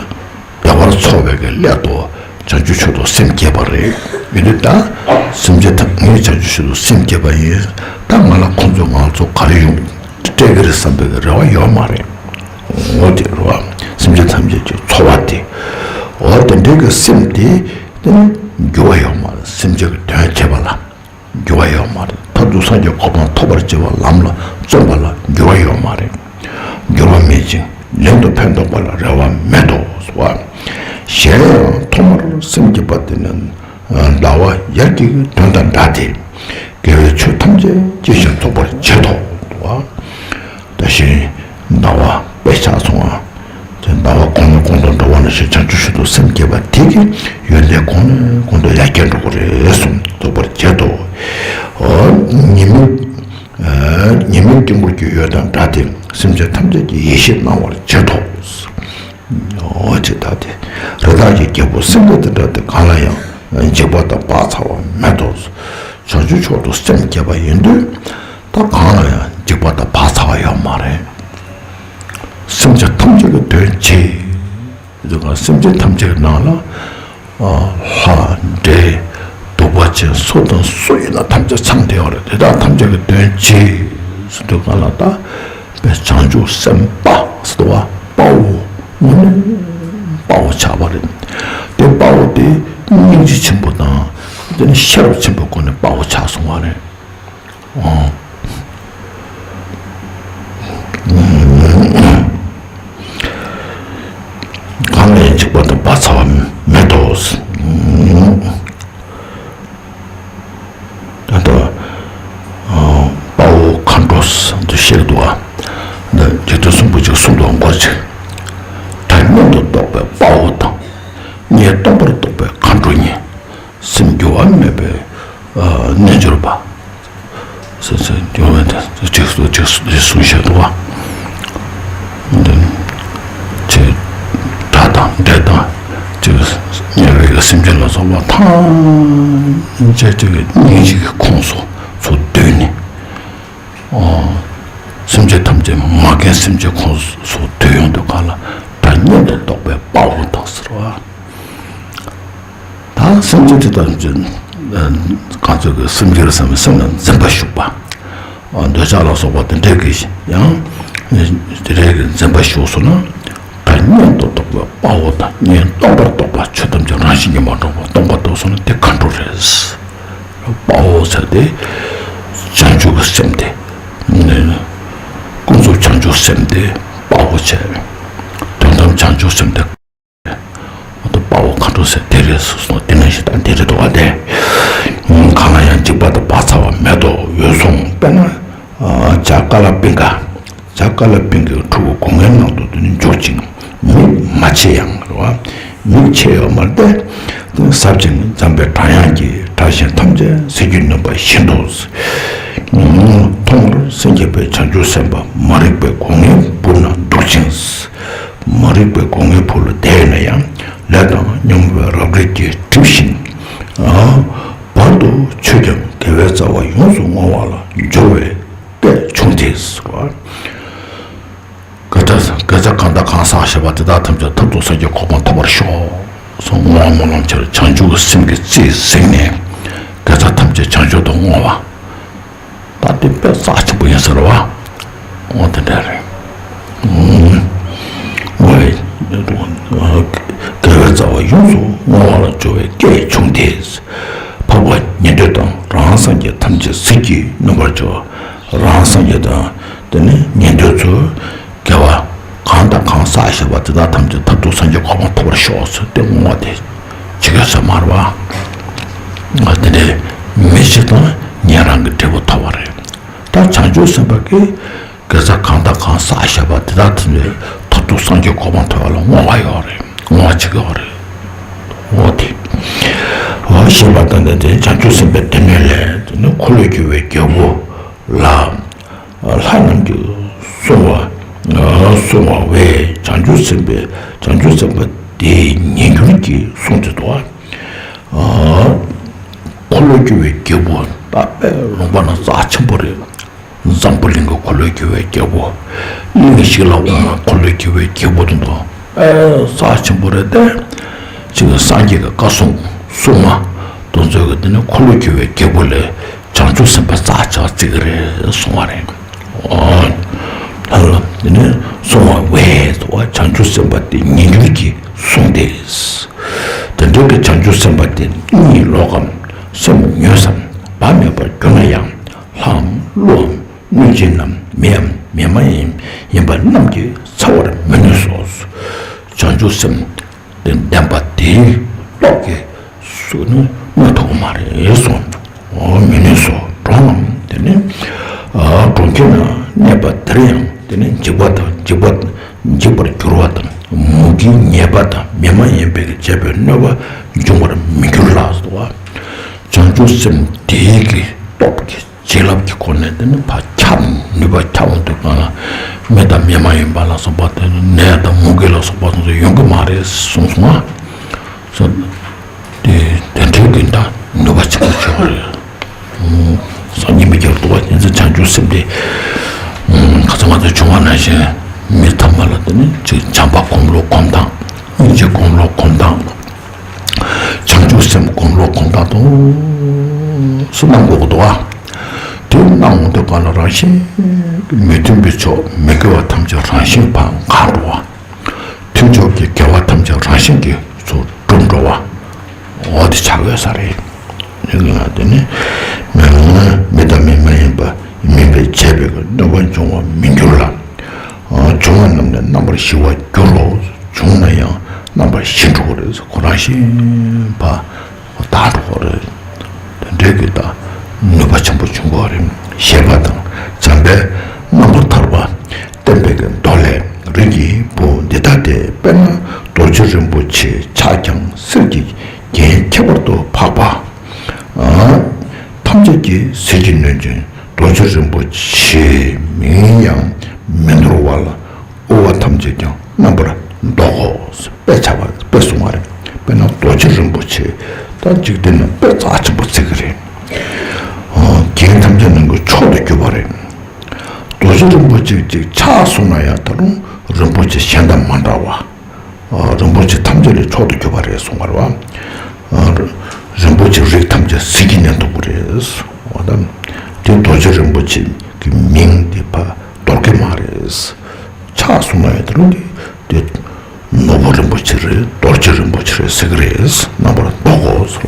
བདེ་བར་འཚོ་བའི་གི་སླད་དུ་བྱང་ཆུབ་མཆོག་ཏུ་སེམས་བསྐྱེད་པ་རེད། ཡིན་དུས་ད་སེམས་ཅན་ཐམས་ངས་བྱང་ཆུབ་མཆོག་ཏུ་སེམས་བསྐྱེད་པ་ཡིན། ད་ང་ལ་ཁོང་ཚོས་ང་ཚོ་ག་རེ་ཡོང་སྤྲད་ཀྱི་རེད་བསམ་པའི་གི་རེ་བ་ཡོད་མ་རེད། འོ་དེ་རེད་བ། སེམས་ཅན་ཐམས་ཅད་ཀྱི་འཚོ་བ་དེ། འོ་དེ་འདྲའི་གི་སེམས་དེ་དེ་ནི་འགྱུར་བ་ཡོད་མ་རེད། སེམས་ཅན་གྱི་དོན་བྱེད་པ་ལ། འགྱུར་བ་ཡོད་མ་རེད། མཐར་ཐུག་སངས་རྒྱས་གོ་འཕང་ཐོབ་པར་བྱེད་པ་ལམ་ལ་བརྩོན་པ་ལ་འགྱུར་བ་ཡོད་མ་རེད། འགྱུར་བ་མེད་ཅིང་ལན་དུ་ཕན་འདོགས་པ་ལ་རེ་བ་མེད་དོ། གཞན་ཡང་ཐོག་མར་སེམས་བསྐྱེད་པ་དེ་ནི་ཟླ་བ་ཡར་གྱི་དོན་དང་འདྲ་སྟེ། དགེ་བའི་ཆོས་ཐམས་ཅད་སྐྱེད་ཅིང་རྫོགས་པར་བྱེད་དོ། ད་བཞིན་ཟླ་བ་དཔེ་ཆ་ཚང་བ། དེ་ཟླ་བ་གོང་ནས་གོང་དུ་འགྲོ་བ་ནང་བཞིན་བྱང་ཆུབ་མཆོག་ཏུ་སེམས་བསྐྱེད་པ་དེ་གིས་ཡོན་ཏན་གོང་ནས་གོང་དུ་ཡར་རྒྱས་འགྲོ་གི་རེད་གསུངས། རྫོགས་པར་བྱེད་དོ། ཉི་མའི་ཉི་མའི་དཀྱིལ་འཁོར་གྱི་འོད་དང་འདྲ་སྟེ། སེམས་ཅན་ཐམས་ཅད་ཀྱི་ཡེ་ཤེས་སྣང་བར་བྱེད་དོ། འོ་ཅི་ལྟ་སྟེ། རི་དྭགས་ཀྱི་རྒྱལ་པོ་སེང་གེ་དང་འདྲ་སྟེ། གང་ལ་ཡང་འཇིགས་པ་དང་བག་ཚ་བ་མེད་དོ། བྱང་ཆུབ་མཆོག་ཏུ་སེམས་བསྐྱེད་པ་ཡིན་དུས། ད་གང་ལ་ཡང་འཇིགས་པ་དང་བག་ཚ་བ་ཡོད་མ་རེད། སེམས་ཅན་ཐམས་ཅད་ཀྱི་དོན་བྱེད། དེ་ག་སེམས་ཅན་ཐམས་ཅད་ཀྱི་ནང་ལ་ལྷ་འདྲེ་གདུག་པ་ཅན་སུ་དང་སུ་ཡིན་ན་ཐམས་ཅད་ཚང་བསྡད་ཡོད་རེད། དེ་དག་ཐམས་ཅད་ཀྱི་དོན་བྱེད་ཟེར་དུས་ག་ལ་ད་དཔེ་བྱང་ཆུབ་སེམས་དཔའ་ཟེར་དུས་དཔའ་བོ་དངོས་གནས་དཔའ་བོ་ཆགས་པ་རེད། དེ་དཔའ་བོ་དེ་སྙིང་རྗེ་ཆེན་པོ་དང་དེ་ནི་ཤེས་རབ་ཆེན་པོའི་སྒོ་ནས་དཔའ་བོ་ཆགས་སོང་བ་རེད། ཨོ། གང་ལ་ཡང་འཇིགས་པ་དང་བག་ཚ་བ་མེད་དོ། ད་ལྟ་དཔའ་བོ་མཁའ་འགྲོ་ཟེར་དུས་ཤེས་འདུག་ཨ། འདི་རྗེ་བཙུན་གསུམ་པོ་ཅིག་གསུང་དུ་འགོར་ཅིག་ད་མངོན་དུ་རྟོགས་པའི་དཔའ་བོ་དང་། ངས་སྟོང་པར་རྟོགས་པའི་མཁའ་འགྲོ་གཉིས། སེམས་འགྱུར་བ་མེད་པའི་རྣལ་འབྱོར་པ། ཟེར་ཟེར་འགྱུར་བ་དང་ཅིག་སུ་ཅིག་སུ་ཅིག་གསུང་བཤད་འདུག་བ། འདི་ཅིག་དགྲ་དང་འདྲེ་དང་ཅིག་དམྱལ་བའི་སེམས་ཅན་ལ་སོགས་པ་ཐམས་ཅད་ཅིག་སྙིང་རྗེའི་ཁོངས་སུ་ཚུར་བསྡུས་ནས། སེམས་ཅན་ཐམས་ཅད་མ་རྒན་སེམས་ཅན་ཁོངས་སུ་བསྡུས་ཡོང་དུས་ག་ལ་དགྲ་ མངོན་དུ་རྟོགས་པའི་དཔའ་བོ་དང་ཟེར་བ། ད་སེམས་ཅན་དེ་དག་གི་གང་ཚོད་ཀྱི་སེམས་ཅན་བསམ་པའི་སེམས་ལ་འཛིན་པ་ཞུགས་པ། འདོད་ཆགས་ལ་སོགས་པ་དེ་འདྲའི་གི་ཡང་དེ་འདྲའི་གི་འཛིན་པ་ཞུགས་སོང་ན། ད་མངོན་དུ་རྟོགས་པའི་དཔའ་བོ་དང་མངོན་སྟོང་པར་རྟོགས་པ་ཆོས་ཐམས་ཅད་རང་བཞིན་གྱིས་མ་གྲུབ་པ་སྟོང་པར་རྟོགས་སོང་ན་དེ་མཁའ་འགྲོ་རེད། དཔའ་བོ་ཟེར་ཏེ། བྱང་ཆུབ་ཀྱི་སེམས་ཏེ། ནི། ཀུན་རྫོབ་བྱང་ཆུབ་སེམས་ཏེ་དཔའ་བོ་བྱས། དོན་དམ་བྱང་ཆུབ་སེམས་ཏེ། དཔའ་བོ་མཁའ་འགྲོ་ཟེར་དེ་རེད་གསུངས་སོང་། དེ་ནང་བཞིན་དང་དེ་རེད་འདུག་བ་སྟེ། གང་ལ་ཡང་འཇིགས་པ་དང་བག་ཚ་བ་མེད་དོ། འོད་སྲུང་དཔེར་ན། བྱ་ཀ་ལ་པིང་ཀ་བྱ་ཀ་ལ་པིང་ཀའི་ཕྲུ་གུ་སྒོ་ངའི་ནང་དུ་དེ་ནི་འཇུག་ཅིང་མིག་མ་ཕྱེ་ཡང་རེད་བ། མིག་ཕྱེ་ཡོད་མ་རེད་དེ། ཟབ་ཅིང་འཇམ་པའི་སྒྲ་དབྱངས་ཀྱིས་སྒྲ་གཞན་ཐམས་ཅད་ཟིལ་གྱིས་གནོན་པ་བཞིན་དུ། མཐོང་བར་སེམས་བསྐྱེད་པའི་བྱང་ཆུབ་སེམས་དཔའ་མ་རིག་པའི་སྒོ་ངའི་སྦུབས་ན་འདུག་ཅིང་། མ་རིག་པའི་སྒོ་ངའི་སྦུབས་ལ་བསྡད་ན་ཡང་ལས་དང་སྙོམས་པའི་རབ་རིབ་ཀྱིས་བསྒྲིབས་ཤིང་། བར་དུ་ཆོད་ཀྱང་དགེ་བའི་རྩ་བ་ཡོངས་སུ་བསྔོ་བ་ལ་སྦྱོར་བའི་སྐད་བྱུང་སྟེ། དགེ་རྩ་དགེ་རྩ་གང་དང་གང་བསགས་བཞག་པ་དེ་དག་ཐམས་ཅད་མཐར་ཐུག་སངས་རྒྱས་གོ་འཕང་ཐོབ་པར་ཤོག་གསུངས། བསྔོ་བ་སྨོན་ལམ་ཁྱེར་བྱང་ཆུབ་ཀྱི་སེམས་ཀྱིས་རྩིས་ཟིན་ནས་དགེ་རྩ་ཐམས་ཅད་བྱང་ཆུབ་ཏུ་བསྔོ་བ། ད་དེ་དཔེ་རྩ་ཆེན་པོ་ཡིན་ཟེར་བ། འོ་དེ་འདྲ་རེད། འོ་ཡ། དགེ་བའི་རྩ་བ་ཡོངས་སུ་བསྔོ་བ་ལ་སྦྱོར་བའི་སྐད་བྱུང་སྟེ། འཕགས་པ་ཉན་ཐོས་དང་རང་སངས་རྒྱས་ཐམས་ཅད་ཟིལ་གྱིས་གནོན་པར་བྱ། རང་སངས་རྒྱས་དང་དེ་ནི་ཉན་ཐོས་ཚོས་དགེ་བ་གང་དང་གང་བསགས་བཞག་པ་དེ་དག་ཐམས་ཅད་མཐར་ཐུག་སངས་རྒྱས་གོ་འཕང་ཐོབ་པར་ཤོག་ཟེར་ཏེ་བསྔོ་བ་དེ་བྱེད་དགོས་ས་མ་རེད་བ། དེ་འདྲའི་མི་ཞིག་དང་ཉན་རང་གི་འབྲས་བུ་ཐོབ་པ་རེད། ད་བྱང་ཆུབ་སེམས་དཔའ་གིས་དགེ་རྩ་གང་དང་གང་བསགས་བཞག་པ་དེ་དག་དེ་ནི་མཐར་ཐུག་སངས་རྒྱས་གོ་འཕང་ཐོབ་པ་ལ་བསྔོ་བ་ཡོད་རེད། བསྔོ་བ་བྱེད་ཀྱི་ཡོད་རེད། འོ་དེ། འོ་ཞེས་པ་དང་ལྡན་ཏེ་བྱང་ཆུབ་སེམས་དཔའི་སྡེ་སྣོད་ལས་དེ་ནི་འཁོར་ལོས་སྒྱུར་བའི་རྒྱལ་པོ་ལ། ལྷ་རྣམས་ཀྱིས་གསུང་བ། གསུང་བ་བས་བྱང་ཆུབ་སེམས་དཔའི་བྱང་ཆུབ་སེམས་དཔའ་དེའི་ཉིས་འགྱུར་གྱིས་གསུངས་ཏེ་འདུག་འཁོར་ལོས་སྒྱུར་བའི་རྒྱལ་པོ་ད་དཔེ་ལུང་པ་ན་རྩ་ཆེན་པོ་རེད། འཛམ་བུ་གླིང་གི་འཁོར་ལོས་སྒྱུར་བའི་རྒྱལ་པོ། གླིང་ཞིག་ལ་འོངས་ན་འཁོར་ལོས་སྒྱུར་བའི་རྒྱལ་པོ་དེ་འདུག་ཨེ་རྩ་ཆེན་པོ་རེད་དེ། ཅིག་སངས་རྒྱས་ཀྱི་བཀའ་གསུང་སྲུང་མ་དེ་ཚོས་ཀྱི་དེ་ནི་འཁོར་ལོས་སྒྱུར་བའི་རྒྱལ་པོ་ལས་བྱང་ཆུབ་སེམས་དཔའ་རྩ་ཆེ་བརྩི་གི་རེད་གསུང་བ་རེད། ཨོ། ལྷ་ལ་དེ་ནི་གསུང་བ་བས་དུ་བ་བྱང་ཆུབ་སེམས་དཔའ་དེ་ཉིས་འགྱུར་གྱིས་གསུངས་ཏེ། དེ་འདྲའི་གི་བྱང་ཆུབ་སེམས་དཔའ་དེ་གཉིད་ལོག་གམ་སེམས་ཉོས་སམ་བག་མེད་པར་གྱུར་ན་ཡང་ལྷའམ་ཀླུའམ་གནོད་སྦྱིན་ནམ་མིའམ་མི་མ་ཡིན་ཡིན་པ་རྣམས་ཀྱིས་འཚེ་བར་མི་ནུས་སོ། བྱང་ཆུབ་སེམས་དེ་ལྡན་པ་དེའི་སྟོབས་ཀྱིས་སུ་ནི་གནོད་ཐུབ་ཀྱི་མ་རེད་གསུངས། འོ་མི་ནུས་སོ། གྲོང་ངམ་དེ་ནི་གྲོང་ཁྱེར་ན་གནས་པ་དེར་ཡང་དེ་ནི་འཇིགས་པ་དང་འཇིགས་པ་འཇིགས་པར་འགྱུར་བ་དང་མུ་གེའི་ཉེས་པ་དང་མི་མ་ཡིན་པའི་བྱས་པའི་གནོད་པ་འབྱུང་བར་མི་འགྱུར་ལགས་སོ། བྱང་ཆུབ་སེམས་དེའི་གི་སྟོབས་ཀྱིས། བྱིན་རླབས་ཀྱི་སྒོ་ནས་དེ་ནི་ཕར་ཁྱབ་ནུས་པ་ཁྱབ་འོང་དུས་གང་ལ་མི་དང་མི་མ་ཡིན་པ་ལ་སོགས་པ་དེ་ནི་ནད་དང་མུ་གེ་ལ་སོགས་པ་སོ་སོ་ཡོང་གི་མ་རེད་གསུངས་སོང་ང་། སོ། དེ་དེ་འདྲའི་གི་ད་ནུས་པ་ཆེན་པོ་ཆེ་བ་རེད། སང་ཉིན་མི་རྒྱབ་འདུག་བ་དེ་ཚོ་བྱང་ཆུབ་སེམས་དེ་ཁ་ཚ་ང་ཚོ་བྱུང་བ་ནང་བཞིན་མི་ཐ་མ་ལ་དེ་ནི་ཅིག་བྱམས་པ་སྒོམ་བློ་སྒོམ་སྟངས་སྙིང་རྗེ་སྒོམ་བློ་སྒོམ་སྟངས། བྱང་ཆུབ་སེམས་སྒོམ་བློ་སྒོམ་སྟངས་དུ་སུ་གནང་དགོས་ཀྱི་འདུག་ཨ། དེ་གནང་འོང་དུས་གང་ལ་རང་བཞིན་མི་མཐུན་པའི་ཕྱོགས་མི་དགེ་བ་ཐམས་ཅད་རང་བཞིན་ཕར་འགག་འགྲོ་བ། མཐུན་ཕྱོགས་ཀྱི་དགེ་བ་ཐམས་ཅད་རང་བཞིན་གྱིས་ཚུར་འགྲུབ་འགྲོ་བ། འོ་དེ་ཆགས་ཡོད་ས་རེད། དེ་ནི་མི་མི་དང་མི་མ་ཡིན་པ་མིན་པའི་བྱས་པའི་གནོད་པ་འབྱུང་བར་མི་འགྱུར་ལ། བྱུང་བ་རྣམས་ནི་རྣམ་པར་ཞི་བར་འགྱུར་རོ། བྱུང་ན་ཡང་རྣམ་པར་ཞི་འགྲོ་གི་རེད། ཁོ་རང་བཞིན་པ་དག་འགྲོ་གི་རེད། དེ་འདྲའི་གི་ད་ནུས་པ་ཆེན་པོ་བྱུང་གི་རེད། ཞེས་པ་དང་བྱམས་པའི་རྣམ་པར་ཐར་པ་བསྟན་པའི་གི་མདོ་ལས། རིགས་ཀྱི་བུ་འདི་ལྟ་སྟེ། དཔེར་ན་རྡོ་རྗེ་རིན་པོ་ཆེ་ཕྱག་རྒྱའམ་གསེར་གྱི་རྒྱན་ཁྱད་པར་དུ་འཕགས་པ་ཐམས་ཅད་ཀྱི་ཟིལ་གྱིས་གནོན་ཅིང་རྡོ་རྗེ་རིན་པོ་ཆེའི་མིང་ཡང་མི་འདོར་བ་ལ། དབུལ་བ་ཐམས་ཅད་ཀྱང་རྣམ་པར་བཟློག་གོ། དཔེ་ཆ་བ་དཔེ་གསུང་བ་རེད། དཔེར་ན་རྡོ་རྗེ་རིན་པོ་ཆེ་ད་འཇིག་རྟེན་ན་དཔེ་རྩ་ཆེན་པོ་བརྩི་གི་རེད། རྒྱན་ཐམས་ཅད་ནང་གི་མཆོག་ཏུ་གྱུར་པ་རེད། རྡོ་རྗེ་རིན་པོ་ཆེ་གཅིག་ཕྱག་སོང་ན་ཡང་ད་རུང་རིན་པོ་ཆེ་གཞན་དང་མ་འདྲ་བ། རིན་པོ་ཆེ་ཐམས་ཅད་ལས་མཆོག་ཏུ་གྱུར་པ་རེད་གསུངས་པ་རེད་བ། རིན་པོ་ཆེ་རིགས་ཐམས་ཅད་ཟིལ་གྱིས་མནན་ཐུབ་པ་རེད། འོ་ད་དེ་རྡོ་རྗེ་རིན་པོ་ཆེ་གི་མིང་དེ་ཕར་འདོར་གི་མ་རེད། ཕྱག་གསུང་ན་ཡང་དེ་རུ་དེ་དེ་ནོར་བུ་རིན་པོ་ཆེ་རེད། རྡོ་རྗེ་རིན་པོ་ཆེ་རེད་ཟེར་གི་རེད། རྣམ་པར་རྟོག་གོ་ཟེར་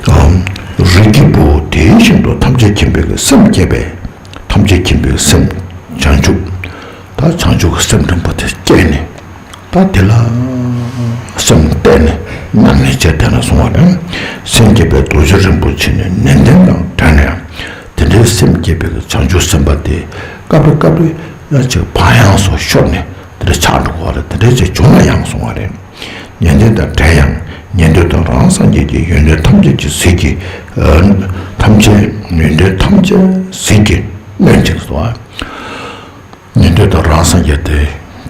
བ། རིགས་ཀྱི་བུ་དེ་བཞིན་དུ་ཐམས་ཅད་མཁྱེན་པའི་སེམས་བསྐྱེད་པས། ཐམས་ཅད་མཁྱེན་པའི་སེམས་བྱང་ཆུབ། ད་བྱང་ཆུབ་ཀྱི་སེམས་རིན་པོ་ཆེ་བསྐྱེད་ནས། ད་དེ་ལ་སེམས་གཏད་ནས་ཉམས་ལེན་བྱས་བསྡད་ན་གསུང་བ་ནི། སེམས་བསྐྱེད་པའི་རྡོ་རྗེ་རིན་པོ་ཆེ་ནི་ནན་ཏན་དང་བྲལ་ནས། དེ་འདྲའི་སེམས་བསྐྱེད་པའི་བྱང་ཆུབ་སེམས་དཔའ་དེ་སྐབས་རེ་སྐབས་རེ་ཡང་ཅིག་བག་ཡངས་སུ་ཤོར་ནས་དེ་འདྲ་ཆགས་འགྲོ་གི་རེད། དེ་འདྲ་ཅིག་བྱུང་ན་ཡང་གསུང་བ་རེད། ཉན་ཐོས་དང་བྲལ་ཡང་ཉན་ཐོས་དང་རང་སངས་རྒྱས་ཀྱི་ཡོན་ཏན་ཐམས་ཅད་ཀྱི་ཟིལ་གྱིས། ཐམས་ཅད་ཡོན་ཏན་ཐམས་ཅད་ཟིལ་གྱིས་གནོན་ཅིང་སོ། ཉན་ཐོས་དང་རང་སངས་རྒྱས་དེ་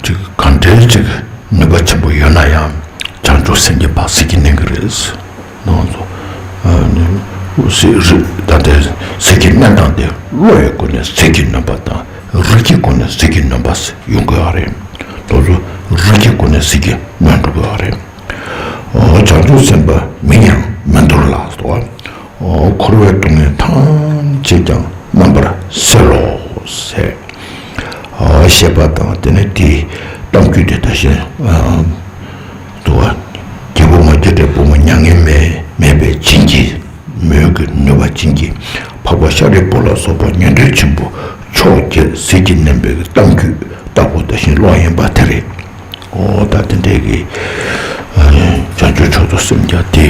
ཅིག་གང་འདྲའི་ཅིག་ནུས་པ་ཆེན་པོ་ཡོད་ན་ཡང་བྱང་ཆུབ་སེམས་ཀྱི་བག་ཟིལ་གྱིས་གནོན་གྱི་རེད། ནང་ཚོ་ཟིལ་རིལ་ད་ལྟའི་ཟིལ་གྱིས་གནོན་སྟངས་དེ་བློ་ཡི་སྒོ་ནས་ཟིལ་གྱིས་གནོན་པ་དང་རིགས་ཀྱི་སྒོ་ནས་ཟིལ་གྱིས་གནོན་པ་ཡོང་གི་ཡོད་རེད། དེ་ཚོ་རིགས་ཀྱི་སྒོ་ནས་ཟིལ་གྱིས་གནོན་འགྲོ་གི་ཡོད་རེད། འོ་བྱང་ཆུབ་སེམས་དཔའ་མིང་ཡང་མི་འདོར་ལགས་སོ། འོ་འཁོར་བའི་སྡུག་བསྔལ་ཐམས་ཅད་ཀྱང་རྣམ་པར་སེལ་ལོ་ཟེར། འོ་ཞེས་པ་དང་དེ་ནས་དེའི་གཏམ་རྒྱུད་དེ་ད་གཞན་དུ་བ། རྒྱལ་པོ་མ་སྐྱེས་དགྲའི་བུ་མོ་མྱ་ངན་མེད་མེད་པའི་བྱིན་གྱིས། མོས་གུས་ནུས་པ་ཅན་གྱི་འཕགས་པ་ཤཱ་རིའི་བུ་ལ་སོགས་པ་ཉན་ཐོས་ཆེན་པོ་མཆོག་བརྒྱད་ཟིལ་གྱིས་མནན་པའི་གཏམ་རྒྱུད་ལྟ་བུ་ད་བཞིན་ཀློག་ཡིན་པ་དེ་རེད། འོ་ད་དེ་འདྲའི་གི་བྱང་ཆུབ་མཆོག་ཏུ་སེམས་བསྐྱེད་དེ་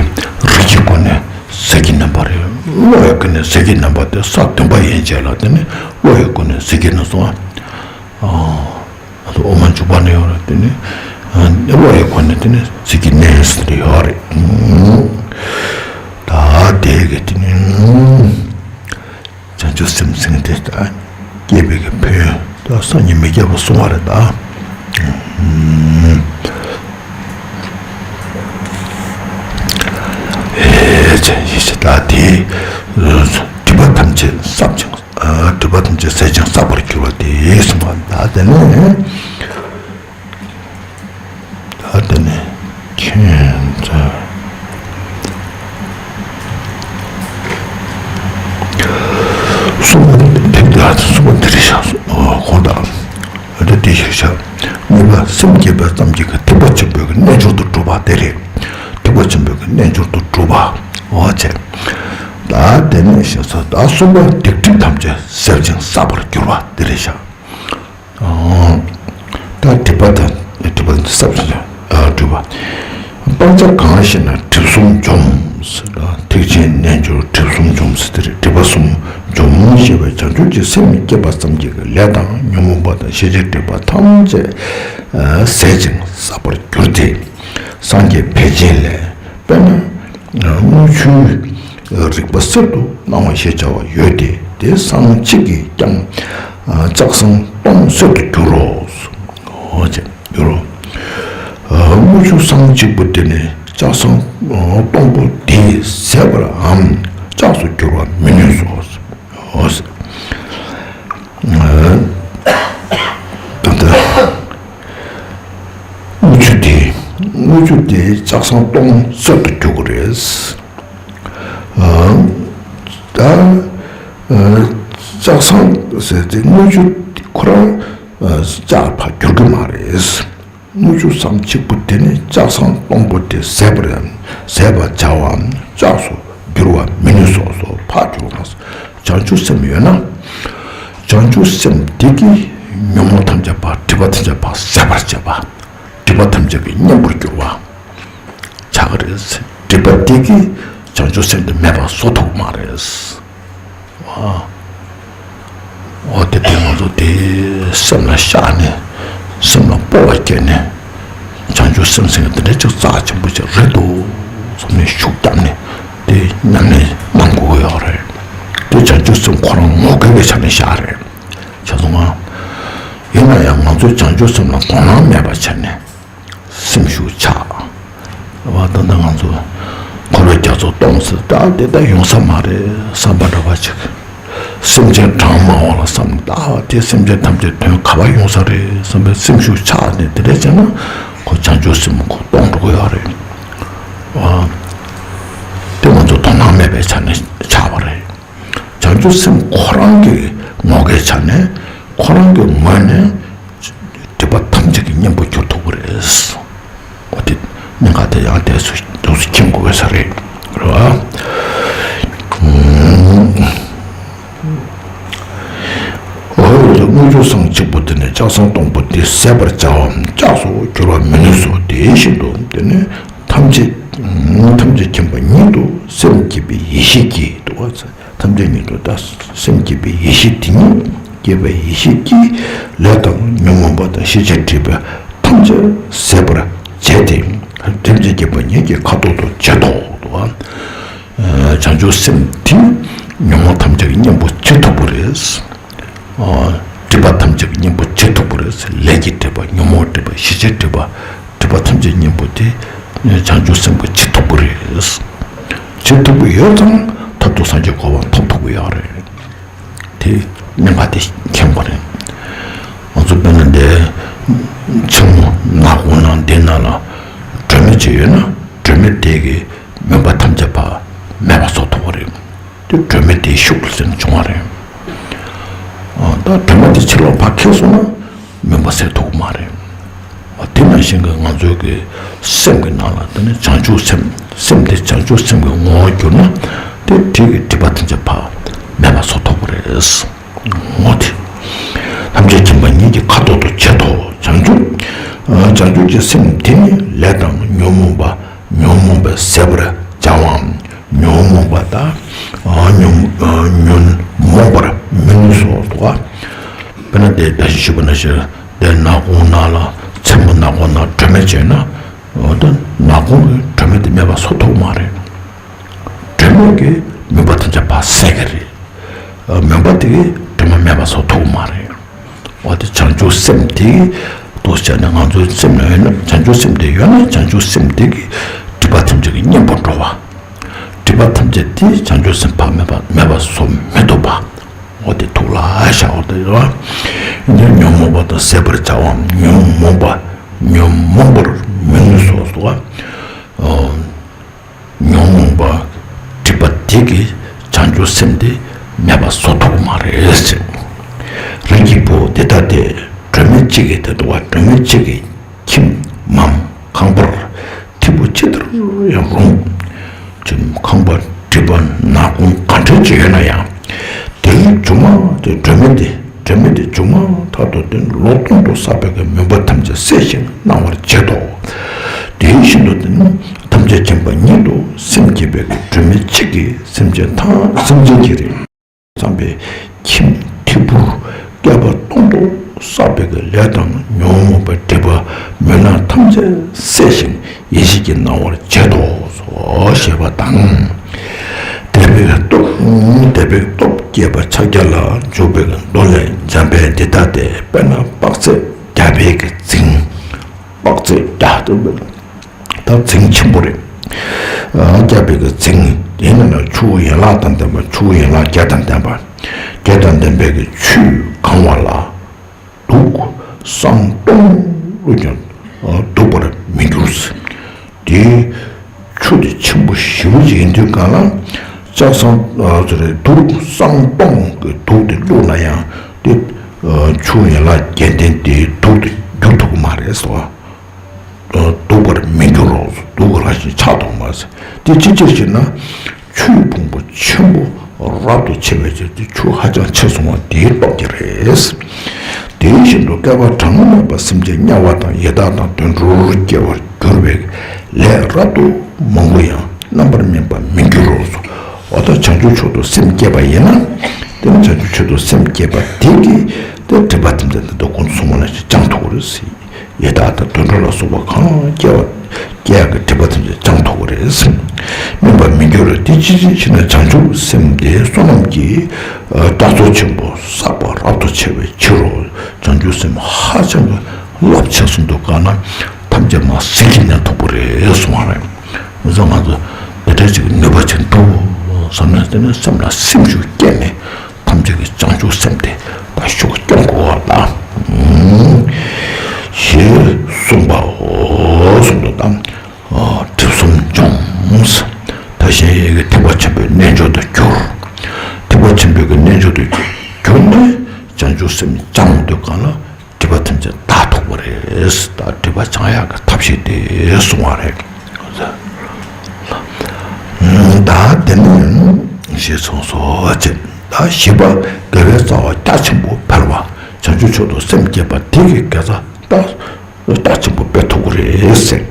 རིགས་ཀྱི་སྒོ་ནས་ཟིལ་གྱིས་མནན་པ་རེད། བློ་ཡི་སྒོ་ནས་ཟིལ་གྱིས་མནན་པ་དེ་ས་བདུན་པ་ཡན་ཆད་ལ་དེ་ནི་བློ་ཡི་སྒོ་ནས་ཟིལ་གྱིས་མནན་སོང་ཨ། ང་ཚོ་དབུ་མ་འཇུག་པ་ནས་ཡོང་ར་དེ་ནི་བློ་ཡི་སྒོ་ནས་དེ་ནི་ཟིལ་གྱིས་མནན་ཟེར་ཡོད་རེད། ད་དེ་གི་དེ་ནི་བྱང་ཆུབ་སེམས་ཟེར་དེ་ད་སྐྱེས་པའི་གི་ཕན་ཡོན་ད་སངས་རྒྱས་མི་སྐྱེ་བ་གསུང་བ་རེད་ད། ཨེ་ཅེ་ཡེ་ཅེ་ད་དེ་སྒྲིབ་པ་ཐམས་ཅད་བསྲབས་ཅིང་། སྒྲིབ་པ་ཐམས་ཅད་ཟད་ཅིང་བསྲབས་པར་གྱུར་པ་དེ་གསུངས་པ། ད་དེ་ནས་ད་དེ་ནས་ཁྱེད་ཚོ་གསུམ་པ་དེ་དེ་གསུམ་པ་དེ་རེད་ཤག་གོང་དང་། འོ་དེ་དེ་ཤག་ཤག་གཉིས་པ་སེམས་བསྐྱེད་པ་ཙམ་གྱིས་ཀྱི་ཐེག་པ་ཆེན་པོའི་གི་རྣལ་འབྱོར་དུ་གྲུབ་པ་དེ་རེད། ཐེག་པ་ཆེན་པོའི་གི་རྣལ་འབྱོར་དུ་གྲུབ་པ། འོ་ཅེ། ད་དེ་ནས་ཤེས་སོ། ད་གསུམ་པ་སྡིག་སྒྲིབ་ཐམས་ཅད་ཟད་ཅིང་བསྲབས་པར་གྱུར་པ་དེ་རེད་ཤག་ད་སྒྲིབ་པ་དང་སྒྲིབ་པ་བསྲབས་ཅིང་སྒྲིབ་པ། སྤང་བྱ་གང་ཞེ་ན་སྒྲིབ་གསུམ་འཇོམས། ཐེག་ཆེན་རྣལ་འབྱོར་སྒྲིབ་གསུམ་འཇོམས་ཟེར་དེ་རེད། སྒྲིབ་པ་གསུམ་འཇོམས་ཞེས་པའི་བྱང་ཆུབ་ཀྱི་སེམས་བསྐྱེད་པ་ཙམ་གྱིས་ལས་དང་ཉོན་མོངས་པ་དང་ཤེས་བྱའི་སྒྲིབ་པ་ཐམས་ཅད་ཟད་ཅིང་བསྲབས་པར་གྱུར་ཏེ། སངས་རྒྱས་ཕལ་ཆེར་ལས། དཔེར་ན། དངུལ་ཆུའི་རིག་པ་གསེར་དུ་སྣང་བ་ཞེས་བྱ་བ་ཡོད་དེ། དེ་སྲང་གཅིག་གིས་ཀྱང་ལྕགས་སྲང་སྟོང་གསེར་དུ་འགྱུར་རོ། འོ་ཅེ་འགྱུར་རོ། དངུལ་ཆུ་སྲང་གཅིག་པོ་དེ་ནི་ལྕགས་སྲང་སྟོང་པོ་དེས་ཟད་པར་འམ་ལྕགས་སུ་འགྱུར་བར་མི་ནུས་སོ། འོ་ཟེར། ད་ལྟ་དངུལ་ཆུ་དེ་དངུལ་ཆུ་དེ་ལྕགས་སྲང་སྟོང་གསེར་དུ་འགྱུར་གྱི་རེད། ད་ལྕགས་སྲང་ཟེར་དེ་དངུལ་ཆུ་ཁོ་རང་ལྕགས་ཕར་འགྱུར་གྱི་མ་རེད། དངུལ་ཆུ་སྲང་གཅིག་པོ་དེ་ནི་ལྕགས་སྲང་སྟོང་པོ་དེ་ཟད་པར་ཟད་པར་བྱ་བའམ་ལྕགས་སུ་འགྱུར་བར་མི་ནུས་སོ་སོ་ཕར་འགྱུར་བ། བྱང་ཆུབ་སེམས་ཡོད་ན། བྱང་ཆུབ་སེམས་དེ་གིས་ཉོན་མོངས་ཐམས་ཅད་པ་སྒྲིབ་པ་ཐམས་ཅད་པ་ཟད་པར་བྱེད་པ། སྒྲིབ་པ་ཐམས་ཅད་ཀྱི་གཉེན་པོར་གྱུར་པ། ཆགས་ཀྱི་རེད། སྒྲིབ་པ་དེ་གིས་བྱང་ཆུབ་སེམས་དེ་མེད་པར་བཟོ་ཐུབ་མ་རེད། འོ་དེ་དེ་ང་ཚོ་དེ་སེམས་ལ་བཞག་ནས་སེམས་ལ་སྤོབས་པ་སྐྱེས་ནས་བྱང་ཆུབ་སེམས་ཟེར་མཁན་དེ་འདྲ་ཅིག་རྩ་ཆེན་པོ་ཅིག་རེད་འདུག་བསམ་ནས་ཤུགས་བརྒྱབ་ནས་དེ་ཉམས་ལེན་གནང་དགོས་ཀྱི་ཡོད་རེད། དེ་བྱང་ཆུབ་སེམས་ཁོ་རང་ངོ་རྒོལ་བའི་ཆ་ནས་བཞག་རེད། བྱས་ཙང་ཡིན་ན་ཡང་ང་ཚོ་བྱང་ཆུབ་སེམས་ལ་དོ་སྣང་མེད་པ་བྱས་ནས། སེམས་ཤུགས་ཆག་བ་ད་ལྟ་ང་ཚོ་འཁོར་བའི་རྒྱ་མཚོ་སྟོངས་ཟེར་ད་དེ་ད་ཡོང་ས་མ་རེད་བསམ་པ་འདྲ་བ་ཅིག་སེམས་ཅན་གྲངས་མང་བ་ལ་བསམ་ད་དེ་སེམས་ཅན་ཐམས་ཅད་དོན་ག་བ་ཡོང་ས་རེད་བསམ་པའི་སེམས་ཤུགས་ཆག་ནས་དེ་འདྲ་བྱས་ན་ཁོ་ བྱང་ཆུབ་སེམས་ཁོ་སྟོང་འགྲོ་གི་ཡོད་རེད། ཨ། དེ་ང་ཚོ་དོ་སྣང་མེད་པའི་ཆ་ནས་ཆགས་པ་རེད། བྱང་ཆུབ་སེམས་ཁོ་རང་གི་ངོ་སྐལ་ཆ་ནས་ཁོ་རང་གི་ངོས་ནས་སྒྲིབ་པ་ཐམས་ཅད་ཀྱི་གཉེན་པོ་གྱུར་ཐུབ་ཀྱི་རེད། འོ་དེ་གནད་འགག་དེ་ཡང་དེ་སུ་དུ་སུ་མཁྱེན་དགོས་པའི་ས་རེད། རེད་བ། འོ་དངུལ་ཆུ་སྲང་གཅིག་པོ་དེ་ནས་ལྕགས་སྲང་སྟོང་པོ་དེ་ཟད་པར་བྱ་བའམ་ལྕགས་སུ་འགྱུར་བར་མི་ནུས་སོ། དེ་བཞིན་དུ་དེ་ནས་ཐམས་ཅད་ཐམས་ཅད་མཁྱེན་པ་ཉིད་དུ་སེམས་བསྐྱེད་པའི་ཡེ་ཤེས་ཀྱིས་འདུག་བ། ཐམས་ཅད་ཉིད་དུ་ད་སེམས་བསྐྱེད་པའི་ཡེ་ཤེས་དེ་ཉིད་བསྐྱེད་པའི་ཡེ་ཤེས་ཀྱིས་ལས་དང་ཉོན་མོངས་པ་དང་ཤེས་བྱའི་སྒྲིབ་པ་ཐམས་ཅད་ཟད་པར་བྱས་ཏེ། ཐམས་ཅད་མཁྱེན་པ་ཉིད་ཀྱི་ཁ་དོག་ཏུ་བྱེད་དོ། བྱང་ཆུབ་སེམས་དེ་ཉོན་མོངས་ཐམས་ཅད་ཀྱི་གཉེན་པོ་བྱེད་ཐུབ་པ་རེད། སྒྲིབ་པ་ཐམས་ཅད་ཀྱི་གཉེན་པོ་བྱེད་ཐུབ་པ་རེད། ལས་ཀྱི་སྒྲིབ་པ། ཉོན་མོངས་སྒྲིབ་པ། ཤེས་བྱའི་སྒྲིབ་པ། སྒྲིབ་པ་ཐམས་ཅད་གཉེན་པོ་དེ་བྱང་ཆུབ་སེམས་ཀྱིས་བྱེད་ཐུབ་པ་རེད། བྱེད་ཐུབ་པ་ཡོད་ཙང་མཐར་ཐུག་སངས་རྒྱས་གོ་འཕང་ཐོབ་ཐུབ་པ་ཡོད་རེད། དེ་གནད་འགག་དེ་མཁྱེན་དགོས་རེད། ང་ཚོ་དཔེར་ན་འདི་ཕྱི་མོ་ནག་ཁུང་ནང་འདི་ནང་ལ་སྒྲོན་མེ་ཅིག་ཡོད་ན་སྒྲོན་མེ་དེ་གིས་མུན་པ་ཐམས་ཅད་ཕར་མེད་པ་བཟོ་ཐུབ་པ་རེད། དེ་སྒྲོན་མེ་དེའི་ཤུགས་ལ་བརྟེན་ནས་བྱུང་བ་རེད། ཨ། ད་སྒྲོན་མེ་དེ་ཕྱི་ལོགས་ཕར་འཁྱེར་སོང་ན་མུན་པ་སེལ་ཐུབ་ཀྱི་མ་རེད། ཨ། དེ་ནང་བཞིན་གྱི་ང་ཚོའི་གི་སེམས་ཀྱི་ནང་ལ་དེ་ནི་བྱང་ཆུབ་སེམས། སེམས་དེ་བྱང་ཆུབ་སེམས་ཀྱི་ངོ་བོར་གྱུར་ན་དེ་དེ་གི་སྒྲིབ་པ་ཐམས་ཅད་ཕར་མེད་པ་བཟོ་ཐུབ་ཀྱི་རེད། ངོ་། དེ་ཐམས་ཅད་མཁྱེན་པ་ཉིད་ཀྱི་ཁ་དོག་ཏུ་བྱེད་དོ། བྱང་ཆུབ། ཨ། བྱང་ཆུབ་ཀྱི་སེམས་དེ་ནི་ལས་དང་ཉོན་མོངས་པ། ཉོན་མོངས་པ་ཟད་པར་བྱ་བའམ། ཉོན་མོངས་པ་དང་། ཨ། ཉོན། ཨ། ཉོན་མོངས་པར་མི་ནུས་སོ། དཔེར་ན་དེ་ད་ཞུས་པ་ནང་བཞིན་དེ་ནག་ཁུང་ནང་ལ་མཚན་མོ་ནག་ཁུང་ནང་སྒྲོན་མེ་བྱས་ན། འོ་ད་ནག་ཁུང་གི་སྒྲོན་མེ་དེ་མེད་པ་བཟོ་ཐུབ་མ་རེད། སྒྲོན་མེ་གིས་མུན་པ་དེ་ཚོ་ཕར་སེལ་གི་རེད། མུན་པ་དེ་གིས་སྒྲོན་མེ་མེད་པ་བཟོ་ཐུབ་མ་རེད། འོ་དེ་བྱང་ཆུབ་སེམས་དེ་གིས་འདུག་བྱས་ན་ང་ཚོའི་སེམས་ལ་ཡོད་ན། བྱང་ཆུབ་སེམས་དེ་ཡོད་ན་བྱང་ཆུབ་སེམས་དེ་གིས་སྒྲིབ་པ་ཐམས་ཅད་ཀྱི་གཉེན་པོར་འགྲོ་བ། སྒྲིབ་པ་ཐམས་ཅད་དེ་བྱང་ཆུབ་སེམས་ཕར་མེད་པ་མེད་པ་བཟོ་མི་ཐུབ་པ། འོ་དེ་ཐུགས་ལ་བཞག་པ་དེ་རེད་བ། ཉོན་མོངས་པ་དང་ཟད་པར་བྱ་བའམ། ཉོན་མོངས་པ། ཉོན་མོངས་པར་མི་ནུས་སོ། སོ། ཨ། ཉོན་མོངས་པ་སྒྲིབ་པ་དེ་གིས་བྱང་ཆུབ་སེམས་དེ་མེད་པ་བཟོ་ཐུབ་ཀྱི་མ་རེད་ཟེར། རིགས་ཀྱི་བུ་འདི་ལྟ་སྟེ། སྒྲོན་མེ་གཅིག་གིས་དེ་འདུག་བ། སྒྲོན་མེ་གཅིག་གིས་ཁྱིམ་མམ་ཁང་པར་ཐིགས་པོ་ཅི་ལྟར་ཡང་རུང་། ཁྱིམ་ཁང་པ་སྒྲིབ་པ་ནག་ཁུང་ག་འདྲ་ཅིག་ཡོད་ན་ཡང་། དེའི་མཇུག་མ་དེ་སྒྲོན་མེ་དེ། སྒྲོན་མེ་དེ་མཇུག་མ་མཐར་ཐུག་དེ་ལོ་སྟོང་དུ་བསགས་པའི་གི་མུན་པ་ཐམས་ཅད་སེལ་ཞིང་སྣང་བར་བྱེད་དོ། དེ་བཞིན་དུ་དེ་ནི་ཐམས་ཅད་མཁྱེན་པ་ཉིད་དུ་སེམས་བསྐྱེད་པའི་གི་སྒྲོན་མེ་གཅིག་གིས་སེམས་ཅན་ཐམས། སེམས་ཅན་གྱི་རིགས་བསམ་པའི་ཁྱིམ་ཐིགས་པོ་བསྐལ་པ་སྟོང་དུ་བསགས་པའི་གི་ལས་དང་ཉོན་མོངས་པའི་སྒྲིབ་པ་མུན་ནག་ཐམས་ཅད་སེལ་ཞིང་ཡེ་ཤེས་ཀྱི་སྣང་བར་བྱེད་དོ། ཞེས་པ་དང་། དད་པའི་སྟོབས། དད་པའི་སྟོབས་བསྐྱེད་པ་ཕྱག་རྒྱ་ལ་འཇུག་པའི་མདོ་ལས། འཇམ་དཔལ་འདི་ལྟ་སྟེ། དཔེར་ན་དཔག་ཚད་བརྒྱ་པའི་གི་རྫིང་། དཔག་ཚད་བརྒྱ་ལྟ་བུ་ད་རྫིང་ཆེན་པོ་རེད། བརྒྱ་པའི་གི་རྫིང་། དེ་ནི་ཆུ་བོ་ཡན་ལག་དང་ལྡན་པ། ཆུ་བོ་ཡན་ལག་བརྒྱ་དང་ལྡན་པ། བརྒྱ་དང་ལྡན་པའི་གི་ཆུས་གང་བ་ལ། དུག་སྲང་སྟོང་བླུགས་ཀྱང་ལྡུག་པར་མི་འགྱུར། དེའི་ཆུ་དེ་ཆེན་པོ་ཞེ་པོ་ཅིག་ཡིན་དུས་གང་ལ། ལྕགས་སྲང་། ཨ། ཟེར་རེད། དུག་སྲང་སྟོང་གི་དུག་དེ་བླུགས་ན་ཡང་དེ། ཨ། ཆུ་ཡན་ལག་བརྒྱད་ལྡན་དེའི་དུག་དེ་འགྱུར་ཐུབ་ཀྱི་མ་རེད་ཟེར་བ། ལྡུག་པར་མི་འགྱུར་རོ། དུག་གི་རང་བཞིན་ཆགས་ཐུབ་མ་ཟེར། དེ་ཅི་ཕྱིར་ཞེ་ན། ཆུའི་ཕུང་པོ་ཆེན་པོ་རབ་ཏུ་ཕྱེ་བའི་ཕྱིར་ཏེ། ཆུ་ཧ་ཅང་ཆེ་སོང་བ་དེའི་སྟོབས་ཀྱིས་རེད། དེ་བཞིན་དུ་བསྐལ་པ་གྲངས་མེད་པ་སེམས་ཅན་དམྱལ་བ་དང་ཡི་དྭགས་དང་དུད་འགྲོར་སྐྱེ་བར་འགྱུར་བའི་ལས་རབ་ཏུ་མང་པོ་ཡང་རྣམ་པར་སྨིན་པར་མི་འགྱུར་རོ། འོ་ད་བྱང་ཆུབ་མཆོག་ཏུ་སེམས་བསྐྱེད་པ་ཡིན་ན། དེ་ནི་བྱང་ཆུབ་མཆོག་ཏུ་སེམས་བསྐྱེད་པ་དེ་གིས་དེ་སྒྲིབ་པ་ཐམས་ཅད་འདི་དག་ཀུན་སོང་བ་ལ་ཞིག་སྦྱང་ཐུབ་ཀྱི་རེད་ཟེར། ཡི་དྭགས་དང་དུད་འགྲོ་ལ་སོགས་པ་གང་སྐྱེ་བ་སྐྱེ་ཡག་གི་སྒྲིབ་པ་ཐམས་ཅད་སྦྱང་ཐུབ་ཀྱི་རེད། སྨིན་པར་མི་འགྱུར་རོ། དེ་ཅི་ཕྱིར་ཞེ་ན། བྱང་ཆུབ་སེམས་དེ་བསོད་ནམས་ཀྱི་རྟགས་ཚོགས་ཆེན་པོ་བསགས་པ་རབ་ཏུ་ཕྱེ་བའི་ཕྱིར་རོ། བྱང་ཆུབ་སེམས་ཧ་ཅང་གི་རླབས་ཆེ་སོང་དུས་གང་ན་ཐམས་ཅད་མར་ཟིལ་གྱིས་མནན་ཐུབ་ཀྱི་རེད་གསུངས་པ་རེད། འོ་ཙང་ང་ཚོ་འདི་འདྲ་ཅིག་ནུས་པ་ཅིག་འདུག་བསམ་ན། དེ་ནས་སེམས་ལ་སེམས་ཤུགས་བསྐྱེད་ནས། ཐམས་ཅད་ཀྱི་བྱང་ཆུབ་སེམས་དེ་ད་ཤུགས་སྐྱོང་དགོས་པ་དང་། ཞེས་གསུངས་པའོ། གསུངས་འདུག་གམ། ཨ། སྒྲིབ་གསུམ་སྦྱོང་། ད་གཞན་ཡི་གི་ཐེག་པ་ཆེན་པོའི་རྣལ་འབྱོར་དུ་གྱུར། ཐེག་པ་ཆེན་པོའི་གི་རྣལ་འབྱོར་དུ་གྱུར་ནས་བྱང་ཆུབ་སེམས་སྦྱང་དུས་གང་ལ་སྒྲིབ་པ་ཐམས་ཅད་དག་ཐུབ་པ་རེད། ད་སྒྲིབ་པ་སྦྱང་ཡག་གི་ཐབས་ཤེས་དེ་གསུང་བ་རེད། ད་དེ་ནས་ཞེས་གསུངས་སོ། ཅེས། ད་བཞི་པ་དགེ་བའི་རྩ་བ་རྒྱ་ཆེན་པོ་འཕེལ་བ། བྱང་ཆུབ་མཆོག་ཏུ་སེམས་བསྐྱེད་པ་དེ་གི་དགེ་རྩ་ད་རྒྱ་ཆེན་པོ་སྤེལ་ཐུབ་ཀྱི་རེད་ཟེར།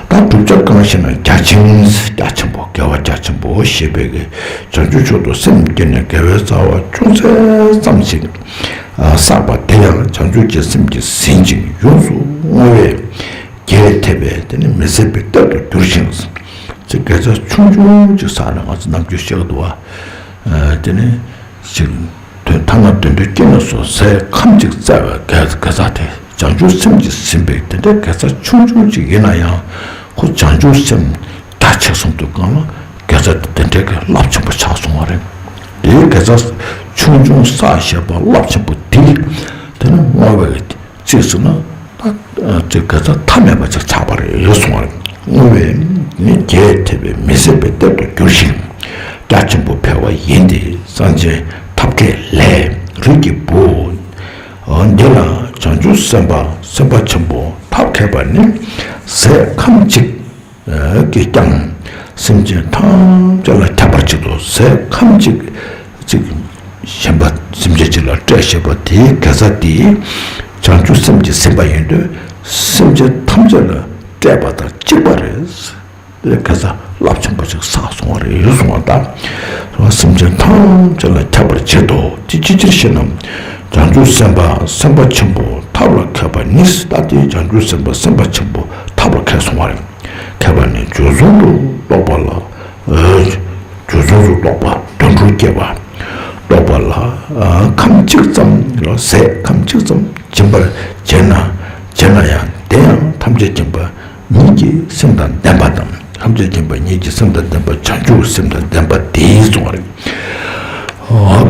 ད་བསྒྲུབ་བྱ་གང་ཞེ་ན་རྒྱ་ཆེན། རྒྱ་ཆེན་པོ། དགེ་བ་རྒྱ་ཆེན་པོ་ཞེས་པའི་གི་བྱང་ཆུབ་མཆོག་ཏུ་སེམས་བསྐྱེད་ནས་དགེ་བའི་རྩ་བ་ཅུང་ཟད་ཙམ་ཞིག་བསགས་པ་དེ་ཡང་བྱང་ཆུབ་ཀྱི་སེམས་ཀྱིས་ཟིན་ཅིང་ཡོངས་སུ་བསྔོ་བས་རྒྱས་ཐེབས་པས་དེ་ནི་མི་ཟད་པའི་གཏེར་དུ་གྱུར་ཞིང་། ཅིག་དགེ་རྩ་ཆུང་ཆུང་ཅིག་བསགས་ན། ང་ཚོ་ནམ་རྒྱུན་བཤད་ཀྱི་འདུག་བ། དེ་ནི་ཅིག་དོན་ཐ་ན་དུད་འགྲོའི་སྐྱེ་གནས་སུ་ཟས་ཁམ་གཅིག་བཙལ་བའི་དགེ་དགེ་རྩ་དེ། བྱང་ཆུབ་སེམས་ཀྱིས་ཟིན་པའི་དེ་འདྲའི་དགེ་རྩ་ཆུང་ཆུང་ཅིག་ཡིན་ན་ཡང་། ཁོ་བྱང་ཆུབ་སེམས་རྒྱ་ཆེ་སོང་དུས་གང་ལ་དགེ་རྩ་དེ་དེ་འདྲའི་གི་རླབས་ཆེན་པོ་ཆགས་སོང་བ་རེད། དེའི་དགེ་རྩ་ཆུང་ཆུང་བསགས་བཞག་པ་རླབས་ཆེན་པོ་དེ། དེ་ནི་བསྔོ་བའི་ཅིག་ཟེར་ན། ད་ཅིག་དགེ་རྩ་མཐའ་མེད་པ་ཅིག་ཆགས་པ་རེད་གསུང་བ་རེད། བསྔོ་བས་ནི་རྒྱས་ཐེབས་པས་མི་ཟད་པའི་གཏེར་དུ་གྱུར་ཞིང་། རྒྱ་ཆེན་པོ་འཕེལ་བ་ཡིན་ཏེ། སངས་རྒྱས་ཐབས་མཁས་ལས་རིགས་ཀྱི་བུ། འདི་ལ་བྱང་ཆུབ་སེམས་དཔའ་སེམས་དཔའ་ཆེན་པོ་ཐབས་མཁས་པ་ནི། ཟས་ཁམ་གཅིག་གིས་ཀྱང་སེམས་ཅན་ཐམས་ཅད་ལ་ཁྱབ་པར་བྱེད་དོ། ཟས་ཁམ་གཅིག་ཅིག་གཞན་པ་སེམས་ཅན་གཅིག་ལ་སྤྲད་བྱེད་པ་དེའི་དགེ་རྩ་དེ་བྱང་ཆུབ་སེམས་ཀྱིས་ཟིན་པ་ཡིན་དུས། སེམས་ཅན་ཐམས་ཅད་ལ་སྤྲད་པ་དང་གཅིག་པ་རེད། དེ་དགེ་རྩ་རླབས་ཆེན་པོ་ཞིག་བསགས་སོང་བ་རེད་གསུང་བ་དང་། སེམས་ཅན་ཐམས་ཅད་ལ་ཁྱབ་པར་བྱེད་དོ། དེ་ཅི་ཕྱིར་ཞེ་ན། བྱང་ཆུབ་སེམས་དཔའ་སེམས་དཔའ་ཆེན་པོ་ཐབས་ལ་མཁས་པ་ནི། ད་དེ་བྱང་ཆུབ་སེམས་དཔའ་སེམས་དཔའ་ཆེན་པོ་ཐབས་ལ་མཁས་སོང་བ་རེད། མཁས་པ་ནི་འཇུ་བཟུང་དུ་གཏོགས་པ་ལ། འཇུ་བཟུང་དུ་གཏོགས་པ་དུད་འགྲོ་སྐྱེ་བ་གཏོགས་པ་ལ། ཁམ་གཅིག་ཙམ་ལ། ཟས་ཁམ་གཅིག་ཙམ་སྦྱིན་པར་བྱེད་ན། བྱེད་ན་ཡང་དེ་ཡང་ཐམས་ཅད་མཁྱེན་པ་ཉིད་ཀྱི་སེམས་དང་ལྡན་པ་དང་། ཐམས་ཅད་མཁྱེན་པ་ཉིད་ཀྱི་སེམས་དང་ལྡན་པ། བྱང་ཆུབ་སེམས་དང་ལྡན་པ་དེའི་གསུང་བ་རེད།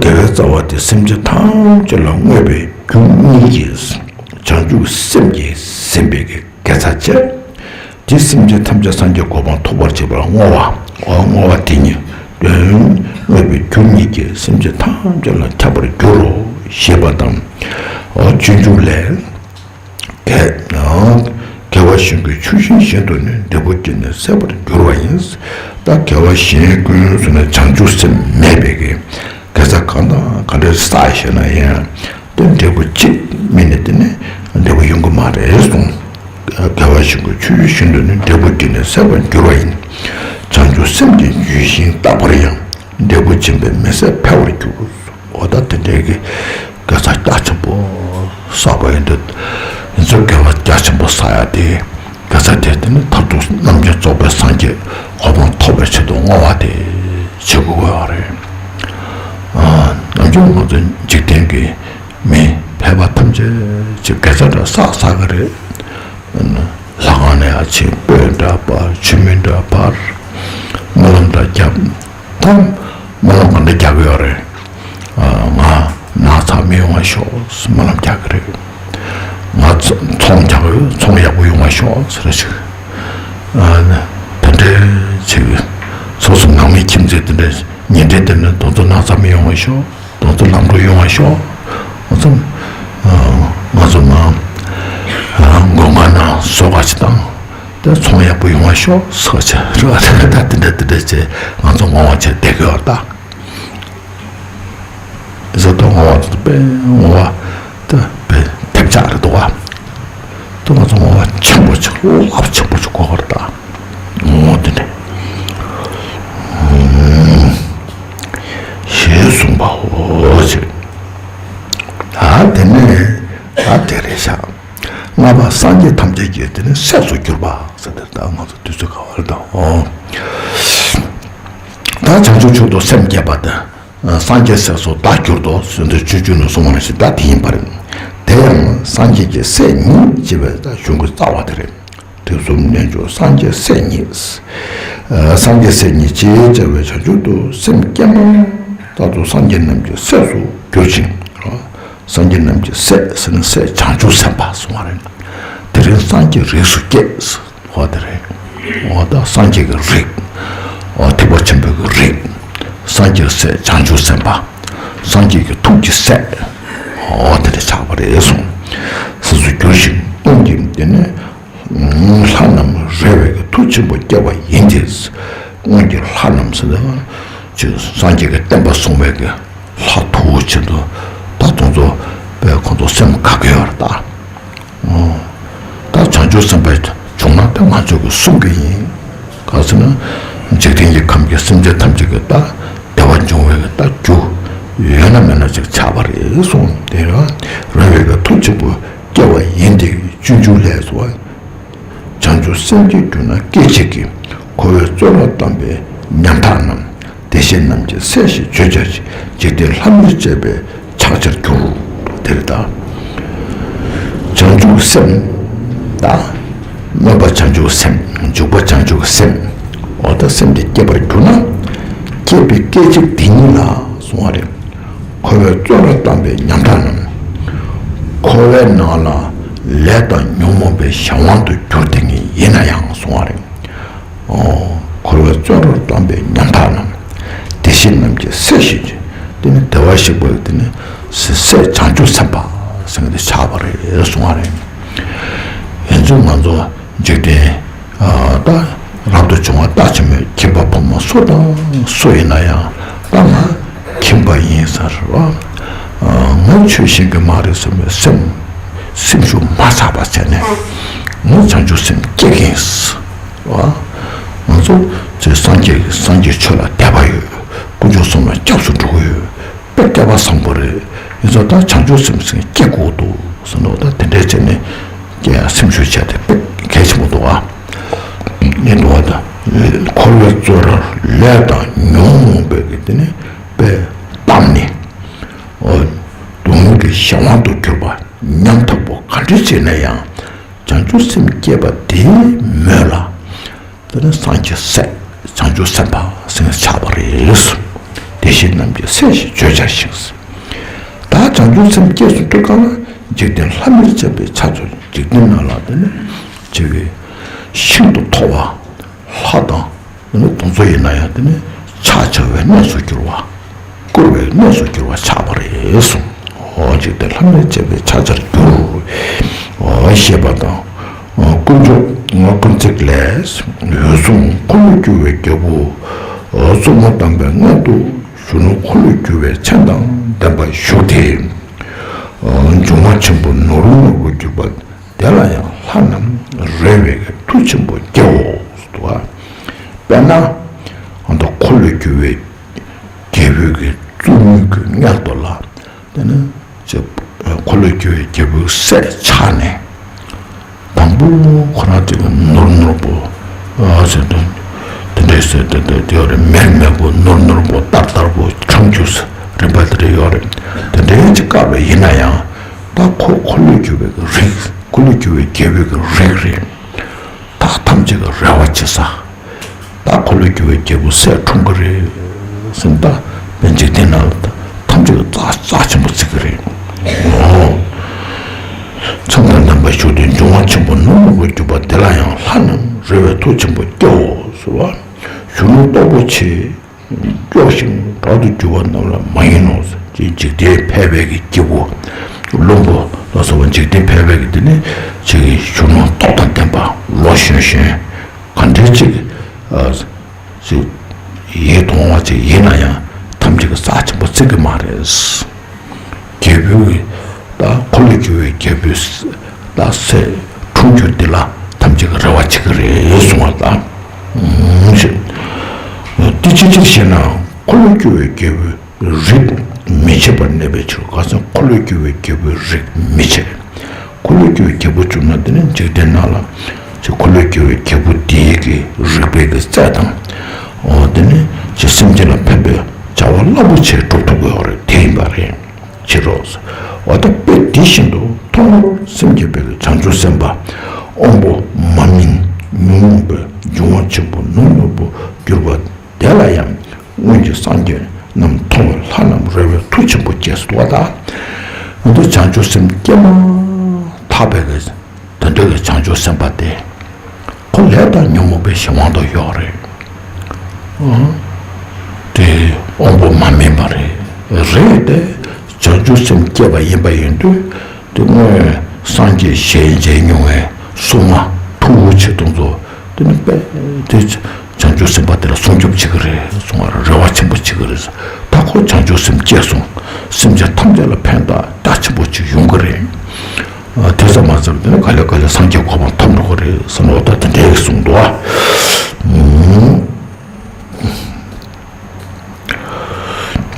དགེ་བའི་རྩ་བ་དེ་སེམས་ཅན་ཐམས་ཅད་ལ་བསྔོས་པའི་རྒྱུ་གཉིས་ཀྱིས་བྱང་ཆུབ་སེམས་ཀྱིས་ཟིན་པའི་དགེ་རྩ་བྱས། དེ་སེམས་ཅན་ཐམས་ཅད་སངས་རྒྱས་གོ་འཕང་ཐོབ་པར་བྱེད་པར་བསྔོ་བ། འོ་བསྔོ་བ་དེ་ཉིད་དོན་བསྔོས་པའི་རྒྱུ་གཉིས་ཀྱིས་སེམས་ཅན་ཐམས་ཅད་ལ་ཁྱབ་པར་འགྱུར་རོ་ཞེས་པ་དང་། འོ་སྤྱོད་འཇུག་ལས། དགེ་དགེ་བ་གཞན་ཀུན་ཆུ་ཤིང་བཞིན་དུ་ནི། འབྲས་བུ་སྐྱེས་ནས་ཟད་པར་འགྱུར་བ་ཡིན། ད་དགེ་བ་གཞན་ཀུན་ཟེར་ན་བྱང་ཆུབ་སེམས་མེད་པའི་གི་དགེ་རྩ་གང་དང་གང་འདྲ་བསགས་ཞེ་ན་ཡང་། དེ་འབྲས་བུ་གཅིག་མིན་ནས་དེ་ནི་འབྲས་བུ་ཡོང་གི་མ་རེད་གསུངས། དགེ་བ་གཞན་ཀུན་ཆུ་ཤིང་བཞིན་དུ་ནི། འབྲས་བུ་སྐྱེས་ནས་ཟད་པར་འགྱུར་བ་ཡིན། བྱང་ཆུབ་སེམས་ཀྱི་ཡུལ་ཤིང་རྟག་པར་ཡང་། འབྲས་བུ་འབྱིན་པས་མི་ཟད་འཕེལ་བར་འགྱུར། འོ་ད་དེ་འདྲའི་གི་དགེ་རྩ་རྒྱ་ཆེན་པོ་བསགས་པ་ཡིན་དུས། ཡིན་ཚུལ་དགེ་བ་རྒྱ་ཆེན་པོ་བསགས་ཡ་དེ། དགེ་རྩ་དེ་དེ་ནི་མཐར་ཐུག་རྣམ་མཁྱེན་རྫོགས་པའི་སངས་རྒྱས་གོ་འཕང་ཐོབ་པའི་ཆེད་དུ་བསྔོ་བ་དེ་བྱེད་དགོས་ཀྱི་ཡོད་རེད། ཨ། ནམ་རྒྱུན་ང་ཚོ་འཇིག་རྟེན་གྱི་མི་ཕལ་པ་ཐམས་ཅད་ཀྱིས་དགེ་རྩ་འདྲ་བསགས་བསགས་ཀྱི་རེད། ལྷ་ཁང་ནས་ཡར་ཕྱིན། སྤོས་འདྲ་སྤར། མཆོད་མེ་འདྲ་སྤར། སྨོན་ལམ་འདྲ་བརྒྱབ། ད་སྨོན་ལམ་ག་འདྲ་རྒྱག་གི་ཡོད་རེད། ཨ། ང་ན་ཚ་མི་ཡོང་བ་ཤོག་སྨོན་ལམ་རྒྱག་གི་རེད། ང་ཚོ་ཚོང་རྒྱག་གི་ཡོད། ཚོང་ཡག་པོ་ཡོང་བ་ཤོག་ཟེར་ཞིག་ཨ་ནི་དེ་འདྲའི་ཅིག་སོ་སོ་ནང་མི་ཁྱིམ་མཚེས་དེ་འདྲའི་ཉེ་འབྲེལ་དེ་འདྲ་དེ་ཚོ་ན་ཚ་མི་ཡོང་བ་ཤོག་དེ་ཚོ་ལམ་འགྲོ་ཡོང་བ་ཤོག་ང་ཚོ་ང་ཚོ་ནང་སྒོ་ང་ནང་བཟོ་ག་ཅིག་དང་། དེ་ཚོང་ཡག་པོ་ཡོང་བ་ཤོག་ཟེར་བྱས་ར། ད་དེ་འདྲ་དེ་འདྲ་བྱས་ང་ཚོ་བསྔོ་བ་བྱས་བསྡད་ཀྱི་ཡོད་ད། བཟོ་ལྟ་བསྔོ་བ་དེ་དཔེ་བསྔོ་བ་དེ་དཔེ་ཐེབས་ཆག་རེད་འདུག་བ། དེ་ང་ཚོ་བསྔོ་བ་ཆེན་པོ་ཅིག་རླབས་ཆེན་པོ་ཅིག་དགོས་པ་རེད་ད། བསྔོ་བ་དེ་ནི་ཞེས་གསུངས་པའོ་ཞེས། ད་དེ་ནས་ད་དེ་རེད་ཤག་ལྔ་པ་སངས་རྒྱས་ཐམས་ཅད་ཀྱི་དེ་ནི་སྲས་སུ་གྱུར་པ་ཟེར་ཏེ། ད་ང་ཚོ་དུས་ཚོད་ག་བར་དང་། ད་བྱང་ཆུབ་མཆོག་ཏུ་སེམས་བསྐྱེད་པ་དེ་སངས་རྒྱས་སྲས་སུ་བདག་གྱུར་ཏོ་ཟེར་ཏེ་སྤྱོད་འཇུག་ནས་གསུངས་པ་ནང་བཞིན་ད་དེ་ཡིན་པ་རེད། དེ་ཡང་སངས་རྒྱས་ཀྱི་སྲས་ཉིད་ཅེས་པའི་ད་གཞུང་གི་རྩ་བ་དེ་རེད། དུས་གསུམ་རྣལ་འབྱོར་སངས་རྒྱས་སྲས་ཉིད། སངས་རྒྱས་སྲས་ཉིད་ཅེས་བྱ་བའི་བྱང་ཆུབ་ཏུ་སེམས་བསྐྱེད་མ་ཐག་ཏུ་སངས་རྒྱས་རྣམས་ཀྱི་སྲས་སུ་གྱུར་ཅིང་། སངས་རྒྱས་རྣམས་ཀྱི་སྲས་ཟེར་ན་སྲས་བྱང་ཆུབ་སེམས་དཔའ་གསུང་བ་རེད། དེ་རིང་སངས་རྒྱས་རིགས་སུ་སྐྱེས། འོ་དེ་རེད། འོ་ད་སངས་རྒྱས་ཀྱི་རིགས། འོ་ཐེག་པ་ཆེན་པོའི་གི་རིགས། སངས་རྒྱས་སྲས་བྱང་ཆུབ་སེམས་དཔའ། སངས་རྒྱས་ཀྱི་ཐུགས་ཀྱི་སྲས། འོ་དེ་འདྲ་ཆགས་པ་རེད་གསུངས། སྲིད་མཚོར་གྱུར་ཞིང་སྔོན་གྱི་དེ་ནས་ལྷ་རྣམས་རོལ་བའི་གི་མཐུ་ཆེན་པོ་སྐྱེ་བ་ཡིན་ཏེ། སྔོན་གྱི་ལྷ་རྣམས་ཟེར་ན། ཅིག་སངས་རྒྱས་ཀྱི་བསྟན་པ་སྲུང་བའི་གི་ལྷ་མཐུ་བོ་ཆེན་པོ། ད་དེ་ཚོ་དཔེ་ཁོང་ཚོ་སེམས་དགའ་གི་ཡོད་རེད་ད། ད་བྱང་ཆུབ་སེམས་དཔའ་བྱུང་ན་ད་ང་ཚོ་གི་སྲུང་གི་ཡིན། ག་ཟེར་ན། འཇིག་རྟེན་གྱི་ཁམས་ཀྱི་སེམས་ཅན་ཐམས་ཅད་ཀྱི་ད་བདེ་བ་འབྱུང་བའི་གི་ད་རྒྱུ་ཡོད་ན་མེད་ན་ཅིག་ཆགས་པ་རེད་གསུངས། དེ་ཡང་རོལ་བའི་གི་མཐུ་ཆེན་པོ་སྐྱེ་བ་ཡིན་ཏེ། སྤྱོད་འཇུག་ལས་སུ། བྱང་ཆུབ་སེམས་སྐྱེས་གྱུར་ན་སྐད་ཅིག་གིས། འཁོར་བའི་བཙོན་རར་བསྡམས་པའི་ཉམ་ཐག་རྣམས། བདེ་གཤེགས་རྣམས་ཀྱི་སྲས་ཞེས་བརྗོད་བྱ་ཞིང་། འཇིག་རྟེན་ལྷ་མིར་བཅས་པའི་ཕྱག་བྱར་འགྱུར། དེ་རེད་ད། བྱང་ཆུབ་སེམས་དང་། སྨོན་པ་བྱང་ཆུབ་སེམས། འཇུག་པ་བྱང་ཆུབ་སེམས། འོ་ད་སེམས་དེ་སྐྱེས་པར་གྱུར་ན། སྐྱེས་པའི་སྐད་ཅིག་དེ་ཉིད་ལ་གསུང་བ་རེད། འཁོར་བའི་བཙོན་རར་བསྡམས་པའི་ཉམ་ཐག་རྣམས། འཁོར་བའི་ནང་ལ་ལས་དང་ཉོན་མོངས་པའི་གཞན་དབང་དུ་གྱུར་ཏེ་ངེས་ཡིན་ན་ཡང་གསུང་བ་རེད། འཁོར་བའི་བཙོན་རར་བསྡམས་པའི་ཉམ་ཐག་རྣམས། བདེ་གཤེགས་རྣམས་ཀྱི་སྲས་ཞེས་བརྗོད། དེ་ནི་བདེ་བར་གཤེགས་པ་དེ་ནི་སྲས་བྱང་ཆུབ་སེམས་དཔའ་ཟེར་མཁན་དེ་ཆགས་པ་རེད་གསུང་བ་རེད། ཡིན་ཙང་ང་ཚོ་འཇིག་རྟེན། ད་རབ་ཏུ་བྱུང་བ་རྟགས་ཆེན་མོའི་ཁྱིམ་པ་ཕོ་མོ་སུ་དང་སུ་ཡིན་ན་ཡང་། ད་ང་ཁྱིམ་པ་ཡིན་ཟེར་བ། ང་ཆོས་ཤེས་ཀྱི་མ་རེད་བསམ་པའི་སེམས། སེམས་ཤུགས་མ་ཆག་པ་བྱས་ནས། ང་བྱང་ཆུབ་སེམས་སྐྱེ་གི་ཡིན་ཟེར་བ། ང་ཚོ་ཚེ་སངས་རྒྱས་ཀྱི་སངས་རྒྱས་ཆོས་ལ་དད་པ་ཡོད། དཀོན་མཆོག་གསུམ་ལ་སྐྱབས་སུ་འགྲོ་གི་ཡོད། དཔེ་སྐལ་པ་བཟང་པོ་རེད། ཡིན་ཙང་ད་བྱང་ཆུབ་སེམས་སྐྱེ་དགོས་འདུག་ཟེར་ནོ། ད་དེ་འདྲའི་བྱས་ནས་སྐྱེ་ཡ་སེམས་ཤུགས་ཆེ་དེ་དཔེ་གལ་ཆེན་པོ་འདུག་ཨ། ཡིན་འདུག་ཨ། ད་འཁོར་བའི་བཙོན་རར་ལས་དང་ཉོན་མོངས་པའི་གི་དེ་ནི་དཔེ་བསྡམས་ནས། འོ། སྡུག་བསྔལ་གྱི་གཞན་དབང་དུ་གྱུར་པ་ཉམ་ཐག་པོ་ག་འདྲ་བྱས་ན་ཡང་། བྱང་ཆུབ་སེམས་སྐྱེས་པ་དེའི་མོད་ལ། དེ་ནི་སངས་རྒྱས་སྲས་བྱང་ཆུབ་སེམས་དཔའ་ཟེར་ནས་ཆགས་པ་རེད། བདེ་གཤེགས་རྣམས་ཀྱི་སྲས་ཞེས་བརྗོད་བྱ་ཞིང་། ད་བྱང་ཆུབ་སེམས་སྐྱེས་སུ་འགྲོ་གང་ལ། འཇིག་རྟེན་ལྷ་མིར་བཅས་པའི་ཕྱག་བྱར། འཇིག་རྟེན་ནང་ལ་དེ་ནི་ཅིག་གི་ཤིན་ཏུ་མཐོ་བ་ལྷ་དང་། དེ་ནི་དེ་ཚོ་ཡིན་ན་ཡང་དེ་ནི་ཕྱག་བྱ་བའི་གནས་སུ་གྱུར་པ། བཀུར་བའི་གནས་སུ་གྱུར་པ་ཆགས་པ་རེད་གསུངས། འོ་འཇིག་རྟེན་ལྷ་མིར་བཅས་པའི་ཕྱག་བྱར་འགྱུར། འོ་ཞེས་པ་དང་། དཀོན་མཆོག་ཀུན་བརྩེགས་ལས། འོད་སྲུང་འཁོར་ལོས་སྒྱུར་བའི་རྒྱལ་པོ། གཙོ་མོ་དམ་པའི་མངལ་དུ། གཞོན་ནུ་འཁོར་ལོས་སྒྱུར་བའི་མཚན་དང་ལྡན་པ་བཞུགས་ཏེ། འབྱུང་བ་ཆེན་པོ་ནོར་བུ་ནོར་བུར་གྱུར་པ། དེ་ལ་ཡང་ལྷ་རྣམས་རོལ་བའི་མཐུ་ཆེན་པོ་སྐྱེའོ། དཔེར་ན། ཨ་ད་འཁོར་ལོས་སྒྱུར་བའི་རྒྱལ་པོའི་གི་གཙོ་མོའི་གི་མངལ་དུ་ལ། དེ་ནི་ཅེས། འཁོར་ལོས་སྒྱུར་བའི་རྒྱལ་པོའི་སྲས་ཆགས་ནས། དང་པོ་ཁོ་རང་དེ་གི་ནོར་ནོར་བུ། ཨ་ཟེར་དུས། དེ་འདྲའི་ཟེར་དེ་དེ་དེ་ཡོད་རེད། མེར་མེར་པོ་ནོར་ནོར་བུ་སྟར་སྟར་བུ་ཁྲང་ཆུ་རིམ་པ་དེ་འདྲ་ཡོད་རེད། དེ་འདྲའི་ཅིག་བཀག་པ་ཡིན་ན་ཡང་། ད་ཁོ་འཁོར་ལོས་སྒྱུར་བའི་གི་རིགས། འཁོར་ལོས་སྒྱུར་བའི་རྒྱལ་པོའི་གི་རིགས་རེད། ད་ཐམས་ཅད་ཀྱི་རེ་བ་བྱེད་ས། ད་འཁོར་ལོས་སྒྱུར་བའི་རྒྱལ་པོ་སྲས་འཁྲུངས་ཀྱི་རེད་ཟེར། ད་དཔེ་འཇིག་རྟེན་ནང་ལ་ད་ཐམས་ཅད་ཀྱི་རྩ་རྩ་ཆེན་པོ་བརྩི་གི་རེད། འོ། མཚན་དང་ལྡན་པ་བཞུགས་ཏེ། འབྱུང་བ་ཆེན་པོ་ནོར་བུ་ནོར་བུར་གྱུར་པ། དེ་ལ་ཡང་ལྷ་རྣམས་རོལ་བའི་མཐུ་ཆེན་པོ་སྐྱེའོ་ཟེར་བ། གཞོན་ནུ་སྟོབས་པོ་ཆེ། སྐྱོ་ཞིང་དྲག་ཏུ་གྱུར་པ་རྣམས་ལ་མ་ཡིན་ནོ། ཅེས་འཇིག་རྟེན་ཕལ་པའི་གི་སྐྱེ་བོ། བླུན་པོ་ལ་སོགས་པ་འཇིག་རྟེན་ཕལ་པའི་གི་དེ་ནི་ཅིག་གི་གཞོན་ནུ་སྟོབས་དང་ལྡན་པ། ལོ་གཞོན་གཞོན། ག་འདྲའི་ཅིག་ཨ། ཅིག་ཡིད་དུ་འོང་བ་ཅིག་ཡིན་ན་ཡང་ཐམས་ཅད་ཀྱི་རྩ་ཆེན་པོ་བརྩི་གི་མ་རེད། རྒྱལ་པོའི་གི་ད་འཁོར་ལོས་སྒྱུར་བའི་རྒྱལ་པོའི་ད་སྲས་འཁྲུངས་རྒྱུ་འདི་ལ་ཐམས་ཅད་ཀྱི་རེ་བ་བྱེད་ཀྱི་རེད་གསུང་བ་དང་། ཨུམ་ཞེས། དེ་ཅི་ཕྱིར་ཞེ་ན། འཁོར་ལོས་སྒྱུར་བའི་རྒྱལ་པོའི་རིགས་མི་ཕྱེད་པར་གནས་པའི་ཕྱིར། ག་ཟེར་འཁོར་ལོས་སྒྱུར་བའི་རྒྱལ་པོའི་རིགས་མི་ཕྱེད། འཁོར་ལོས་སྒྱུར་བའི་རྒྱལ་པོ་བྱུང་ན་དེ་ནི་འཇིག་རྟེན་ནང་ལ་ཅིག་འཁོར་ལོས་སྒྱུར་བའི་རྒྱལ་པོ་དེའི་གི་རིག་པའི་གི་རྩལ་དང་། འོ་དེ་ནི་ཅིག་སེམས་ཅན་ལ་ཕན་པའི་བྱ་བ་རླབས་པོ་ཆེ་སྒྲུབ་ཐུབ་ཀྱི་ཡོད་རེད། དེ་ཡིན་པ་རེད། ཕྱིར་རོ། འོ་ད་དཔེ་དེ་བཞིན་དུ་ཐོག་མར་སེམས་བསྐྱེད་པའི་བྱང་ཆུབ་སེམས་དཔའ་དབང་པོ་མ་སྨིན་ཉོན་མོངས་པའི་འབྱུང་བ་ཆེན་པོ་ནོར་ནོར་བུར་གྱུར་པ་དེ་ལ་ཡང་སྔོན་གྱི་སངས་རྒྱས་རྣམས་མཐོང་བས་ལྷ་རྣམས་རོལ་བའི་མཐུ་ཆེན་པོ་སྐྱེས་སོ། ད་འདི་བྱང་ཆུབ་སེམས་སྐྱེས་མ་ཐག་པའི་གི་དེ་འདྲ་གི་བྱང་ཆུབ་སེམས་དཔའ་དེ། ཁོ་ ལས་དང་ཉོན་མོངས་པའི་གཞན་དབང་དུ་ཡོད་རེད། ཨང་། དེ་དབང་པོ་མ་སྨིན་པ་རེད། རེད་དེ། བྱང་ཆུབ་སེམས་བསྐྱེད་པ་ཡིན་པ་ཡིན་དུས། དེ་སྔོན་སངས་རྒྱས་ཞལ་མཇལ་མྱོང་བའི་སྲུང་མ་ཐུ་བོ་ཆེ་དེ་ཚོ། དེ་ནི་དཔེ་དེ་བྱང་ཆུབ་སེམས་དཔའ་དེ་ལ་སྲུང་སྐྱོབ་བྱེད་ཀྱི་རེད་གསུང་བ་རེད། རེ་བ་ཆེན་པོ་བྱེད་ཀྱི་རེད། ད་ཁོ་བྱང་ཆུབ་སེམས་བསྐྱེད་སོང་། སེམས་ཅན་ཐམས་ཅད་ལ་ཕན་བཏགས་རྒྱ་ཆེན་པོ་ཅིག་ཡོང་གི་རེད། ཨ། དེ་ཙམ་མ་ཟད་དེ་ནི་ག་ལེ་ག་ལེ་སངས་རྒྱས་གོ་འཕང་ཐོབ་འགྲོ་གི་རེད་བསམ་ལོ། ད་དེ་འདྲའི་གསུངས་འདུག་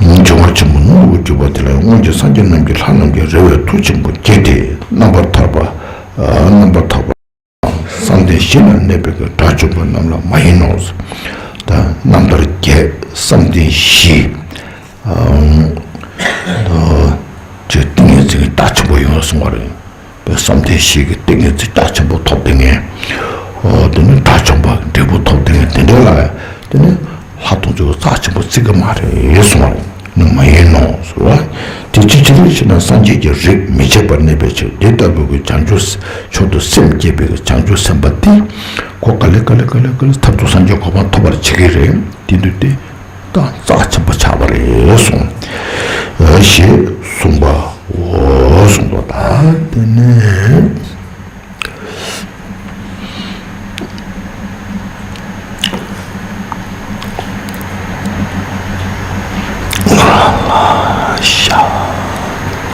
ཨ། འབྱུང་བ་ཆེན་པོ་ནོར་བུར་གྱུར་པ་དེ་ལ་ཡང་སྔོན་གྱི་སངས་རྒྱས་རྣམས་ཀྱི་ལྷ་རྣམས་ཀྱི་རེ་བའི་མཐུ་ཆེན་པོ་བརྒྱད་དེ་རྣམ་པར་ཐར་པ། རྣམ་པར་ཐར་པ། བསམ་གཏན་བཞི་ལ་གནས་པའི་དགྲ་བཅོམ་པ་རྣམས་ལ་མ་ཡིན་ནོ། ད་རྣམ་ཐར་བརྒྱད་བསམ་གཏན་བཞི། ཅེས་ཏིང་ངེ་འཛིན་གྱི་རྒྱ་ཆེན་པོ་ཡོང་བ་གསུངས་པ་རེད། བསམ་གཏན་བཞི་གི་ཏིང་ངེ་འཛིན་རྒྱ་ཆེན་པོ་ཐོབ་དེ་ངས། དེ་ནི་དགྲ་བཅོམ་པ་འབྲས་བུ་ཐོབ་དེ་ངས་དེ་འདྲ་ལ་དེ་ནི་ལྷ་དང་ཆོས་རྩ་ཆེན་པོ་བརྩི་གི་མ་རེད་གསུངས་པ་རེད། ནི་མ་ཡིན་ནོ་ཟེར་བ། དེ་ཅི་ཕྱིར་ཞེ་ན། སངས་རྒྱས་ཀྱི་རིགས་མི་འཆད་པར་གནས་པའི་ཕྱིར། དེ་ལྟ་བུའི་གི་བྱང་ཆུབ་མཆོག་ཏུ་སེམས་བསྐྱེད་པའི་གི་བྱང་ཆུབ་སེམས་དཔའ་དེ། ཁོ་ག་ལེ་ག་ལེ་ག་ལེ་ག་ལེ་མཐར་ཐུག་སངས་རྒྱས་གོ་འཕང་ཐོབ་པར་བྱེད་ཀྱི་རེད། དེ་དུས་དེ་ད་རྩ་ཆེན་པོ་ཆགས་པ་རེད་གསུངས། ཞེས་གསུངས་པའོ་གསུངས་པ་དང་། དེ་ནས།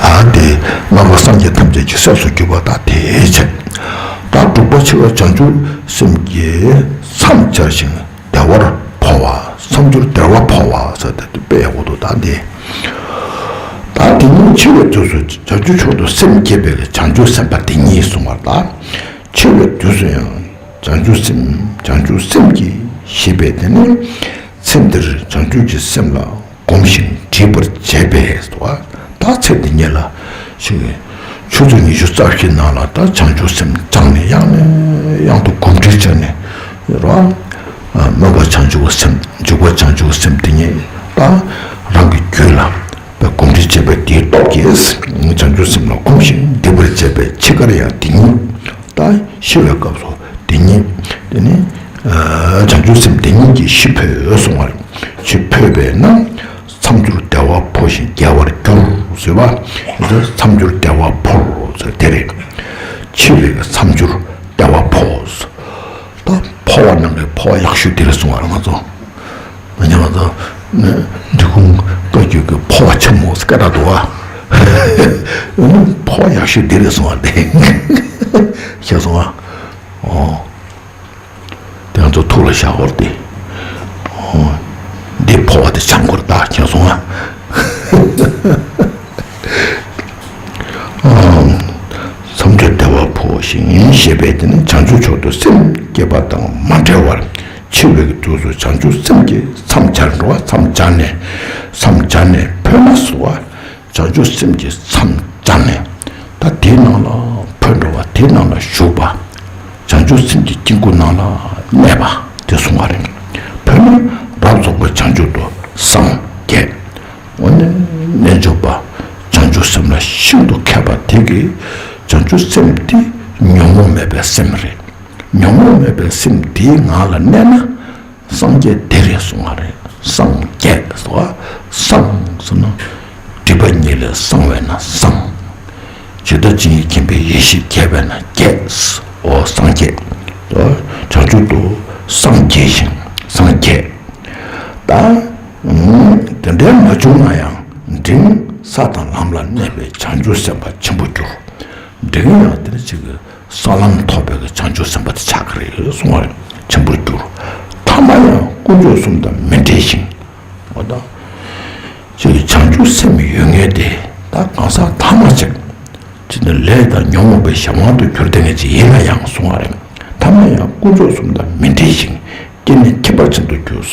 ཨ་དེ་རྣམ་པ་སངས་རྒྱས་ཐམས་ཅད་ཀྱི་སྲས་སུ་གྱུར་པ་དག་དེའི་ཕྱིར། ད་དྲུག་པ་ཆེ་བ་བྱང་ཆུབ་སེམས་ཀྱིས་མཚམས་སྦྱར་ཞིང་བདེ་བར་འཕོ་བ། མཚམས་སྦྱོར་བདེ་བར་འཕོ་བ་ཟེར་ཏེ་དཔེ་ཡག་པོ་འདུག་ད་འདི། ད་དེ་ཉིད་འཆི་བའི་དུས་སུ་བྱང་ཆུབ་མཆོག་ཏུ་སེམས་བསྐྱེད་པའི་བྱང་ཆུབ་སེམས་དཔའ་དེ་ཉིད་གསུངས་པ་ལ། འཆི་བའི་དུས་སུ་ཡང་བྱང་ཆུབ་སེམས་བྱང་ཆུབ་སེམས་ཀྱིས་ཞེས་པས་དེ་ནི་ཚེ་འདིར་བྱང་ཆུབ་ཀྱི་སེམས་ལ་གོམས་ཤིང་འདྲིས་པར་བྱས་པས་སོ། ད་ཚེ་འདི་ཉིད་ལ་ཞིག་ཆུ་ཚོད་ཉི་ཤུ་རྩ་བཞི་ནང་ལ་ད་བྱང་ཆུབ་སེམས་བཅངས་ནས་ཡང་ནས་ཡང་དུ་གོམས་འདྲིས་བྱས་ནས་རོ། སྨོན་པ་བྱང་ཆུབ་ཀྱི་སེམས། འཇུག་པ་བྱང་ཆུབ་ཀྱི་སེམས་དེ་ཉིད་ད་རང་གི་རྒྱུད་ལ་དཔེ་གོམས་འདྲིས་བྱས་པའི་དེའི་སྟོབས་ཀྱིས་བྱང་ཆུབ་སེམས་ལ་གོམས་ཤིང་འདྲིས་པར་བྱས་པའི་འཆི་ཁར་ཡང་དེ་ཉིད། ད་ཤི་བའི་སྐབས་སུ་དེ་ཉིད་དེ་ནི་བྱང་ཆུབ་སེམས་དེ་ཉིད་ཀྱིས་ཤི་འཕོས་གསུང་བར། ཤི་འཕོས་པས་ན་མཚམས་སྦྱོར་བདེ་བ་འཕོ་ཞིང་རྒྱལ་བར་འགྱུར་ཟེར་བ། མཚམས་སྦྱོར་བདེ་བ་འཕོ་ཟེར་དེ་རེད། འཆི་བའི་མཚམས་སྦྱོར་བདེ་བ་འཕོ། ད་འཕོ་བ་ནང་གི་འཕོ་བ་ཡག་ཤོས་དེ་རེད་གསུང་བ་རེད་ང་ཚོ། ང་ཚོ་འབྲི་གུང་བཀའ་བརྒྱུད་ཀྱི་འཕོ་བ་ཆེན་མོ་སྐད་གྲགས་འདུག་བ། འཕོ་བ་ཡག་ཤོས་འདི་རེད་གསུང་བ་དེ། ཤེས་སོང་ང་། ཨོ། དེ་ང་ཚོ་ཐུགས་ལ་བཞག་དགོས་རེད་དེ། ཨོ། འདི་འཕོ་བ་དེ་ཆང་འཁོར་ད་ཁྱེད་སོང་ང་། མཚམས་སྦྱོར་བདེ་བ་འཕོ་ཞིང་ཞེས་པས་དེ་ནི་བྱང་ཆུབ་མཆོག་ཏུ་སེམས་བསྐྱེད་པ་དང་མ་བྲལ་བར་འཆི་བའི་དུས་སུ་བྱང་ཆུབ་སེམས་ཀྱིས་མཚམས་སྦྱར་འགྲོ་བ། མཚམས་སྦྱར་ནས་མཚམས་སྦྱར་ནས་འཕོས་ན་སོ། བྱང་ཆུབ་སེམས་ཀྱིས་མཚམས་སྦྱར་ནས་ད་དེའི་ནང་ལ་འཕོས་འགྲོ་བ་དེའི་ནང་ལ་ཞུགས་པ། བྱང་ཆུབ་སེམས་ཀྱི་དཀྱིལ་འཁོར་ནང་ལ་གནས་པ་དེ་གསུང་བ་རེད། འཕོས་ན་རབ་རྫོགས་པའི་བྱང་ཆུབ་ཏུ་སངས་རྒྱས། འོ་ན་རྣལ་འབྱོར་པ་བྱང་ཆུབ་སེམས་ལ་ཤིན་ཏུ་མཁས་པ་དེ་གིས་བྱང་ཆུབ་སེམས་དེ་ཉོན་མོངས་མེད་པའི་སེམས་རེད། ཉོན་མོངས་མེད་པའི་སེམས་དེའི་ངང་ལ་གནས་ན་སངས་རྒྱས་དེ་རེད་གསུང་བ་རེད། སངས་རྒྱས་སོ། སངས་ཟེར་ན་སྒྲིབ་པ་གཉིས་ལས་སངས་པས་ན་སངས། ཇི་ལྟ་ཇི་སྙེད་མཁྱེན་པའི་ཡེ་ཤེས་རྒྱས་པས་ན་རྒྱས། འོ་སངས་རྒྱས། འོ་བྱང་ཆུབ་ཏུ་སངས་རྒྱས་ཤིང་སངས་རྒྱས། ད་དེ་འདྲའི་མ་བྱུང་ན་ཡང་འབྲིང་ས་དང་ལམ་ལ་གནས་པའི་བྱང་ཆུབ་སེམས་དཔའ་ཆེན་པོར་གྱུར། འབྲིང་ཡང་དེ་ནི་གཅིག་གི་ས་ལམ་ཐོབ་པའི་གི་བྱང་ཆུབ་སེམས་དཔའ་དེ་ཆགས་ཀྱི་རེད་གསུང་བ་རེད། ཆེན་པོར་གྱུར། ཐ་མ་ཡང་དཀོན་མཆོག་གསུམ་དང་མི་འབྲལ་ཞིང་། འོ་ད། ཅིག་བྱང་ཆུབ་སེམས་ཡོད་ངེས་ཏེ་ད་གང་ཟག་ཐ་མ་ཅིག་ཅིག་ནི་ལས་དང་ཉོན་མོངས་པའི་གཞན་དབང་དུ་གྱུར་ཏེ་ངེས་ཅིག་ཡིན་ན་ཡང་གསུང་བ་རེད། ཐ་མ་ཡང་དཀོན་མཆོག་གསུམ་དང་མི་འབྲལ་ཞིང་། སྐྱེས་ནས་ཁྱད་པར་ཅན་དུ་གྱུར།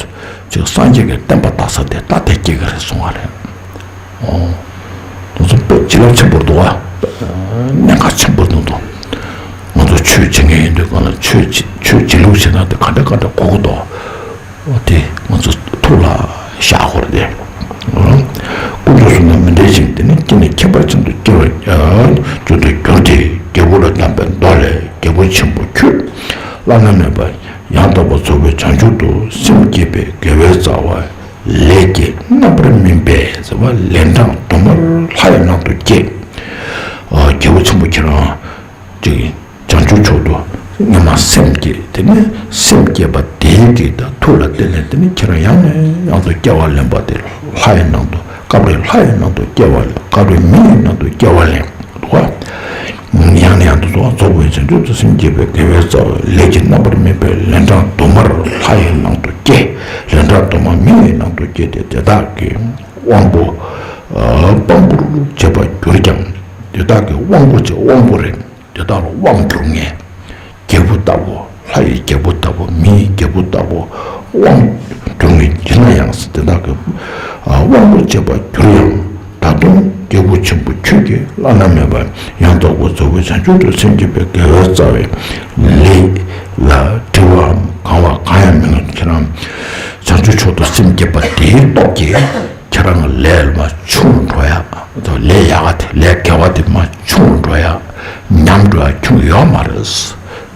ཅིག་སངས་རྒྱས་ཀྱི་བསྟན་པ་དར་ས་དེ་ད་དེ་སྐྱེ་གི་རེད་གསུང་བ་རེད། ཨོ། དེ་ཚོ་དཔེ་བྱིན་རླབས་ཆེན་པོ་འདུག་བ། གནད་འགག་ཆེན་པོ་འདུག་འདུག་ང་ཚོ་ཆོས་བྱེད་མཁན་ཡིན་དུས་གང་ལ་ཆོས་བྱེད་ཆོས་བྱེད་ལུགས་བྱེད་ན་དེ་ག་འདྲ་ག་འདྲ་གོ་གི་འདུག་འོ་དེ་ང་ཚོ་ཐུགས་ལ་བཞག་དགོས་རེད་དེ། དཀོན་མཆོག་གསུམ་དང་མི་འབྲལ་ཞིང་། དེ་ནི་སྐྱེས་ནས་ཁྱད་པར་ཅན་དུ་སྐྱེ་བར་འགྱུར་དུ་གྱུར་ཏེ། རྒྱལ་པོ་ལ་གནང་བའི་མདོ་ལས། རྒྱལ་པོ་ཆེན་པོ་ཁྱོད་ བླ་ན་མེད་པ་ཡང་དག་པར་རྫོགས་པའི་བྱང་ཆུབ་ཏུ་སེམས་བསྐྱེད་པའི་དགེ་བའི་རྩ་བ་ལས་ཀྱི་རྣམ་པར་སྨིན་པས་ཟེར་བ་ལན་གྲངས་དུ་མར་ལྷ་ཡི་ནང་དུ་སྐྱེ། ཨ། རྒྱལ་པོ་ཆེན་པོ་ཁྱེད་རང་ཅིག་བྱང་ཆུབ་མཆོག་ཏུ་སྔོན་མ་སེམས་བསྐྱེད། དེ་ནས་སེམས་བསྐྱེད་པ་དེའི་རིགས་དང་མཐུ་ལ་བརྟེན་ནས། དེ་ནས་ཁྱེད་རང་ཡང་ནས་ཡང་དུ་སྐྱེ་བ་ལེན་པ་དེ་ལྷ་ཡི་ནང་དུ། སྐབས་རེ་ལྷ་ཡི་ནང་དུ་སྐྱེ་བ་ལེན། སྐབས་རེ་མི་ཡི་ནང་དུ་སྐྱེ་བ་ལེན་འདུག་ག། ཡང་ནས་ཡང་དུ་རྫོགས་པའི་བྱང་ཆུབ་ཏུ་སེམས་བསྐྱེད་པའི་དགེ་བའི་རྩ་བ་ལས་ཀྱི་རྣམ་པར་སྨིན་པའི་ལན་གྲངས་དུ་མར་ལྷ་ཡི་ནང་དུ་སྐྱེ། ལན་གྲངས་དུ་མ་མི་ཡི་ནང་དུ་སྐྱེ་སྟེ། དེ་དག་གི་དབང་པོ་དཔང་པོར་བྱེད་པར་གྱུར་ཀྱང་། དེ་དག་གི་དབང་པོ་བྱེད། དབང་པོ་རེད། དེ་དག་ལ་དབང་བསྒྱུར་མཁན། རྒྱལ་པོ་ལྟ་བུ། ལྷ་ཡི་རྒྱལ་པོ་ལྟ་བུ། མི་ཡི་རྒྱལ་པོ་ལྟ་བུ། དབང་བསྒྱུར་མཁན་ཡིན་ན་ཡང་། དེ་དག་གི་དབང་པོ་བྱེད་པར་གྱུར་ཡང་། ད་དུང་རྒྱལ་པོ་ཆེན་པོ་ཁྱོད་ཀྱིས་བླ་ན་མེད་པ་ཡང་དག་པར་རྫོགས་པའི་བྱང་ཆུབ་ཏུ་སེམས་བསྐྱེད་པའི་དགེ་བའི་རྩ་བའི་ལས་ལ་བྲེལ་བའམ་དགའ་བ་གང་ཡང་མི་དགོས། ཁྱེད་རང་བྱང་ཆུབ་མཆོག་ཏུ་སེམས་བསྐྱེད་པ་དེའི་སྟོབས་ཀྱིས། ཁྱེད་རང་གི་ལས་མར་ཆུང་རུ་འགྲོ་ཡ། ལས་ཡག་ག་དེ། ལས་དགེ་བ་དེ་མར་ཆུང་རུ་འགྲོ་ཡ། ཉམས་འགྲོ་ཡ་ཁྱོན་ཡོད་མ་རེད།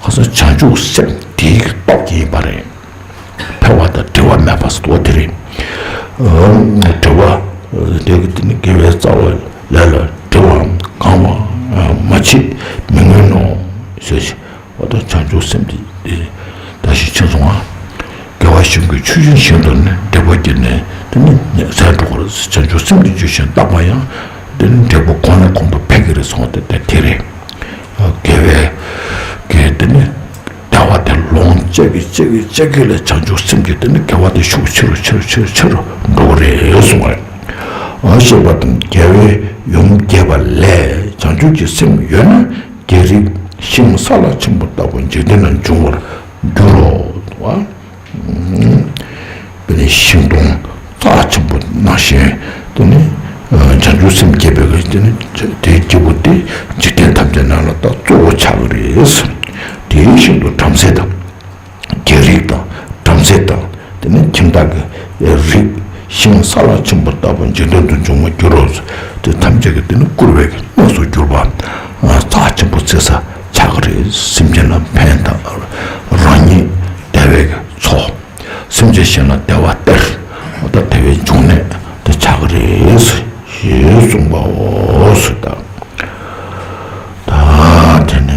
ཁ་སང་བྱང་ཆུབ་སེམས་དེའི་སྟོབས་ཀྱིས་ཡིན་པ་རེད། འཕེལ་བ་དང་འབྲི་བ་མེད་པ་ཟེར་དེ་རེད། འབྲི་བ་དེ་གི་དེ་ནི་དགེ་བའི་རྩ་བ་ལས་ལ་བྲེལ་བའམ་དགའ་བ་མ་བྱེད་མི་དགོས་ནོ་ཞེས། འོ་ད་བྱང་ཆུབ་སེམས་དེ་ད་ཞིག་ཕྱིན་སོང་ང་། དགེ་བ་གཞུང་གི་ཆུ་ཆེན་བཞིན་དུ་ནི་འབྲས་བུ་སྐྱེས་ནས། དེ་ནི་ཟད་འགྲོ་བར་བྱང་ཆུབ་སེམས་ཀྱི་རྒྱུ་ཞིང་བརྟགས་པ་ཡང་། དེ་ནི་འབྲས་བུ་གོང་ནས་གོང་དུ་འཕེལ་གྱི་རེད་གསུངས་པ་དེ་དེ་རེད། དགེ་བའི་གི་དེ་ནི་བདེ་བ་དེ་ལོངས་སྤྱད་ཀྱི་སྤྱད་ཀྱི་སྤྱད་ཀྱི་ལས་བྱང་ཆུབ་སེམས་ཀྱི་དེ་ནི་དགེ་བ་དེ་ཤུགས་ཆེ་རུ་ཆེ་རུ་ཆེ་རུ་ཆེ་རུ་འགྲོ་གི་རེད་གསུངས་པ་རེད། ཞེས་པ་དང་། དགེ་བའི་ཡུམ་རྒྱས་པ་ལས་བྱང་ཆུབ་ཀྱི་སེམས་ཡོད་ན། རྒྱལ་རིགས་ཤིང་སཱ་ལ་ཆེན་པོ་ལྟ་བུ་འཇིག་རྟེན་ན་འབྱུང་བར་འགྱུར་རོ། དཔེར་ན་ཤིང་སྡོང་རྩ་ཆེན་པོ་ནང་བཞིན། དེ་ནི་བྱང་ཆུབ་སེམས་བསྐྱེད་པའི་གི་དེ་ནི་དེའི་སྐྱེས་བུ་དེ་འཇིག་རྟེན་ཐམས་ཅད་ནང་ལ་ད་གཙོ་བོ་ཆགས་ཀྱི་རེད། དེའི་ཤིང་དུ་བྲམ་ཟེ་དང་། རྒྱལ་རིགས་དང་། བྲམ་ཟེ་དང་། དེ་ནས་ཁྱིམ་བདག་གི་རིགས། ཤིང་སཱ་ལ་ཆེན་པོ་ལྟ་བུ་འཇིག་རྟེན་དུ་འབྱུང་བར་འགྱུར་རོ། དེ་ཐམས་ཅད་ཀྱི་དེ་ནི་བཀུར་བའི་གནས་སུ་གྱུར་པ། རྩ་ཆེན་པོ་བརྩི་ས་ཆགས་ཀྱི་རེད། སེམས་ཅན་ལ་ཕན་དང་། རང་ཉིད་བདེ་བའི་མཚོ། སེམས་ཅན་གཞན་ལ་བདེ་བ་སྟེར། འོ་ད་བདེ་བའི་འབྱུང་གནས་དེ་ཆགས་ཀྱི་རེད་ཞེས་གསུངས་པའོ་ཟེར། ད་ད་དེ་ནས།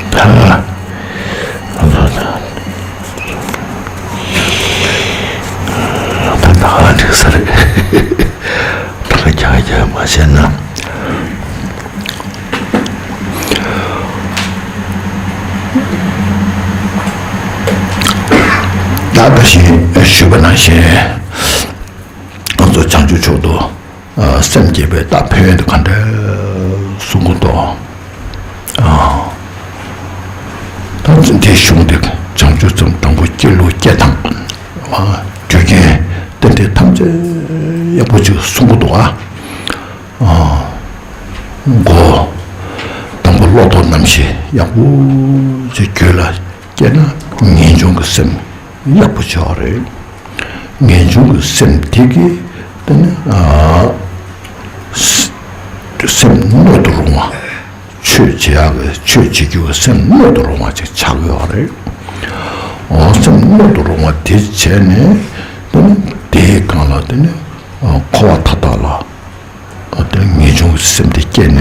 ད་ད་ད་འགྲིག་ས་རེད། ད་ག་རྒྱག་རྒྱག་མ་བྱས་ན། ད་ད་བཞིན་ཞུས་པ་ནང་བཞིན། ང་ཚོ་བྱང་ཆུབ་མཆོག་ཏུ་སེམས་བསྐྱེད་པའི་ད་ཕན་ཡོན་དེ་ག་འདྲ་གསུང་གི་འདུག་ཨ། ད་འདིའི་གཞུང་འདི་བྱང་ཆུབ་སེམས་དང་པོ་སྐྱེ་ལུགས་སྐྱེ་སྟངས། རྒྱུ་རྐྱེན་དེ་འདྲ་ཐམས་ཅད་ཡག་པོ་ཅིག་གསུང་གི་འདུག་ཨ། མགོ་དང་པོ་བློ་ལྡོག་རྣམ་ཤེས་ཡག་པོ་ཅིག་རྒྱུད་ལ་སྐྱེས་ན་ངེས་འབྱུང་གི་སེམས་ཡག་པོ་ཆགས་པ་རེད། ངེས་འབྱུང་གི་སེམས་དེ་གིས་དེ་ནི་ཨ་སེམས་སྣོད་དུ་རུང་བ། ཆོས་བྱེད་ཡག་གི་ཆོས་བྱེད་རྒྱུ་གི་སེམས་སྣོད་དུ་རུང་བ་ཅིག་ཆགས་ཡོད་རེད། འོ་སེམས་སྣོད་དུ་རུང་བ་དེ་བྱས་ནས་དེ་ནི་དེའི་སྒང་ལ་དེ་ནི་འཁོར་བ་མཐའ་དག་ལ་དེ་ནི་ངེས་འབྱུང་གི་སེམས་དེ་སྐྱེས་ནས་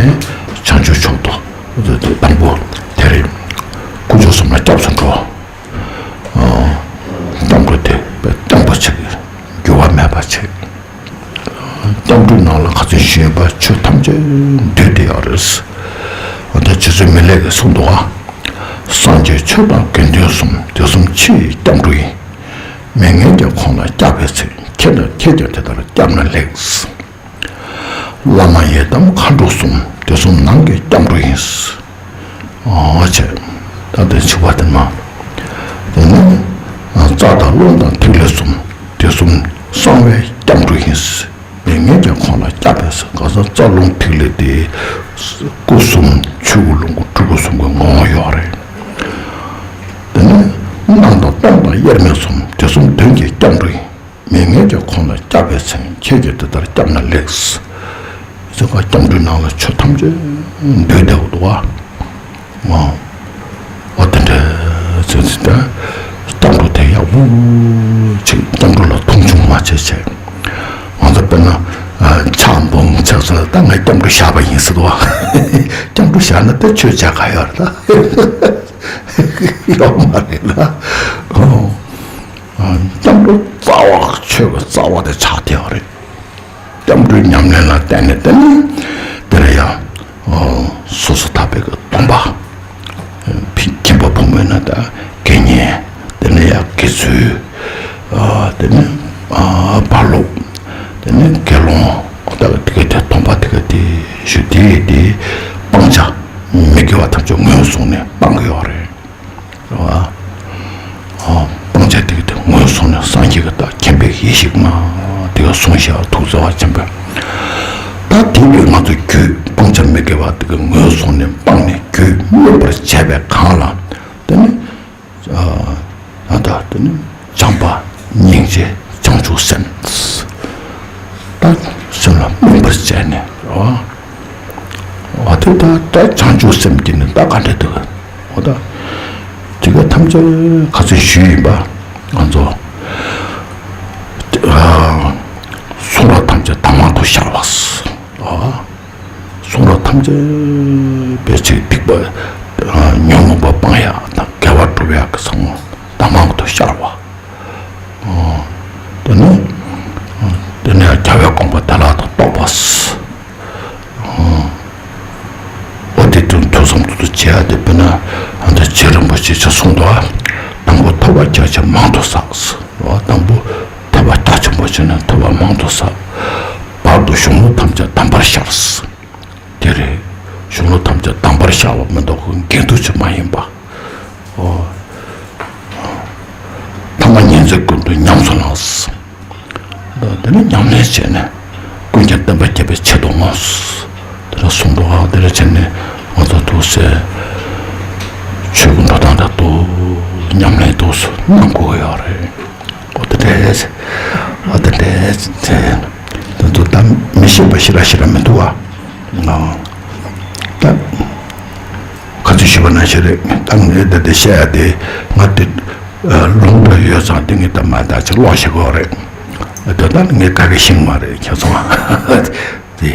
བྱང་ཆུབ་མཆོག་ཏུ་དང་པོ་དེ་རེད། དཀོན་མཆོག་གསུམ་ལ་སྐྱབས་སུ་འགྲོ། སྐྱབས་འགྲོ་དེ་བརྟན་པོ་ཆགས། འགྱུར་བ་མེད་པ་ཆགས། སྐྱབས་འགྲོའི་ནང་ལ་ཁ་ཚོན་ཞུས་པ་ཆོས་ཐམས་ཅད་འདུས་ཏེ་ཡོད་རེད། འོ་ད་རྗེ་བཙུན་མི་ལས་ཀྱིས་གསུངས་འདུག་ཨ། སངས་རྒྱས་ཆོས་དང་དགེ་འདུན་གསུམ། དེ་གསུམ་ཕྱི་ཡི་སྐྱབས་འགྲོ་ཡིན། མི་ངན་གྱིས་ཁོང་ལ་སྐྱབས་པའི་ཚེ། ཁྱེད་ལ་ཁྱེད་ཀྱང་དེ་ལྟར་སྐྱབས་ན་ལེགས། བླ་མ་ཡི་དམ་མཁའ་འགྲོ་གསུམ། དེ་གསུམ་ནང་གི་སྐྱབས་འགྲོ་ཡིན། འོ་བྱས། ད་དེ་ཆུ་བ་དེ་མ། དེ་ནི་རྩ་དང་རླུང་དང་ཐིག་ལེ་གསུམ། དེ་གསུམ་གསང་བའི་སྐྱབས་འགྲོ་ཡིན། མི་ངན་གྱིས་ཁོང་ལ་སྐྱབས་པའི་ཚེ། གང་ཟག་རྩ་རླུང་ཐིག་ལེ་དེ་སྐུ་གསུམ་ཆོས་སྐུ་ལོངས་སྐུ་སྤྲུལ་སྐུ་གསུམ་གྱི་ངོ་བོ་ཡོད་རེད། དེ་ནི་སྣང་དང་སྟོང་དང་དབྱེར་མེད་གསུམ། དེ་གསུམ་དོན་གྱི་སྐྱབས་འགྲོ་ཡིན། མི་ངན་གྱིས་ཁོང་ལ་བསྐྱབས་པའི་ཚེ་ཁྱེད་ཀྱིས་དེ་ལྟར་བསྐྱབས་ན་ལེགས། ཟེར་བ། སྐྱབས་འགྲོའི་ནང་ལ་ཆོས་ཐམས་ཅད་འདུས་བསྡད་ཡོད་འདུག་བ། ཨོ། ཨོ་དེ་འདྲ་ཟེར་ཟེར་ད། སྐྱབས་འགྲོ་དེ་ཡག་པོ་ཅིག་སྐྱབས་འགྲོ་ལ་མཐོང་ཆུང་མ་བྱེད་བྱས། ང་ཚོ་དཔེར་ན་ཨ་ཕྱག་འབུམ་ཚེས་ཚོ་ད་ངས་སྐྱབས་འགྲོ་བཞག་པ་ཡིན་ཟེར་བ། སྐྱབས་འགྲོ་བཞག་ན་ད་ཆོས་བྱ་ག་ཡོད་རེད་ད། ཡོད་མ་རེད་ལ། ཨོ། སྐྱབས་འགྲོ་རྩ་བ་ཆོས་ཀྱི་རྩ་བ་དེ་ཆགས་བསྡད་པ་རེད། སྐྱབས་འགྲོའི་ཉམས་ལེན་ལ་བརྟེན་ནས་དེ་ནི་དེ་ལ་ཡང་སོ་སོ་ཐར་པའི་གི་སྡོམ་པ། ཁྱིམ་པ་བུ་མོ་ཡིན་ན་ད་དགེ་བསྙེན། དེ་ནས་ཡང་དགེ་ཚུལ། དེ་ནས་བར་སློབ། དེ་ནས་དགེ་སློང་། ད་དེ་ག་དེ་སྡོམ་པ་དེ་ག་དེ་ཞུ་དེ་དེ་སྤང་བྱ་མི་དགེ་བ་ཐམས་ཅད་ངོས་བཟུང་ནས་སྤང་གི་ཡོད་རེད། རེད་བ། ཨོ། སྤང་བྱ་དེ་ག་དེ་ངོས་བཟུང་ནས་སངས་རྒྱས་ཀྱི་བདག་མཁྱེན་པའི་ཡེ་ཤེས་ཀྱི་ངང་དེ་ག་གསུངས་ཤག་ཐུགས་བརྩེ་བ་ཆེན་པོས། ད་དེ་ལས་ང་ཚོ་རྒྱུད་སྤང་བྱ་མི་དགེ་བ་དེ་ག་ངོས་བཟུང་ནས་སྤངས་ནས་རྒྱུད་སྨིན་པར་བྱས་པའི་གང་ལ། དེ་ནི། ཨ་ད་དེ་ནི་བྱམས་པ་སྙིང་རྗེ་བྱང་ཆུབ་སེམས། ད་སེམས་ལ་སྨིན་པར་བྱས་ནས་རེད་བ། འོ་དེ་ད་ད་བྱང་ཆུབ་སེམས་ཀྱི་ནི་ད་ག་འདྲ་འདུག་འོ་ད་དེ་ག་ཐམས་ཅད་ཁ་ཚོན་ཞུས་ཡིན་པ། ང་ཚོ་ཨ་གསུང་རབ་ཐམས་ཅད་དང་མང་དུ་ཤར་བ། ཨ། གསུང་རབ་ཐམས་ཅད་པའི་ཚིག་སྡིག་པ་ཉོན་མོངས་པ་སྤང་ཡག་དང་དགེ་བ་སྒྲུབ་ཡག་གི་ཚང་མ་དང་མང་དུ་ཤར་བ། དེ་ནས་དེ་ནས་རྒྱལ་བའི་དགོངས་པ་བདེ་བླག་ཏུ་རྟོགས་པ། འོ་དེ་དོན་ཐོས་བསམ་དུ་བྱེད་ཡག་དེ་དཔེར་ན་ཨ་ནི་རྗེ་རིན་པོ་ཆེས་གསུངས་འདུག་དང་པོ་ཐོས་པ་རྒྱ་ཆེ་མང་དུ་བསགས། དང་པོ་ཐོས་པ་རྒྱ་ཆེན་པོ་བྱས་ནས་ཐོས་པ་མང་དུ་བསགས། བར་དུ་གཞུང་ལུགས་ཐམས་ཅད་གདམས་པར་ཤར། དེ་རེད། གཞུང་ལུགས་ཐམས་ཅད་གདམས་པར་ཤར་བ་མི་འདུག་གི་འགལ་འདུ་ཅིག་མ་ཡིན་པ། ཨོ། ཐ་མ་ཉིན་མཚན་ཀུན་ཏུ་ཉམས་སུ་བླངས། དེ་ནས་ཉམས་ལེན་བྱས་ནས་ཀུན་ཀྱང་བསྟན་པ་རྒྱས་པའི་ཆེད་དུ་བསྔོས། དེ་ལ་གསུངས་འདུག་དེ་ལ་བྱས་ནས་ང་ཚོ་ཐུགས་སྲས་ཆོས་ཀྱི་འགྲོ་སྟངས་འདྲ་འདུག་ཉམས་ལེན་འདུག་གནང་དགོས་ཀྱི་ཡོད་རེད། འོ་དེ་འདྲས། འོ་དེ་འདྲས་བྱས། དེ་ཚོ་ད་མི་ཤེས་པ་ཞེ་དྲག་ཞེ་དྲག་མི་འདུག་བ། ད་ག་ཚོད་ཞུས་པ་ནང་བཞིན་རེད། ད་ངས་འདི་འདི་བཤད་ཡ་དེ་ང་དེ་ལུང་པ་ཡོད་ཙང་དེ་ངས་ད་མ་ད་ཅིག་ཀློག་ཤེས་ཀྱི་ཡོད་རེད། དེ་ད་ངས་ག་གེ་ཤེས་ཀྱི་མ་རེད་ཁྱེད་ཚོ། དེ།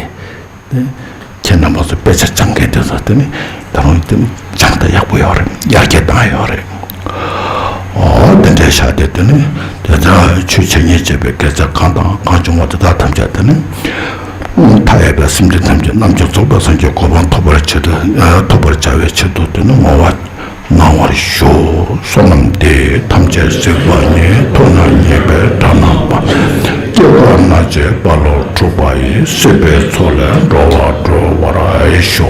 ཁྱེད་རྣམ་པ་ཚོ་དཔེ་ཆ་སྦྱང་མཁན་དེ་ཚོ་དེ་ནི་ད་རུང་དེ་ནི་སྦྱང་ད་ཡག་པོ་ཡོད་རེད། ཡར་རྒྱས་བཏང་ཡོད་རེད། ཨོ་དེ་འདྲའི་ཤག་དེ་དེ་ནི་དེ་ཚོ་ཆོས་འཆད་ཉན་བྱེད་པའི་དགེ་རྩ་གང་དང་གང་བྱུང་བ་དེ་དག་ཐམས་ཅད་དེ་ནི་མཐའ་ཡས་པའི་སེམས་ཅན་ཐམས་ཅད་རྣམ་མཁྱེན་རྫོགས་པའི་སངས་རྒྱས་གོ་འཕང་ཐོབ་པར་ཆེད་དུ་ཐོབ་པར་བྱ་བའི་ཆེད་དུ་དེ་ནི་བསྔོ་བ། གནང་བར་ཞུ། བསོད་ནམས་འདི་ཐམས་ཅད་གཟིགས་པ་ཉིད། ཐོབ་ནས་ཉེས་པའི་དགྲ་རྣམས་ཕམ། སྐྱེ་རྒ་ན་འཆིའི་རྦ་ཀློང་འཁྲུགས་པ་ཡི། སྲིད་པའི་མཚོ་ལས་འགྲོ་བ་སྒྲོལ་བར་ཤོག།